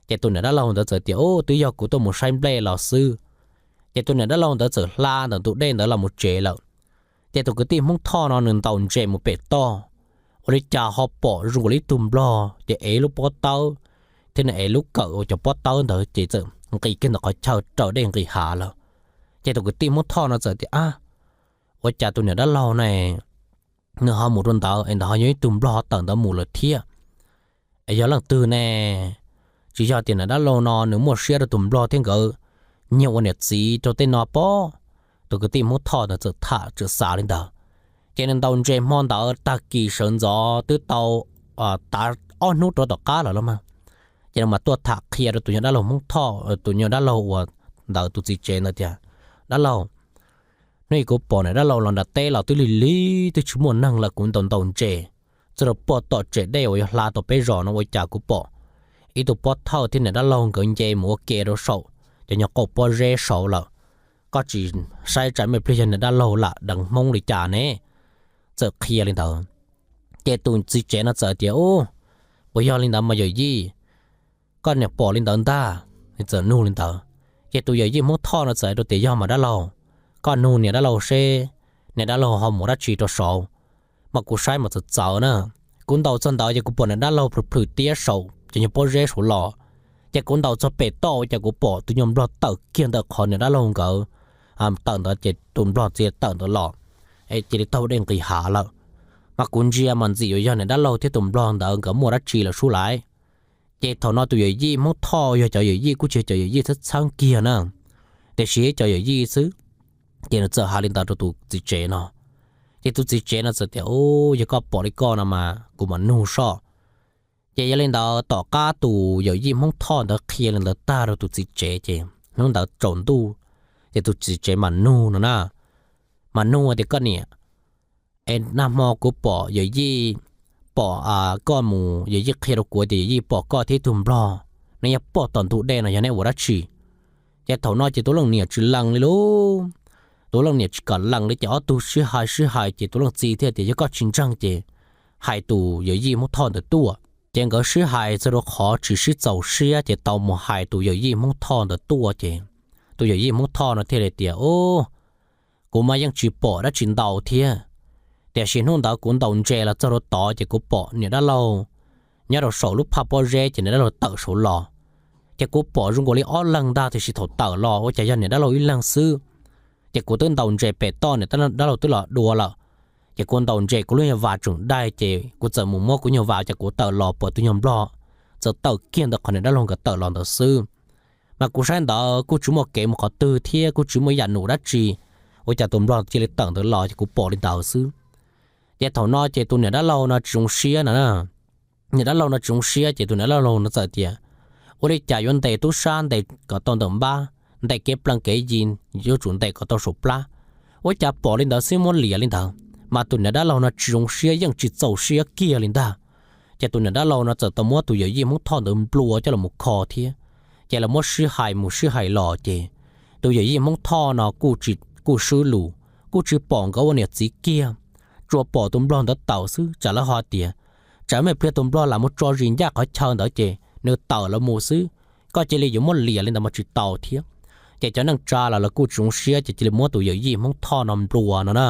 Ces tus niam dab laug ntawd txawm tias, Ub, twb yog kuv tuaj mus saib nplej los xwb. Ces tus niam dab laug ntawd txawm hla ntawm ntug dej ntawd los mus tsev lawm. Ces tus kwv tij Hmoob Thoj no nws ntaus ntses mus pem toj, ua li cas ho pom zoo nkaus li ib tug nplog ces ev lub pob tawb thiab nws ev lub kawm uas cov pob tawb ntawd ces txawm nqis kiag ntawm qhov chaw raws dej nqis hav lawm. Ces tus kwv tij Hmoob Thoj no txawm tias, Ab, ua cas tus niam dab laug ne nws ho mus rau ntawd es ntawd ho yog ib tug nplog tawm ntawd mus lawm thiab? Es yog leej twg ne? Tsis yog tias niam dab laug no nws muaj siab rau tus nplog thiab nkawd nyiag ua niam txiv rau tej no pob? Tus kwv tij Hmoob Thoj ntawd txawm tham txawm xav li ntawd. Ces nws ntaus ntses hmo ntawd tag kis sawv ntxov twb tau tav ob hnub rau tom qab lawm los mas, ces nws mas tuaj tham qhia rau tus nyuag dab laug Hmoob Thoj, tus nyuag dab laug uas ntawd tus txiv tsev ntawd tias, Dab laug, hnub ib kuv pom niam dab laug los nram teb los twb lig lig twb tsis muaj neeg lawm, kuv ntaus ntaus ntses txog rau puag tom tsev dej uas yuav hla tau peb zos no ua cas kuv pom ib tug pob thawj thiab niam dab laug nkawd nce mus ua ke rau saum cov nyuag qauj pob zeb saud lawm. Koj tsis saib tsam ib pliag yog niam dab laug lam deev Hmoob li cas ne? Txawm qhia li ntawd. Ces tus txiv tsev no txawm tias, Ub, puas yog li ntawd mas yawm yij? Koj niam pom li ntawd ntag. Nws txawm nug li ntawd. Ces tus yawm yij Hmoob Thoj no txawm hais rau tias, Yog mas dab laug, koj nug niam dab laug seb niam dab laug ho mus dab tsi rau saud, mas kuv saib mas txawv txawv na. Kuv ntaus txog ntawd ces kuv pom niam dab laug plhws plhws tiab saum cov nyuag pob zeb saud los. Ces kuv ntaus txog pem toj ua cas kuv pom tus nyuag nplog tawm kiag ntawm qhov niam dab laug nkawd tawm ntawd ces tus nplog txia tawm ntawd los, es cia li taug dej nqis hav lawm. Mas kuv ntsia mas ntxim yuav yog niam dab laug thiab tus nplog ntawd nkawd muaj dab tsi lawm sub laiv. Ces thaum no tus yawm yij Hmoob Thoj yog cov yawm yij kuj tsis yog cov yawm yij txheeb txheeb kiag na, tiam sis cov yawm yij xwb. Ces nws txawm hais li ntawd rau tus txiv tsev no. Ces tus txiv tsev no txawm tias, Ub, yog koj pom li koj no mas kuv mam nug soj. Ces yog li ntawd tom qab tus yawm yij Hmoob Thoj ntawd qhia li ntawd tag rau tus txiv tsev ces hnub ntawd tsaus ntuj, ces tus txiv tsev mam nug no na. Mam nug tias, Koj niam, es nag hmo kuv pom yawm yij, pom koj mus, yawm yij qhia rau kuv tias yawm yij pom koj thiab ib tug nplog, nej yog poj tom ntug dej no yog nej ua dab tsi? Ces thaum no ces tus leej niam tsis lees li lauj. Tus leej niam tsis kam lees li ces ob tug sib hais sib hais ces tus leej txiv thiaj tias, Yog koj tsis ntseeg ces hais tus yawm yij Hmoob Thoj ntawd tuaj. Ces nkawd sib hais txog rau qhov tsis sib txaus siab ces tau mus hais tus yawm yij Hmoob Thoj ntawd tuaj ces tus yawm yij Hmoob Thoj no thiaj li tias, Ub, kuv mas yeej tsis pom dab tsi ntau thiab, tiam sis hnub ntawd kuv ntaus ntses los txog rau tod ces kuv pom niam dab laug nyob rau saum lub phaj pob zeb ces niam dab laug tawm saud los. Ces kuv pom zoo nkaus li ob leeg ntag tiam sis thaum tawm los ua cas yog niam dab laug ib leeg xwb. Ces kuv twb ntaus ntses pem toj niam dab laug twb los dua lawm. Ces kuv ntaus ntses kuv lub nyuag vas tseem dai ces kuv txawm mus muab kuv nyuag vas ces kuv tawm los pom tus nyuag nplog txawm tawm kiag ntawm qhov niam dab laug nkawd tawm los ntawd xwb. Mas kuv saib ntawd kuj tsis muaj kev mus qhov twg thiab kuj tsis muaj ib yam num dab tsi, ua cas tus nplog cia li tawm ntawd los ces kuv pom li ntawd xwb. Ces thaum no ces tus niam dab laug no tsis zoo siab no na. Niam dab laug no tsis zoo siab ces tus niam dab laug no txawm tias, Ua li cas yuav ntes tub sab ntes kom tau ntawm npab, ntes kev plees kev yi, yuav tsum ntes kom tau saum plab. Ua cas pom li ntawd xwb muab liam li ntawd. Mas tus niam dab laug no tsis zoo siab yeej tsis txaus siab kiag li ntag. Ces tus niam dab laug no txawm tau muab tus yawm yij Hmoob Thoj ntawd nplua coj los mus kho thiab. Ces lawv muab sib hais mus sib hais los ces tus yawm yij Hmoob Thoj no kuj swb lus, kuj tsis pom nkawd ua niam txiv kiag, tsuas pom tus nplog ntawd tawm xwb. Tsam lawv ho tias, tsam muaj ib pliag tus nplog lam mus tso zis ncaj qhov chaw ntawd ces nws tawm los mus xwb, koj cia li yuav muab liam li ntawd mas tsis tau thiab. Ces cov neej tsa los lawv kuj tsis zoo siab ces cia li muab tus yawm yij Hmoob Thoj no nplua no na.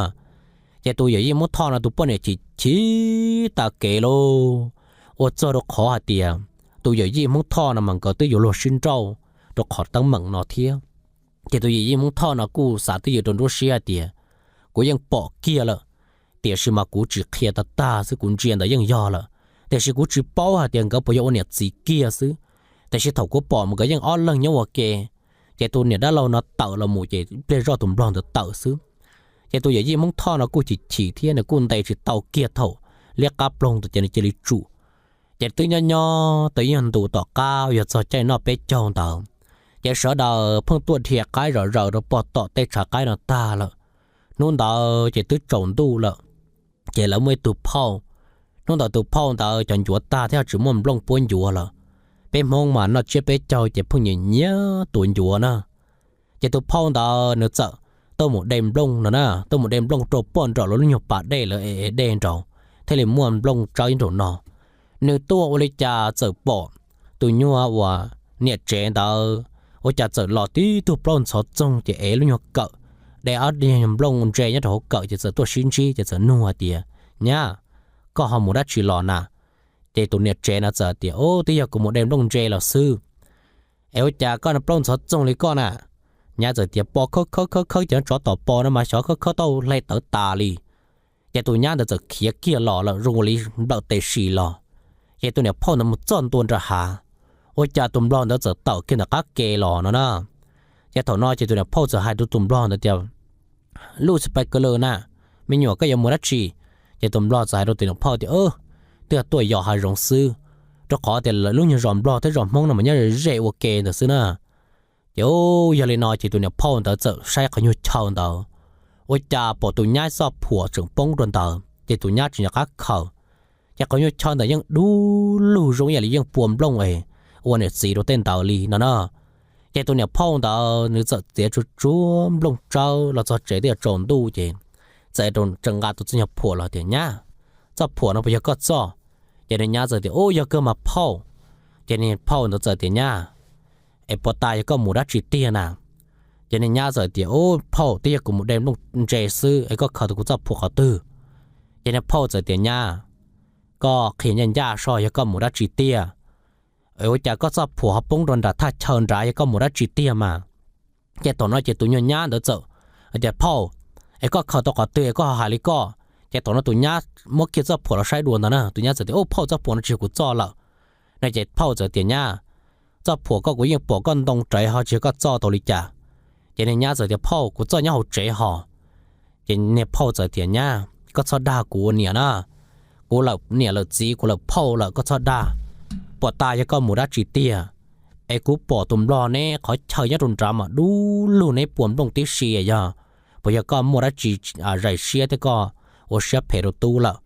Ces tus yawm yij Hmoob Thoj no tus poj niam chim chim tas kev lauj, ua txog rau qhov hais tias tus yawm yij Hmoob Thoj no mas nkawd twb yuav luag sib nrauj rau qhov teeb meem no thiab. Ces tus yawm yij Hmoob Thoj no kuj xav twj ywm rau nruab siab hais tias, kuv yeej pom kiag lawm, tiam sis mas kuv tsis qhia tag tag xwb, kuv ntsia ntawd yeej yog lawm, tiam sis kuv tsis paub hais tias nkawd puas yog ua niam txiv kiag xwb. Tiam sis thaum kuv pom mas nkawd yeej ob leeg nyob ua ke, ces tus niam dab laug no tawm los mus ces ib pliag zoj tus nplog ntawd tawm xwb. Ces tus yawm yij Hmoob Thoj no kuj chim chim thiab nws kuj ntes tsis tau kiag thaum liab qab ploog ntawd ces nws cia li tsum. Ces twb nyob nyob tau ib nyuag ntu tom qab yog txog caij noj peb caug ntawd, ces sawv daws pheej tuaj dhia qaib zom zaws rau pog tom tej tshav qaib no tag lawm. Hnub ntawd ces twb tsaus ntuj lawm, ces lawv muaj ib tug phauj. Hnub ntawd tus phauj ntawd cov ncuav tag thiab tsis muaj nplooj puab ncuav lawm. Peb Hmoob mas noj tsiab peb caug ces pheej nyiam nyiam tuav ncuav na. Ces tus phauj ntawd nws txawm tuaj mus de nplooj no na, tuaj mus de nplooj rau poj nraum lawv lub nyuag pas dej, lawv e dej nraud, thiaj li muaj nplooj tsawb nraum no. Nws tuaj ua li cas txawm pom tus nyuag uas niam tsev ntawd ua cas txawm los tib tug plaub ntxhov txoog ces ev lub nyuag kawm, de ob nyuag nplooj ntse nyob rau hauv kawm ces txawm tuaj sib ntsib ces txawm nug hais tias, nyab, koj ho mus dab tsi los na? Ces tus niam tsev no txawm tias, ub, twb yog kuv mus de nplooj ntse los xwb. Es ua cas koj plaub ntxhov txoog li koj na? Nyab txawm tias, pos khawb khawb khawb khawb cov tsov tom pos no mas xyov khawb khawb tau hle tawv tas li. Ces tus nyab ntawd txawm khiav kiag los lawm zoo li nplawm tes si los. Ces tus niam phauj ntawd mus txog ntua nram hav, ua cas tus nplog ntawd txawm tawm kiag ntawm qab ke los no na. Ces thaum no ces tus niam phauj txawm hais rau tus nplog ntawd tias, luj xi pais kaw lawm na, me nyuam koj yuav mus dab tsi? Ces tus nplog txawm hais rau tus niam phauj tias, twb tuaj yos hav zoov xwb, rau qhov tias lawv lub nyuag zos nplog thiab zos Hmoob no mas nyob ze ua ke ntawd xwb na. Ces yog li no ces tus niam phauj ntawd txawm saib qhov nyuag chaw ntawd, ua cas pom tus nyab txoj phuam tseem poob rau ntawd ces tus nyab tseem nco qab khaws. Ces qhov nyuag chaw ntawd yeej dub lug zoo ib yam li yeej pua nplooj es ua niam txiv rau tej ntawd li no na. Ces tus niam phauj ntawd nws txawm txiav tsuag tsuag nplooj tsawb los txog tsev twb yuav tsaus ntuj ces txawm rau tseem nqa tus txoj nyuag phuam los tias, nyab, txoj phuam no puas yog koj txoj? Ces niag nyab txawm tias, ub, yog kawg mas phauj. Ces niag phauj ntawd txawm tias, nyab, es puas tas yog koj mus dab tsi tiag na? Ces niag nyab txawm tias, ub phauj, twb yog kuv mus de nplooj ntse xwb es koj khaws tau kuv txoj phuam qhov twg? Ces niag phauj txawm tias, nyab, koj qhia ncaj ncaj soj yog koj mus dab tsi tiag? Es ua cas koj txoj phuam ho poob rau nram thaj chaw nrad, yog koj mus dab tsi tiag mas? Ces thaum no ces tus nyuag nyab ntawd txawm tias, phauj, es koj khaws tau qhov twg es koj ho hais li koj? Ces thaum no tus nyab muab kiag txoj phuam los saib dua ntawd na, tus nyab txawm tias, ub phauj, txoj phuam no tsis yog kuv txoj lawm. No ces phauj txawm tias, nyab, txoj phuam koj kuv yeej pom koj ntoo rawv ho tsis yog koj txoj tau li cas? Ces niag nyab txawm tias, phauj, kuv txoj nyob hauv tsev hos. Ces niag phauj txawm tias, nyab, koj txhob dag kuv ua niam na, kuv lawm niam lawm txiv kuv lawm phauj lawm koj txhob dag. Puas tas yog koj mus dab tsi tiag? Es kuv pom tus nplog neb qhov chaw nyob rau nrad mas dub lug neb pua nplooj tib si, yog puas yog koj muaj dab tsi zais siab thiab koj ua siab phem rau tub lawm?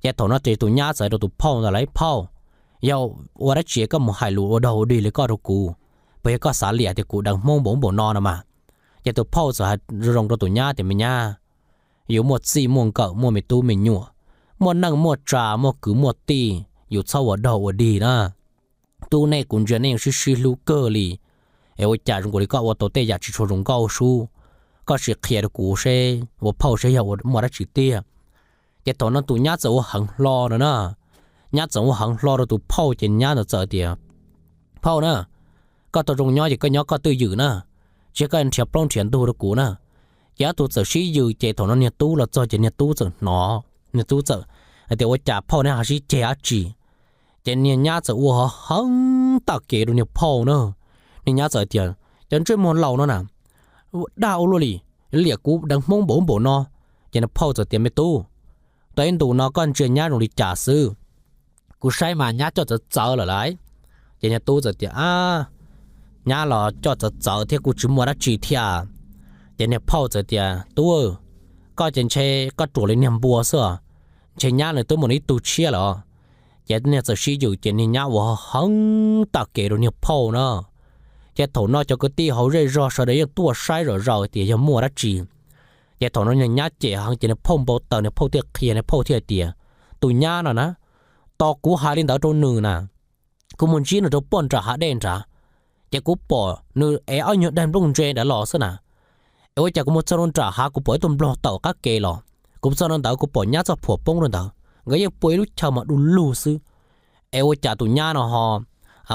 Ces thaum no ces tus nyab txawm hais rau tus phauj ntawd, lauj phauj, yog ua dab tsi koj mus hais lus ua dog ua dig li koj rau kuv? Puas yog koj xav liam tias kuv deev Hmoob npaum npaum no no mas? Ces tus phauj txawm hais zoo zoo rau tus nyab tias, me nyab, yus muaj txij muaj nkawm, muaj me tub me nyuam, muaj neej muaj tsa, muaj kwv muaj tij, yus txhob ua dog ua dig na. Tub nej kuv ntsia nej yeej sib sib hlub kawg li, es ua cas zoo nkaus li koj ua tau tej yam tsis tshua zoo nkauj sub? Koj sim qhia rau kuv seb ua phauj seb yog ua muaj dab tsi tiag. Ces thaum no tus nyab txawm ua heev hlo no na, nyab txawm ua heev hlo rau tus phauj ces nyab ntawd txawm tias, phauj na, koj tau zoo nyob ces koj nyob koj twj ywm na, tsis yog koj nrhiav plaub nrhiav ntug rau kuv na. Ces ob tug txawm sib ywm ces thaum no niag tub los txog ces niag tub txawm hnov, niag tub txawm hais tias, ua cas phauj neb ho sib ceg dab tsi? Ces niag nyab txawm ua ho heev tag kev rau niag phauj na. Niag nyab txawm tias, cov ntsej muag laus no na, dag ua luaj li, liam kuv deev Hmoob npaum npaum no. Ces niag phauj txawm tias, me tub, tau ib ntus no koj ntsia nyab zoo li cas xwb? Kuv saib mas nyab coj txawv txawv lawm lauj. Ces niag tub txawm tias, ab, nyab los coj txawv txawv thiab kuj tsis muaj dab tsi thiab. Ces niag phauj txawm tias, tub, koj ces ntshe koj ruam li niag npua xwb, ntshe nyab nws twb muaj nws ib tug tshiab lawm. Ces niag txawm sib ywm ces niag nyab ua heev tag kev rau niag phauj na. Ces thaum no cov kwv tij hauv zej zog sawv daws yeej tuaj saib zom zaws tias yog muaj dab tsi. Ces thaum no niag nyab cem heev ces niag phauj npau taws, niag phauj thiaj qhia, niag phauj thiaj tias, tus nyab no na, tos kuv hais li ntawd rau nws na, kuv mus ntsib nws rau pem nram hav dej nrad, ces kuv pom nws ev ob nyuag daim nplooj ntse ntawd los xwb na. Es ua cas kuv mus txog rau nram hav kuv pom ib tug nplog tawm qab ke los, kuv mus txog rau ntawd kuv pom nyab txoj phuam poob rau ntawd, nkawd yeej pua ib lub chaw mas du lug xwb. Es ua cas tus nyab no ho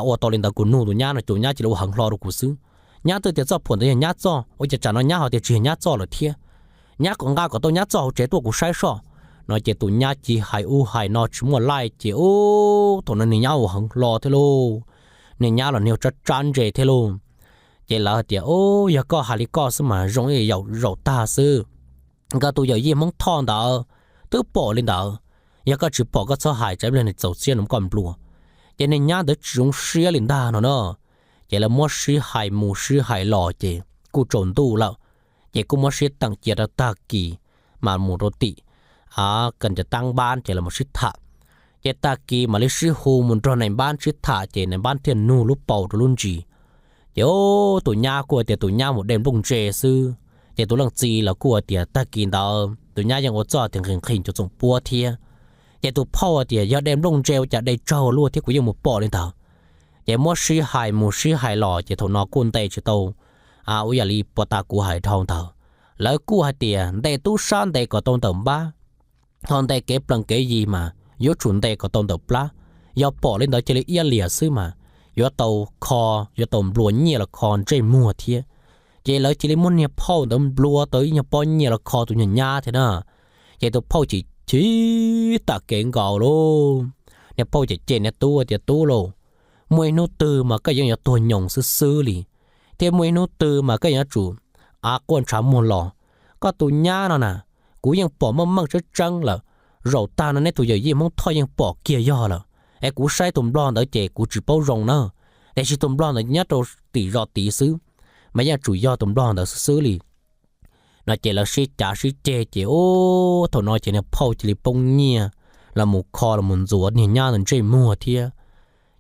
ua tau li ntawd, kuv nug tus nyab no ces nyab cia li ua heev hlo rau kuv xwb. Nyab twb tias txoj phuam ntawd yog nyab txoj, ua cas tsam no nyab ho tias tsis yog nyab txoj lawm thiab. Nyab kom nqa kom tau nyab txoj hauv tsev tuaj kuv saib soj. No ces tus nyab cia li hais ub hais no tsis muaj laij ces ub thaum no niag nyab ua heev hlo thiab lauj. Niag nyab los niag tsab tsab ntse thiab lauj. Ces lawv hais tias, ub, yog koj hais li koj xwb mas zoo ib yam zaum tag xwb. Nkawd tus yawm yij Hmoob Thoj ntawd twb pom li ntawd. Yog koj tsis pom koj txhob hais, tsam ib pliag nws txaus siab nws muab koj nplua. Ces niag nyab ntawd tsis zoo siab li ntag no na. Ces lawv muab sib hais mus sib hais los ces kuj tsaus ntuj lawm. Ces kuj muab sib teem cia rau tag kis mas mus rau tim Kas Ncas Tab Npab ces lawv mus sib tham. Ces tag kis mam li sib hu mus nrog nais npab sib tham ces nais npab thiaj nug lub paus rau lub ntsis. Ces ub, tus nyab kuj hais tias tus nyab mus de nplooj ntse xwb. Ces tus leej txiv los kuj hais tias tag kis ntawd tus nyab yeej ua txoj tias nqhis nqhis cov txoom puab thiab. Ces tus phauj hais tias yog de nplooj ntse ua cas de tsawg luaj thiab kuv yeej mus pom li ntawd. Ces muab sib hais mus sib hais los ces thaum no kuj ntes tsis tau ua yam li puag ta kuv hais dhau ntawd. Lawv kuj hais tias ntes tub sab ntes kom tau ntawm npab, ho ntes kev plees kev yi mas yuav tsum ntes kom tau ntawm plab. Yog pom li ntawd cia li iab liam xwb mas yuav tau kho, yuav tau nplua nyiaj los kho ntsej muag thiab. Ces lawv cia li muab niag phauj ntawd nplua tau ib nyuag pob nyiaj los kho tus nyuag nyab thiab na. Ces tus phauj chim chim tas kev nkaus lauj. Niag phauj cem cem niag tub tias, tub lauj, muaj ib hnub twg mas koj yeej yuav tuag nyoos xwb xwb li, thiab muaj ib hnub twg mas koj yuav tsum av quaj ntshav muag los. Koj tus nyab no na, kuv yeej pom meej meej tseeb tseeb lawm. Zaum tag no neb tus yawm yij Hmoob Thoj yeej pom kiag yog lawm, es kuv saib tus nplog ntawd ces kuv tsis paub zoo na, tiam sis tus nplog ntawd nyob rau tim zos tid xwb, mas yeej tsum yog tus nplog ntawd xwb xwb li. No ces lawv sib cav sib ceg ces ub, thaum no ces niag phauj cia li poob nyiaj los mus kho los mus ntxuav niag nyab ntawd ntsej muag thiab.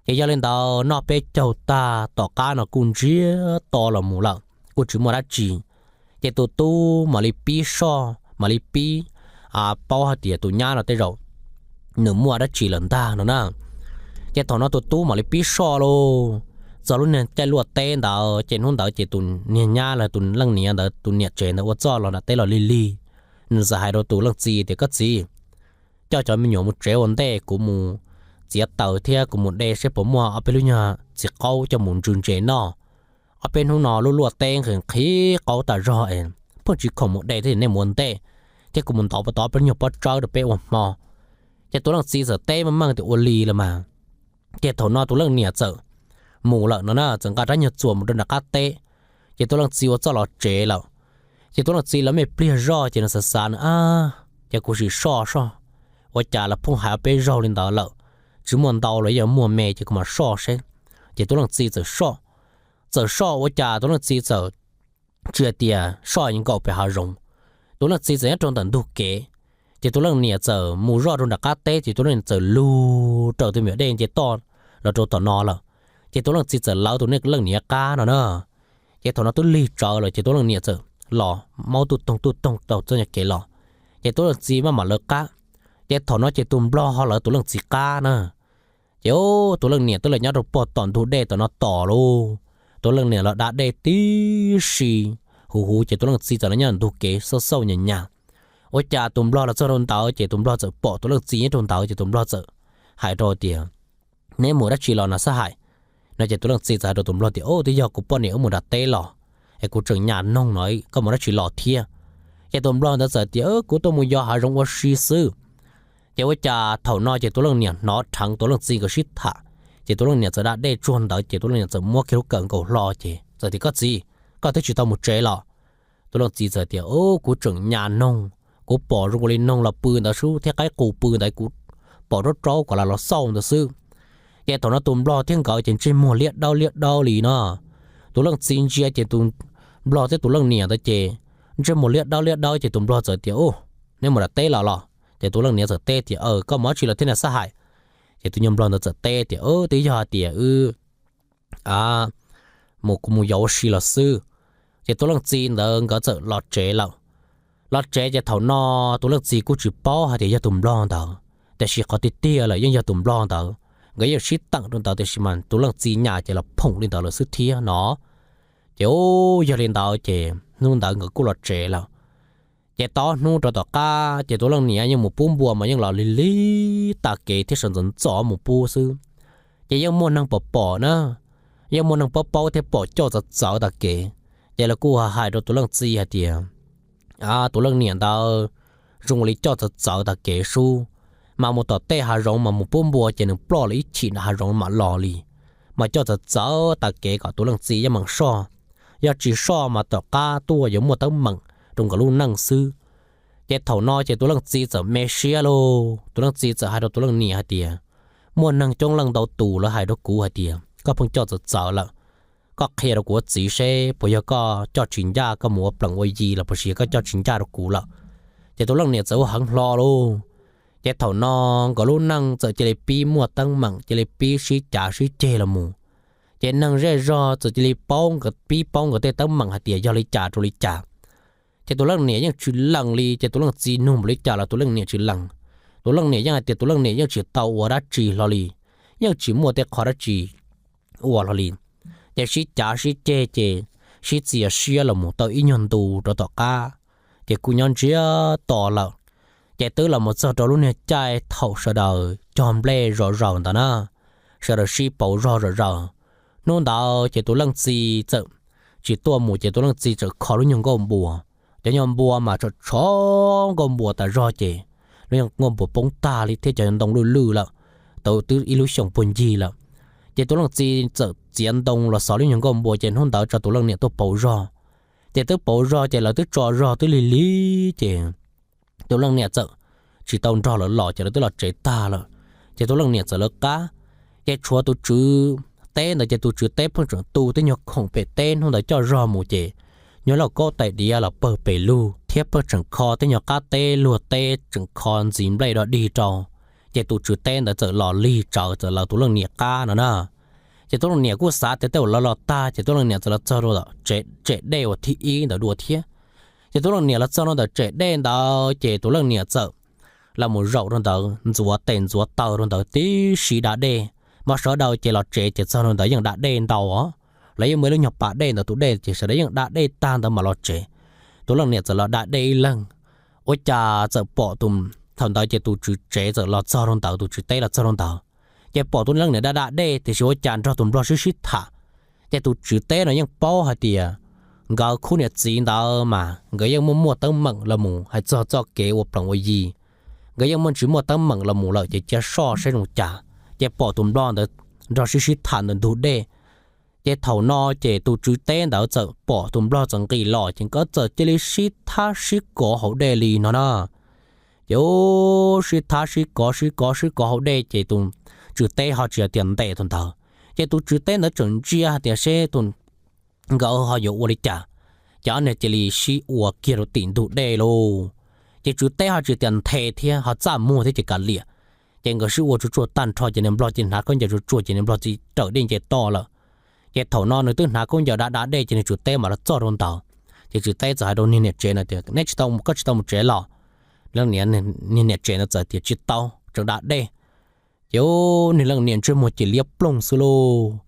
Ces yog li ntawd noj peb caug tag tom qab no kuj ntsiag to los mus lawm, kuj tsis muaj dab tsi. Ces tus tub mam li pib soj, mam li pib paub hais tias tus nyab no tej zaum nws muaj dab tsi lawm ntag no na. Ces thaum no tus tub mam li pib soj lauj. Txog lub niag caij luaj teb ntawd ces hnub ntawd ces tus niag nyab los tus leej niam ntawd tus niam tsev ntawd ua txoj los nram teb los lig lig. Nws txawm hais rau tus leej txiv tias, koj txiv, coj cov me nyuam mus tsev ua ntej, kuv mus txiav taws thiab kuv mus de seb puas muaj ob peb lub nyuag txiv qaub coj mus ntsws ntses noj. Ob peb hnub no lub luaj teb nqhis nqhis qaub tas zog es pheej tsis khoom mus de thiab, nej mus ua ntej, thiab kuv mus ntov puas tau ob peb lub nyuag pob tsawb rau peb ua hmo. Ces tus leej txiv txawm teb meej meej tias ua li los mas. Ces thaum no tus leej niam txawm mus lawm no na, txawm nqa rab nyuag txuas mus rau nram qab teb. Ces tus leej txiv ua txoj los tsev lawm. Ces tus leej txiv los me pliag zoj ces nws xav xav nws, ab, ces kuv sim soj soj, ua cas los pheej hais ob peb zaug li ntawd lawm, tsis muaj ntau los yeej muaj me ces kuv mam soj seb. Ces tus leej txiv txawm soj, txawm soj ua cas tus leej txiv txawm tsis hais tias soj nkaum pem hav zoov. Tus leej txiv txawm nyob rau ntawm ntug kev, ces tus leej niam txawm mus zoj rau nram qab teb ces tus leej niam txawm lug raws tus me nyuam dej nce toj los rau tom no lawm. Ces tus leej txiv txawm lawv tus leej niam qab no na. Ces thaum no twb lig tsawv lawm ces tus leej niam txawm los maub tuj toog tuj toog tau txoj nyuag kev los, ces tus leej txiv maj mam lawv qab. Ces thaum no ces tus nplog ho lawv tus leej txiv qab na. Ces tus leej niam twb los nyob rau puag tom ntug dej tom no tos lauj. Tus leej niam los da dej tib si huv huv ces tus leej txiv txawm los nyob ntug kev xauj xauj nyas nyas. Ua cas tus nplog los txog rau ntawd ces tus nplog txawm pom tus leej txiv nyob rau ntawd ces tus nplog txawm hais rau tias, neb mus dab tsi los na Xab Hais? No ces tus leej txiv txawm hais rau tus nplog tias, o, twb yog kuv poj niam wb mus nram teb los, es kuv tseem nyas noog no koj mus dab tsi los thiab? Ces tus nplog ntawd txawm tias, kuv tuaj mus yos hav zoov ua si xwb. Ces ua cas thaum no ces tus leej niam hnov dheev tus leej txiv nkawd sib tham, ces tus leej niam txawm da dej tsuag ntawd ces tus leej niam txawm muab kiag lub kawm nkaus hlo ces txawm tias, koj txiv, koj twb tsis tau mus tsev los? Tus leej txiv txawm tias, kuv tseem nyas noog, kuv pom zoo ua li noog los pw ntawd xwb thiab qaib qus pw ntawd kuv pom raub raub kom los los xauj ntawd xwb. Ces thaum no tus nplog thiab nkawd ces ntsej muag liab daub liab daub li no. Tus leej txiv ntsia ces tus nplog thiab tus leej niam ntawd ces ntsej muag liab daub liab daub ces tus nplog txawm tias, u, neb mus nram teb los los? Ces tus leej niam txawm teb tias, koj mus dab tsi los thiab na Xab Hais? Ces tus nyuag nplog ntawd txawm teb tias, twb yog hais tias wb mus, kuv mus yos ua si los xwb. Ces tus leej txiv ntawd nkawd txawm los tsev lawm. Los tsev ces thaum no tus leej txiv kuj tsis paub hais tias yog tus nplog ntawd, tiam sis qhov tiag tiag lawm yeej yog tus nplog ntawd. Nkawd yeej sib teem rau ntawd tiam sis mas tus leej txiv nyas ces los phoom li ntawd lawm xwb thiab no. Ces yog li ntawd ces hnub ntawd nkawd kuj los tsev lawm. Ces tau ob hnub rau tom qab ces tus leej niam yeej mus pub npua mas yeej los lig lig tas kev thiab sawv ntxov ntxov mus pub xwb. Ces yeej muaj neeg pom pom na, yeej muaj neeg paub paub thiab pom coj txawv txawv tas kev. Ces lawv kuj hais rau tus leej txiv hais tias tus leej niam ntawd zoo li coj txawv txawv tas kev sub, mas mus tom tej hav zoov mas mus pub npua ces nws ploj lawm ib chim nram hav zoov mam los li, mas coj txawv txawv tas kev kom tus leej txiv yeej meem soj. Yog tsis soj mas tom qab tuaj yuav muaj teeb meem rau nkawd lub neej xwb. Ces thaum no ces tus leej txiv txawm me siab lauj, tus leej txiv txawm hais rau tus leej niam hais tias, muaj neeg coob leej ntau tus lawv hais rau kuv hais tias koj pheej coj txawv txawv lawm, koj qhia rau kuv ua txiv seb puas yog koj coj tsis ncaj koj mus ua plees ua yi los puas yog koj coj tsis ncaj rau kuv lawm. Ces tus leej niam txawm ua heev hlo lauj. Ces thaum no nkawd lub neej txawm cia li pib muaj teeb meem, cia li pib sib cav sib ceg los mus. Ces neeg zej zog txawm cia li paub nkawd, pib paub nkawd tej teeb meem hais tias yog li cas rau li cas. Ces tus leej niam yeej tsis lees li, ces tus leej txiv nug npaum li cas los tus leej niam tsis lees. Tus leej niam yeej hais tias tus leej niam yeej tsis tau ua dab tsi hlo li, yeej tsis muaj tej qhov dab tsi ua hlo li. Ces sib cav sib ceg ces sib txias siab los mus tau ib nyuag ntu rau tom qab, ces kuj nyob ntsiag to lawm. Ces twb los mus txog rau lub niag caij thaum sawv daws cog nplej zom zaws ntawd na, sawv daws sib pauv zog zom zaws. Hnub ntawd ces tus leej txiv txawm tsis tuaj mus ces tus leej txiv txawm kho lub nyuag nkauj npua. Cov nyuag npua mas txawm tsho nkauj npua tas zog ces lub nyuag nkauj npua poob tag li thiab cov ntoo lwj lwj lawm, tau twb ib lub xyoos puag ncig lawm. Ces tus leej txiv txawm txiav ntoo los xov lub nyuag nkauj npua ces hnub ntawd tso tus leej niam tuaj pauv zog. Ces twb pauv zog ces lawv twb tso zog twb lig lig ces tus leej niam txawm tsis tau nrog lawv los ces lawv twb los tsev tag lawm. Ces tus leej niam txawm lawv qab, ces tshuav tus tswv teb ntawd ces tus tswv teb pheej tseem tu tej nyuag khoom pem teb hnub ntawd coj zog mus ces nyuag lauj kaub tais diav los pawg pes lug thiab pheej tseem kho tej nyuag qab teb luag teb tseem kho ntxiv nplej do dig rau. Ces tus tswv teb ntawd txawm los lig tsawv txawm lawv tus leej niam qab no na. Ces tus leej niam kuj xav tias tej uas lawv los tag ces tus leej niam txawm los txog rau tsev dej uas thib ib ntawd dua thiab. Ces tus leej niam los txog rau ntawm tsev dej ntawd ces tus leej niam txawm los mus zaum rau ntawd ntxuav tes ntxuav taw rau ntawd tib si da dej. Mas sawv daws ces los tsev ces txog rau ntawd yeej da dej ntau os, lawv yeej muaj ib lub nyuag pas dej ntawd tus dej ces sawv daws yeej da dej tag ntawd mas los tsev. Tus leej niam txawm los da dej ib leeg, ua cas txawm pom tus, thaum ntawd ces tus tswv tsev txawm los txog rau ntawd, tus tswv teb los txog rau ntawd, ces pom tus leej niam da da dej tiam sis ua cas nrog tus nplog sib sib tham. Ces tus tswv teb no yeej paub hais tias nkawd khub niam txiv ntawd mas nkawd yeej muaj muaj teeb meem los mus hais txog txoj kev ua plees ua yi, nkawd yeej muaj tsis muaj teeb meem los mus lawm ces cia soj seb zoo cas. Ces pom tus nplog ntawd nrog sib sib tham ntawm ntug dej. Ces thaum no ces tus tswv teb ntawd txawm pom tus nplog txawm nqis los ces nkawd txawm cia li sib thab sib kov hauv dej li no na. Ces sib thab sib kov sib kov sib kov hauv dej ces tus tswv teb ho tsis hais tias ntes tus ntawd. Ces tus tswv teb ntawd tseem ntsia hais tias seb tus, nkawd ho yuav ua li cas. Ces ob niag cia li sib ua kiag rau tim ntug dej lauj. Ces tswv teb ho tsis tias nthe thiab ho txaj muag thiab ces kav liam. Ces nkawd sib ua tsuag tsuag tag nrho ces niag nplog cia li hnav khaub ncaws tsuag tsuag ces niag nplog cia li raws dej nce toj lawm. Ces thaum no nws twb hnav khaub ncaws da da dej ces niag tswv teb mas los txog rau ntawd. Ces tswv teb txawm hais rau niag niam tsev no tias neb tsis tau, koj tsis tau mus tsev los? Niag niam tsev no txawm tias tsis tau, tseem da dej. Ces niag leej niam ntsej muag ces liab ploog xwb lauj.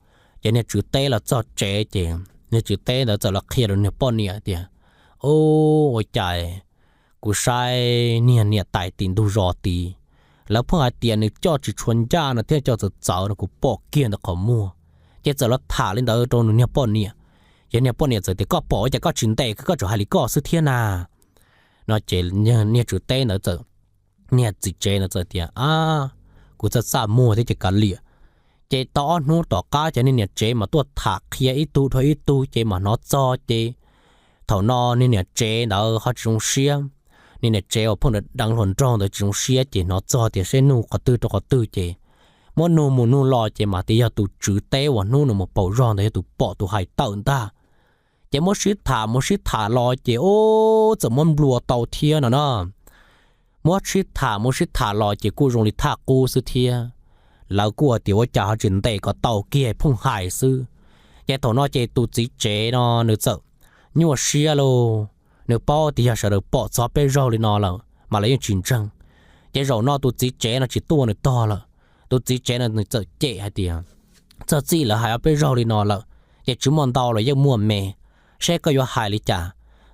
Ces niag tswv teb los txog tsev ces niag tswv teb ntawd txawm los qhia rau niag poj niam tias, ua cas kuv saib niag niam tais tim ntug zos tid, lawv pheej hais tias nws coj tsis tshua ncaj no thiab coj txawv txawv no kuv pom kiag ntawm qhov muag. Ces txawm los tham li ntawd rau nws niag poj niam. Ces niag poj niam txawm tias koj pom ua cas koj tsis ntes, koj tseem hais li koj xwb thiab na. No ces niag tswv teb ntawd txawm, niag txiv tsev ntawd txawm tias a, kuv txaj txaj muag thiab ces kav liam. Ces tau ob hnub tom qab ces niag niam tsev mas tuaj tham qhia ib tug dhau ib tug ces mas hnov txog ces thaum no niag niam tsev ntawd ho tsis zoo siab. Niag niam tsev uas pheej deev hluas nraug ntawd tsis zoo siab ces hnov txog tias seb nug qhov twg rau qhov twg ces muab nug mus nug los ces mas tias yog tus tswv teb uas hnub nws mus pauv zog ntawd yog tus pom tus hais tawm ntag. Ces muab sib tham mus sib tham los ces ub txawm muab nplua tau thiab no na. Muab sib tham mus sib tham los ces kuj zoo li thaj qub xwb thiab. Lawv kuj hais tias ua cas ho tsis ntes kom tau kiag phooj hais xwb. Ces thaum no ces tus txiv tsev no nws txawm nyuaj siab lauj. Nws paub tias yog sawv daws pom txog peb zaug li no lawm mas lawv yeej tsis ntseeg. Ces zaum no tus txiv tsev no tsis tuaj nws tog lawm. Tus txiv tsev no nws txawm cem hais tias, txog txij lawv hais ob peb zaug li no lawm, ces tsis muaj ntau los yeej muaj me. Seb koj yuav hais li cas?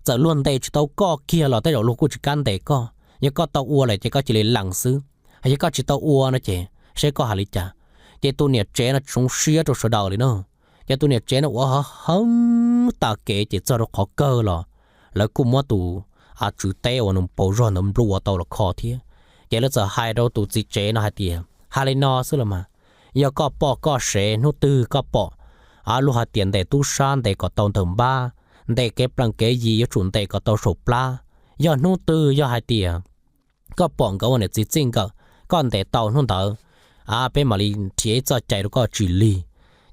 Txawm luag ntes tsis tau koj kiag los tej zaum luag kuj tsis kam ntes koj. Yog koj tau ua lawm ces koj cia li lees xwb. Yog koj tsis tau ua no ces seb koj hais li cas? Ces tus niam tsev no tsis zoo siab rau sawv daws li no. Ces tus niam tsev no ua heev tas kev ces txog rau qhov kawg los lawv kuj muab tus tswv teb uas nws pauv zog ntawd nplua tau los kho thiab. Ces lawv txawm hais rau tus txiv tsev no hais tias, hais li no xwb los mas, yog koj poj koj sev hnub twg koj pom luag hais tias ntes tub sab ntes kom tau ntawm npab, ntes kev plees kev yi yuav tsum ntes kom tau saum plab. Yog hnub twg yog hais tias koj pom nkawd ua niam txiv txij nkawm, koj ntes tau hnub ntawd, peb mam li nrhiav ib txoj cai rau koj tsis lig.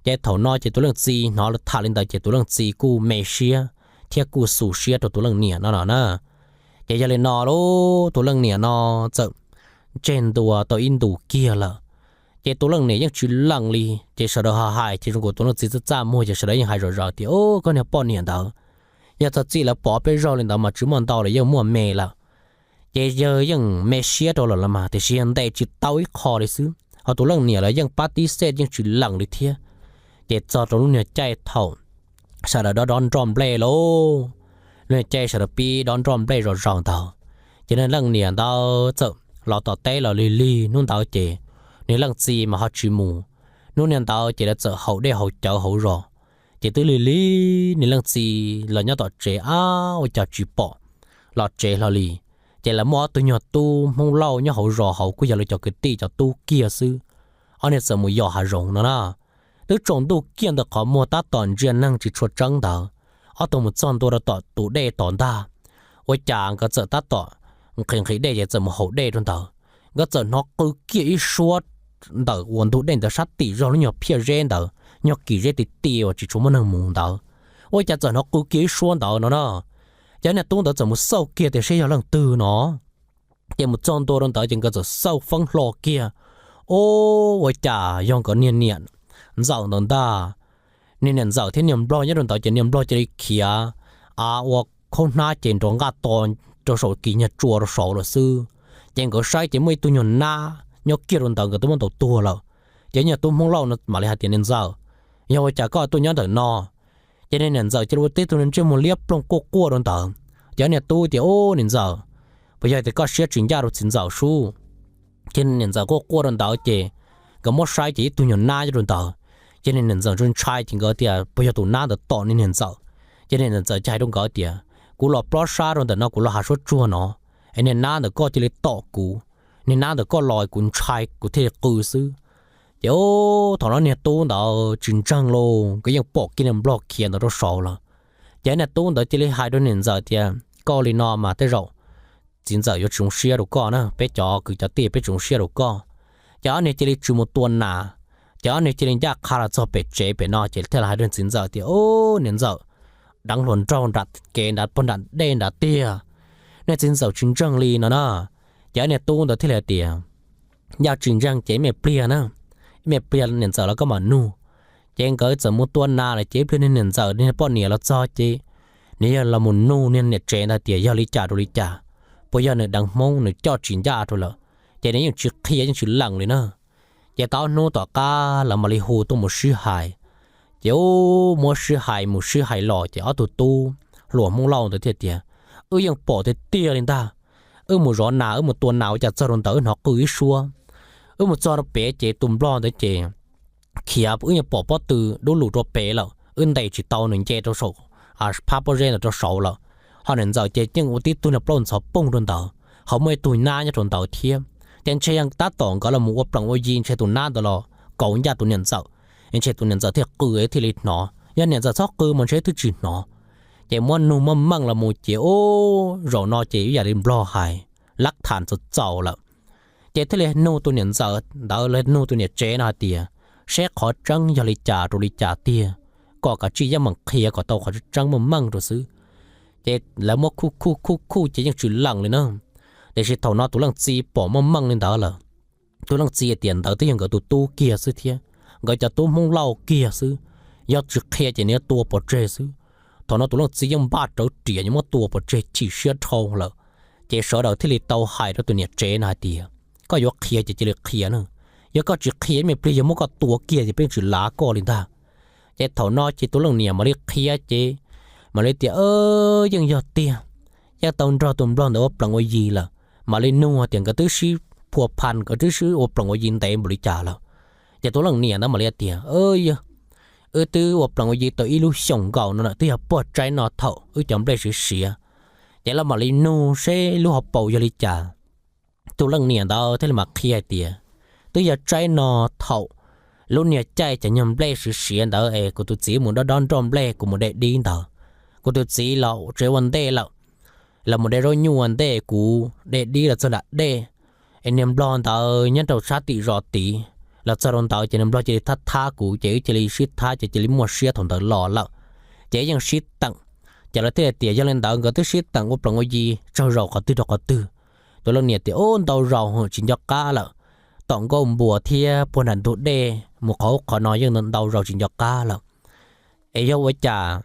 Ces thaum no ces tus leej txiv hnov lawv tham li ntawd ces tus leej txiv kuj me siab thiab kuj xu siab rau tus leej niam no no na. Ces yog li no lauj, tus leej niam no txawm ntseg ntua tau ib ntus kiag lawm. Ces tus leej niam yeej tsis lees li, ces sawv daws ho hais ces zoo nkaus tus leej txiv txaj txaj muag ces sawv daws yeej hais zom zaws tias, o, koj niag poj niam ntawd, yog txog txij lawv pom peb zaug li ntawd mas tsis muaj ntau los yeej muaj me lawm. Ces yawg yeej me siab rau lawm los mas tiam sis yog ntes tsis tau ib qho li xwb, ho tus leej niam los yeej pab tib xej yeej tsis lees li thiab. Ces txog rau lub niag caij thaum sawv daws dob dob nroj nplej lauj, lub niag caij sawv daws pib dob nroj nplej zom zaws ntawd, ces nws leej niam ntawd txawm los tom teb los lig lig hnub ntawd ces nws leej txiv mas ho tsis mus. Hnub niag ntawd ces lawv txawm haus dej haus cawv hauv zos, ces twb lig lig nws leej txiv los nyob tom tsev ab ua cas tsis pom los tsev hlo li. Ces lawv muaj ob tug nyuag tub Hmoob Lauj nyob hauv zos hauv kuj yog lawv cov kwv tij cov tub kiag xwb. Ob niag txawm mus yos hav zoov no na. Twb tsaus ntuj kiag ntawm qhov muag tab tom ntsia neeg tsis tshua tseeb ntawd, ob tug mus txog ntua rau tom tus dej tom ntag, ua cas nkawd txawm tab tom nqhis nqhis dej ces txawm mus haus dej rau ntawd. Nkawd txawm hnov qw kiag ib suab ntawm uas ntug dej ntawd sab tim zog lub nyuag phiaj zeb ntawd, nyuag kis zeb ti ti uas tsis tshua muaj neeg mus ntawd. Ua cas txawm hnov qw kiag ib suab ntawd no na. Ces niag tub ntawd txawm mus xauj kiag tias seb yog leej twg no. Ces mus txog ntua rau ntawd ces nkawd txawm xauj feeb hlo kiag, o, ua cas yog nkawd niag niam ntxawm ntawd ntag. Niag niam ntxawm thiab niag nplog nyob rau ntawd ces niag nplog cia li khiav av ua khaub hnab ces nrov nqaj to rau saum kis nyuag tsua rau saud lawm xwb. Ces nkawd saib ces muaj ib tug nyuag nab nyob kiag rau ntawd nkawd twb muab ntaus tuag lawm. Ces niag tub Hmoob Lauj no mam li hais tias niag ntxawm, yog ua cas koj tuaj nyob ntawm no? Ces niag niam ntxawm cia li ua tib tug niag ntsej muag liab ploog quaj quaj rau ntawd. Ces niag tub tias, u, niam ntxawm, puas yog tias koj siab tsis ncaj rau txiv ntxawm sub? Ces niag niam ntxawm quaj quaj rau ntawd ces nkawd muab saib ces ib tug nyuag nab nyob rau ntawd. Ces niag niam ntxawm ntshai ntshai ces nkawd tias puas yog tus nab ntawd tom niag niam ntxawm. Ces niag niam ntxawm cia hais rau nkawd tias, kuv los plob sab rau ntawm no kuv los hav suab tsuag no, es niag nab ntawm koj cia li tom kuv. Niag nab ntawm koj los kuv ntshai kuv thiaj li qw xwb. Ces thaum no niag tub ntawd tsis ntseeg los nkawd yeej pom kiag niag nplog khiav ntawd rau saud lawm. Ces niag tub ntawd cia li hais rau niam ntxawm tias, koj ua li no mas tej zaum txiv ntxawm yuav tsis zoo siab rau koj na, peb cov kwv cov tij peb tsis zoo siab rau koj. Ces ob niag cia li tsis mus tua nas, ces ob niag cia li ncaj qha los txog pem tsev pem no ces thiaj li hais rau txiv ntxawm tias, u, niam ntxawm, deev hluas nraug nram kev nrad pog nram dej nrad tiag. Niag txiv ntxawm tsis ntseeg li no na. Ces ob niag tub ntawd thiaj li hais tias, yog tsis ntseeg ces ib me pliag na, ib me pliag niam ntxawm los koj mam nug. Ces nkawd txawm mus tua nas lawm ces ib pliag niag niam ntxawm niag poj niam los txog ces nws yog los mus nug niag niam tsev ntawd tias yog li cas rau li cas, puas yog nws deev Hmoob nws coj tsis ncaj rau lawm, ces nws yeej tsis qhia yeej tsis lees li na. Ces tau ob hnub tom qab lawv mam li hu tuaj mus sib hais. Ces u, muab sib hais mus sib hais los ces ob tug tub hluas Hmoob Lauj ntawd thiaj tias, wb yeej pom tiag tiag li ntag. Wb mus zov nas wb mus tua nas ua cas txog rau ntawd wb hnov qw ib suab. Wb mus txog rau pem ces tus nplog ntawd ces khiav, wb yeej pom pob tw dub lug rau pem lawm wb ntes tsis tau nws nce rau saum phab pob zeb ntawd rau saud lawm. Ho niam ntxawm ces yeej ua tib tug niag plaub ntxhov poog rau ntawd, ho muaj ib tug nab nyob rau ntawd thiab. Ces ntshe yeej tab tom nkawd los mus ua plees ua yi ntshe tus nab ntawd los kauv ncaj tus niam ntxawm, ntshe tus niam ntxawm thiaj qw thiaj li hnov, yog niam ntxawm txhob qw mas ntshe twb tsis hnov. Ces muab nug muab meej los mus ces u, zaum no ces ib yam li nplog hais, lab tham txaus txaus lawm. Ces thiaj li nug tus niam ntxawm ntawd los nug tus niam tsev no hais tias, seb qhov tseeb yog li cas rau li cas tiag, kom kav tsij yeej meem qhia kom tau qhov tseeb meej meej rau xwb. Ces lawv muab khuj khuj khuj khuj ces yeej tsis lees li na. Tiam sis thaum no tus leej txiv pom meej meej li ntawd lawm, tus leej txiv hais tias ntawd twb yog nkawd tus tub kiag xwb thiab, nkawd cov tub Hmoob Lauj kiag xwb, yog tsis qhia ces nws yuav tua pov tseg xwb. Thaum no tus leej txiv yeej npaj rawv riam yuav muab tua pov tseg chim siab dhau lawm. Ces sawv daws thiaj li tau hais rau tus niam tsev no hais tias, koj yuav qhia ces cia li qhia na, yog koj tsis qhia ib me pliag yog muab koj tua kiag ces peb tsis lav koj li ntag. Ces thaum no ces tus leej niam mam li qhia ces mam li tias, yeej yog tiag, yeej tau nrog tus nplog ntawd ua plees ua yi lawm, mam li nug tias nkawd twb sib phua pha, nkawd twb sib ua plees ua yi ntev npaum li cas lawm. Ces tus leej niam ntawd mam li tias, yog wb twb ua plees ua yi tau ib lub xyoos nkaus no lawm, twb yog puag tsaib no thaum wb cov nplej siav siav. Ces lawv mam li nug seb lub hauv paus yog li cas. Tus leej niam ntawd thiaj li mam qhia hais tias, twb yog tsaib no thaum lub niag caij cov nyuag nplej siav siav ntawd es kuv tus txiv mus dob dob nroj nplej, kuv mus de dib ntawd. Kuv tus txiv los tsev ua ntej lawm, los mus de zaub nyuj ua ntej, kuv de dib los txog nram dej, es niag nplog ntawd nyob rau sab tim zos tid. Los txog rau ntawd ces niag nplog cia li thab thab kuv, ces wb cia li sib thab ces cia li muaj siab thaum ntawd los lawm. Ces yeej sib teem. Ces lawv thiaj li tias yog li ntawd nkawd twb sib teem ua plees ua yi tsaug zaus qhov twg rau qhov twg. Tus leej niam tias, ub, ntau zaus tsis nco qab lawm, tom nkauj npuas thiab puag nram ntug dej mus qhov ub qhov no yeej ntau zaus tsis nco qab lawm. Es yog ua cas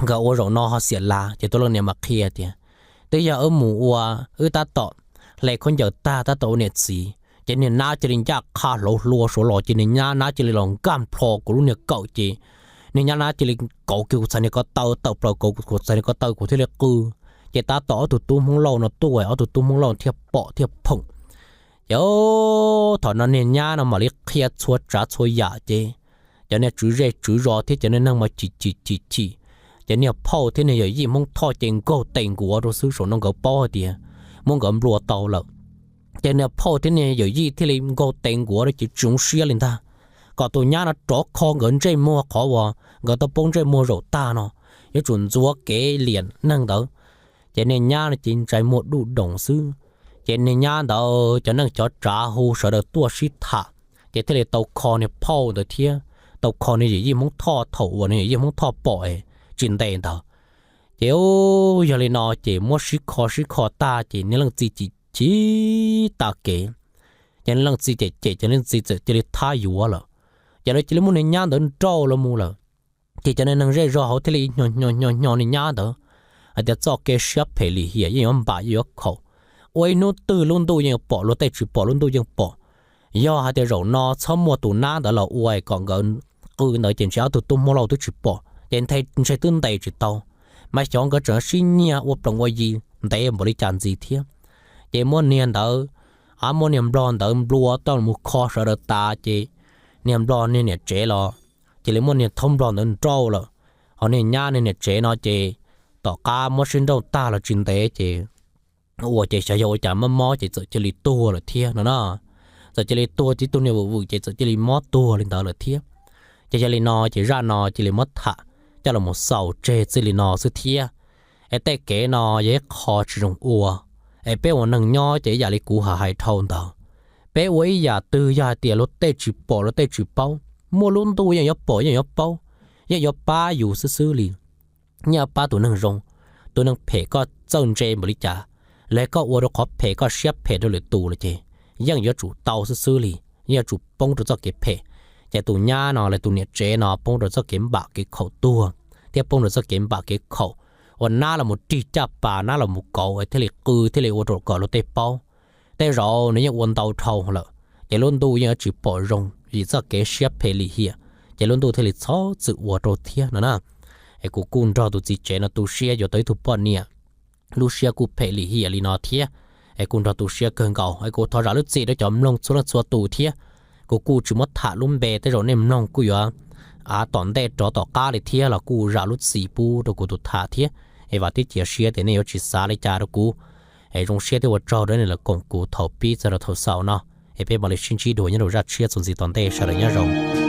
nkawd ua zaum no ho xiam lav? Ces tus leej niam mam qhia tias, twb yog wb mus ua, wb tab tom hle khaub ncaws tag tab tom ua niam txiv, ces niag nab cia li ncaj qha hlauv hlua suav los, ces niag nab nab cia li los nkag nplho kuv lub niag kawm, ces niag nab nab cia li kauv kiag kuv txhais niag ko taw, tawm plaws kauv kuv txhais niag ko taw kuv thiaj li qw. Ces tab tom ob tug tub Hmoob Lauj no tuaj, ob tug tub Hmoob Lauj thiaj pom thiaj phoom. Ces thaum no niag nyab no mam li qhia txhua tsav txhua yam ces cov niag tswv zej tswv zos thiab cov niag neeg mas chim chim chim chim. Ces niag phauj thiab niag yawm yij Hmoob Thoj ces nkaug tes nkuav rau xwb, saum no nkawd paub hais tias muab nkawd nplua tau lawm. Ces niag phauj thiab niag yawm yij thiaj li nkaug tes nkuav rau ces tsis zoo siab li ntag, kom tus nyab no rov kho nkawd ntsej muag qhov uas nkawd tau poob ntsej muag zaum tag no, yuav tsum ntxuav kev liam neeg ntawd. Ces niag nyab no ces ntsais muag duj doos xwb. Ces niag nyab ntawd cov neej cov tsav hu sawv daws tuaj sib tham, ces thiaj li tau kho niag phauj ntawd thiab tau kho niag yawm yij Hmoob Thoj thaum uas niag yawm yij Hmoob Thoj pom tsis ntev ntawd. Ces yog li no ces muab sib kho sib kho tag ces niag leej txiv chim chim tag kev. Ces niag leej txiv cem cem ces leej txiv txawm cia li thab yuav lawm. Ces lawv cia li muab niag nyab ntawd nrauj los mus lawm. Ces cov niag neeg zej zog hauv thiaj li hnyos hnyos hnyos niag nyab ntawd hais tias txoj kev siab phem lim hiam yeej yuav npam yeej yuav khaum. Ua ib hnub twg lub ntuj yeej yuav pom, luag tej tsis pom lub ntuj yeej pom. Yog hais tias zaum no txhob muaj tus nab ntawd los ua kom nkawd qw ntawd ces ntshe ob tug tub Hmoob Lauj twb tsis pom, ces ntshe twb ntes tsis tau. Mas xyov nkawd tseem sib nyiag ua plees ua yi ntev npaum li cas ntxiv thiab. Ces muab niag ntawd, a muab niag nplog ntawd nplua tau mus kho sawv daws tas ces niag nplog niag niam tsev los cia li muab niag thaub nplog ntawd nrauj lawm. Ho niag nyab niag niam tsev no ces tom qab muab sib nrauj tag los tsis ntev ces ua ces xyov yog ua cas mob mob ces txawm cia li tuag lawm thiab no na. Txawm cia li tuag, tib tug niag vwm vwm ces txawm cia li mob tuag li ntawd lawm thiab. Ces yog li no ces zaj no cia li muab tham coj los xaus tseg txij li no xwb thiab. Es tej kev no yog ib qho tsis zoo ua. Es peb ua neeg nyob ces ib yam li kuv hais dhau ntawd, peb ua ib yam twg yog hais tias luag tej tsis pom luag tej tsis paub, muaj lub ntuj yeej yuav pom yeej yuav paub, yeej yuav pab yus xwb xwb li. Yeej pab tus neeg zoo. Tus neeg phem koj txawj ntse npaum li cas, los koj ua rau qhov phem koj siab phem rau lwm tus lawm ces yeej yuav tsum tau xwb xwb li, yeej yuav tsum poob rau txoj kev phem. Ces tus nyab no los tus niam tsev no poob rau txoj kev npam kev khaum tuag, thiab poob rau txoj kev npam kev khaum uas nab los mus rig caj pas, nab los mus kauv thiaj li qw thiaj li ua rau kom luag tej paub. Tej zaum nws yeej ua ntau dhau lawm, ces lub ntuj yeej yuav tsis pom zoo vim txoj kev siab phem lim hiam, ces lub ntuj thiaj li txhob txwm ua rau thiab no na. Es kuv kuj nrog tus txiv tsev no tu siab yuav tau ib tug poj niam lub siab kuj phem lim hiam li no thiab. Es kuj nrog tu siab kawg nkaus, es kuv thov zam lub txim rau cov mloog txhua leej txhua tus thiab. Kuv kuj tsis muab tham lub npe, tej zaum nej mloog kuj yuav av tom ntej rov tom qab li thiab los kuj zam lub txim pub rau kuv tus tham thiab. Es vam thiab cia siab tias nej yuav tsis xav li cas rau kuv. Es zoo siab thiab ua tsaug rau nej los koom kuv thaum pib txog rau thaum xaus no. Es peb mam li sib ntsib dua nyob rau zaj tshiab txuas ntxiv tom ntej, sawv daws nyob zoo.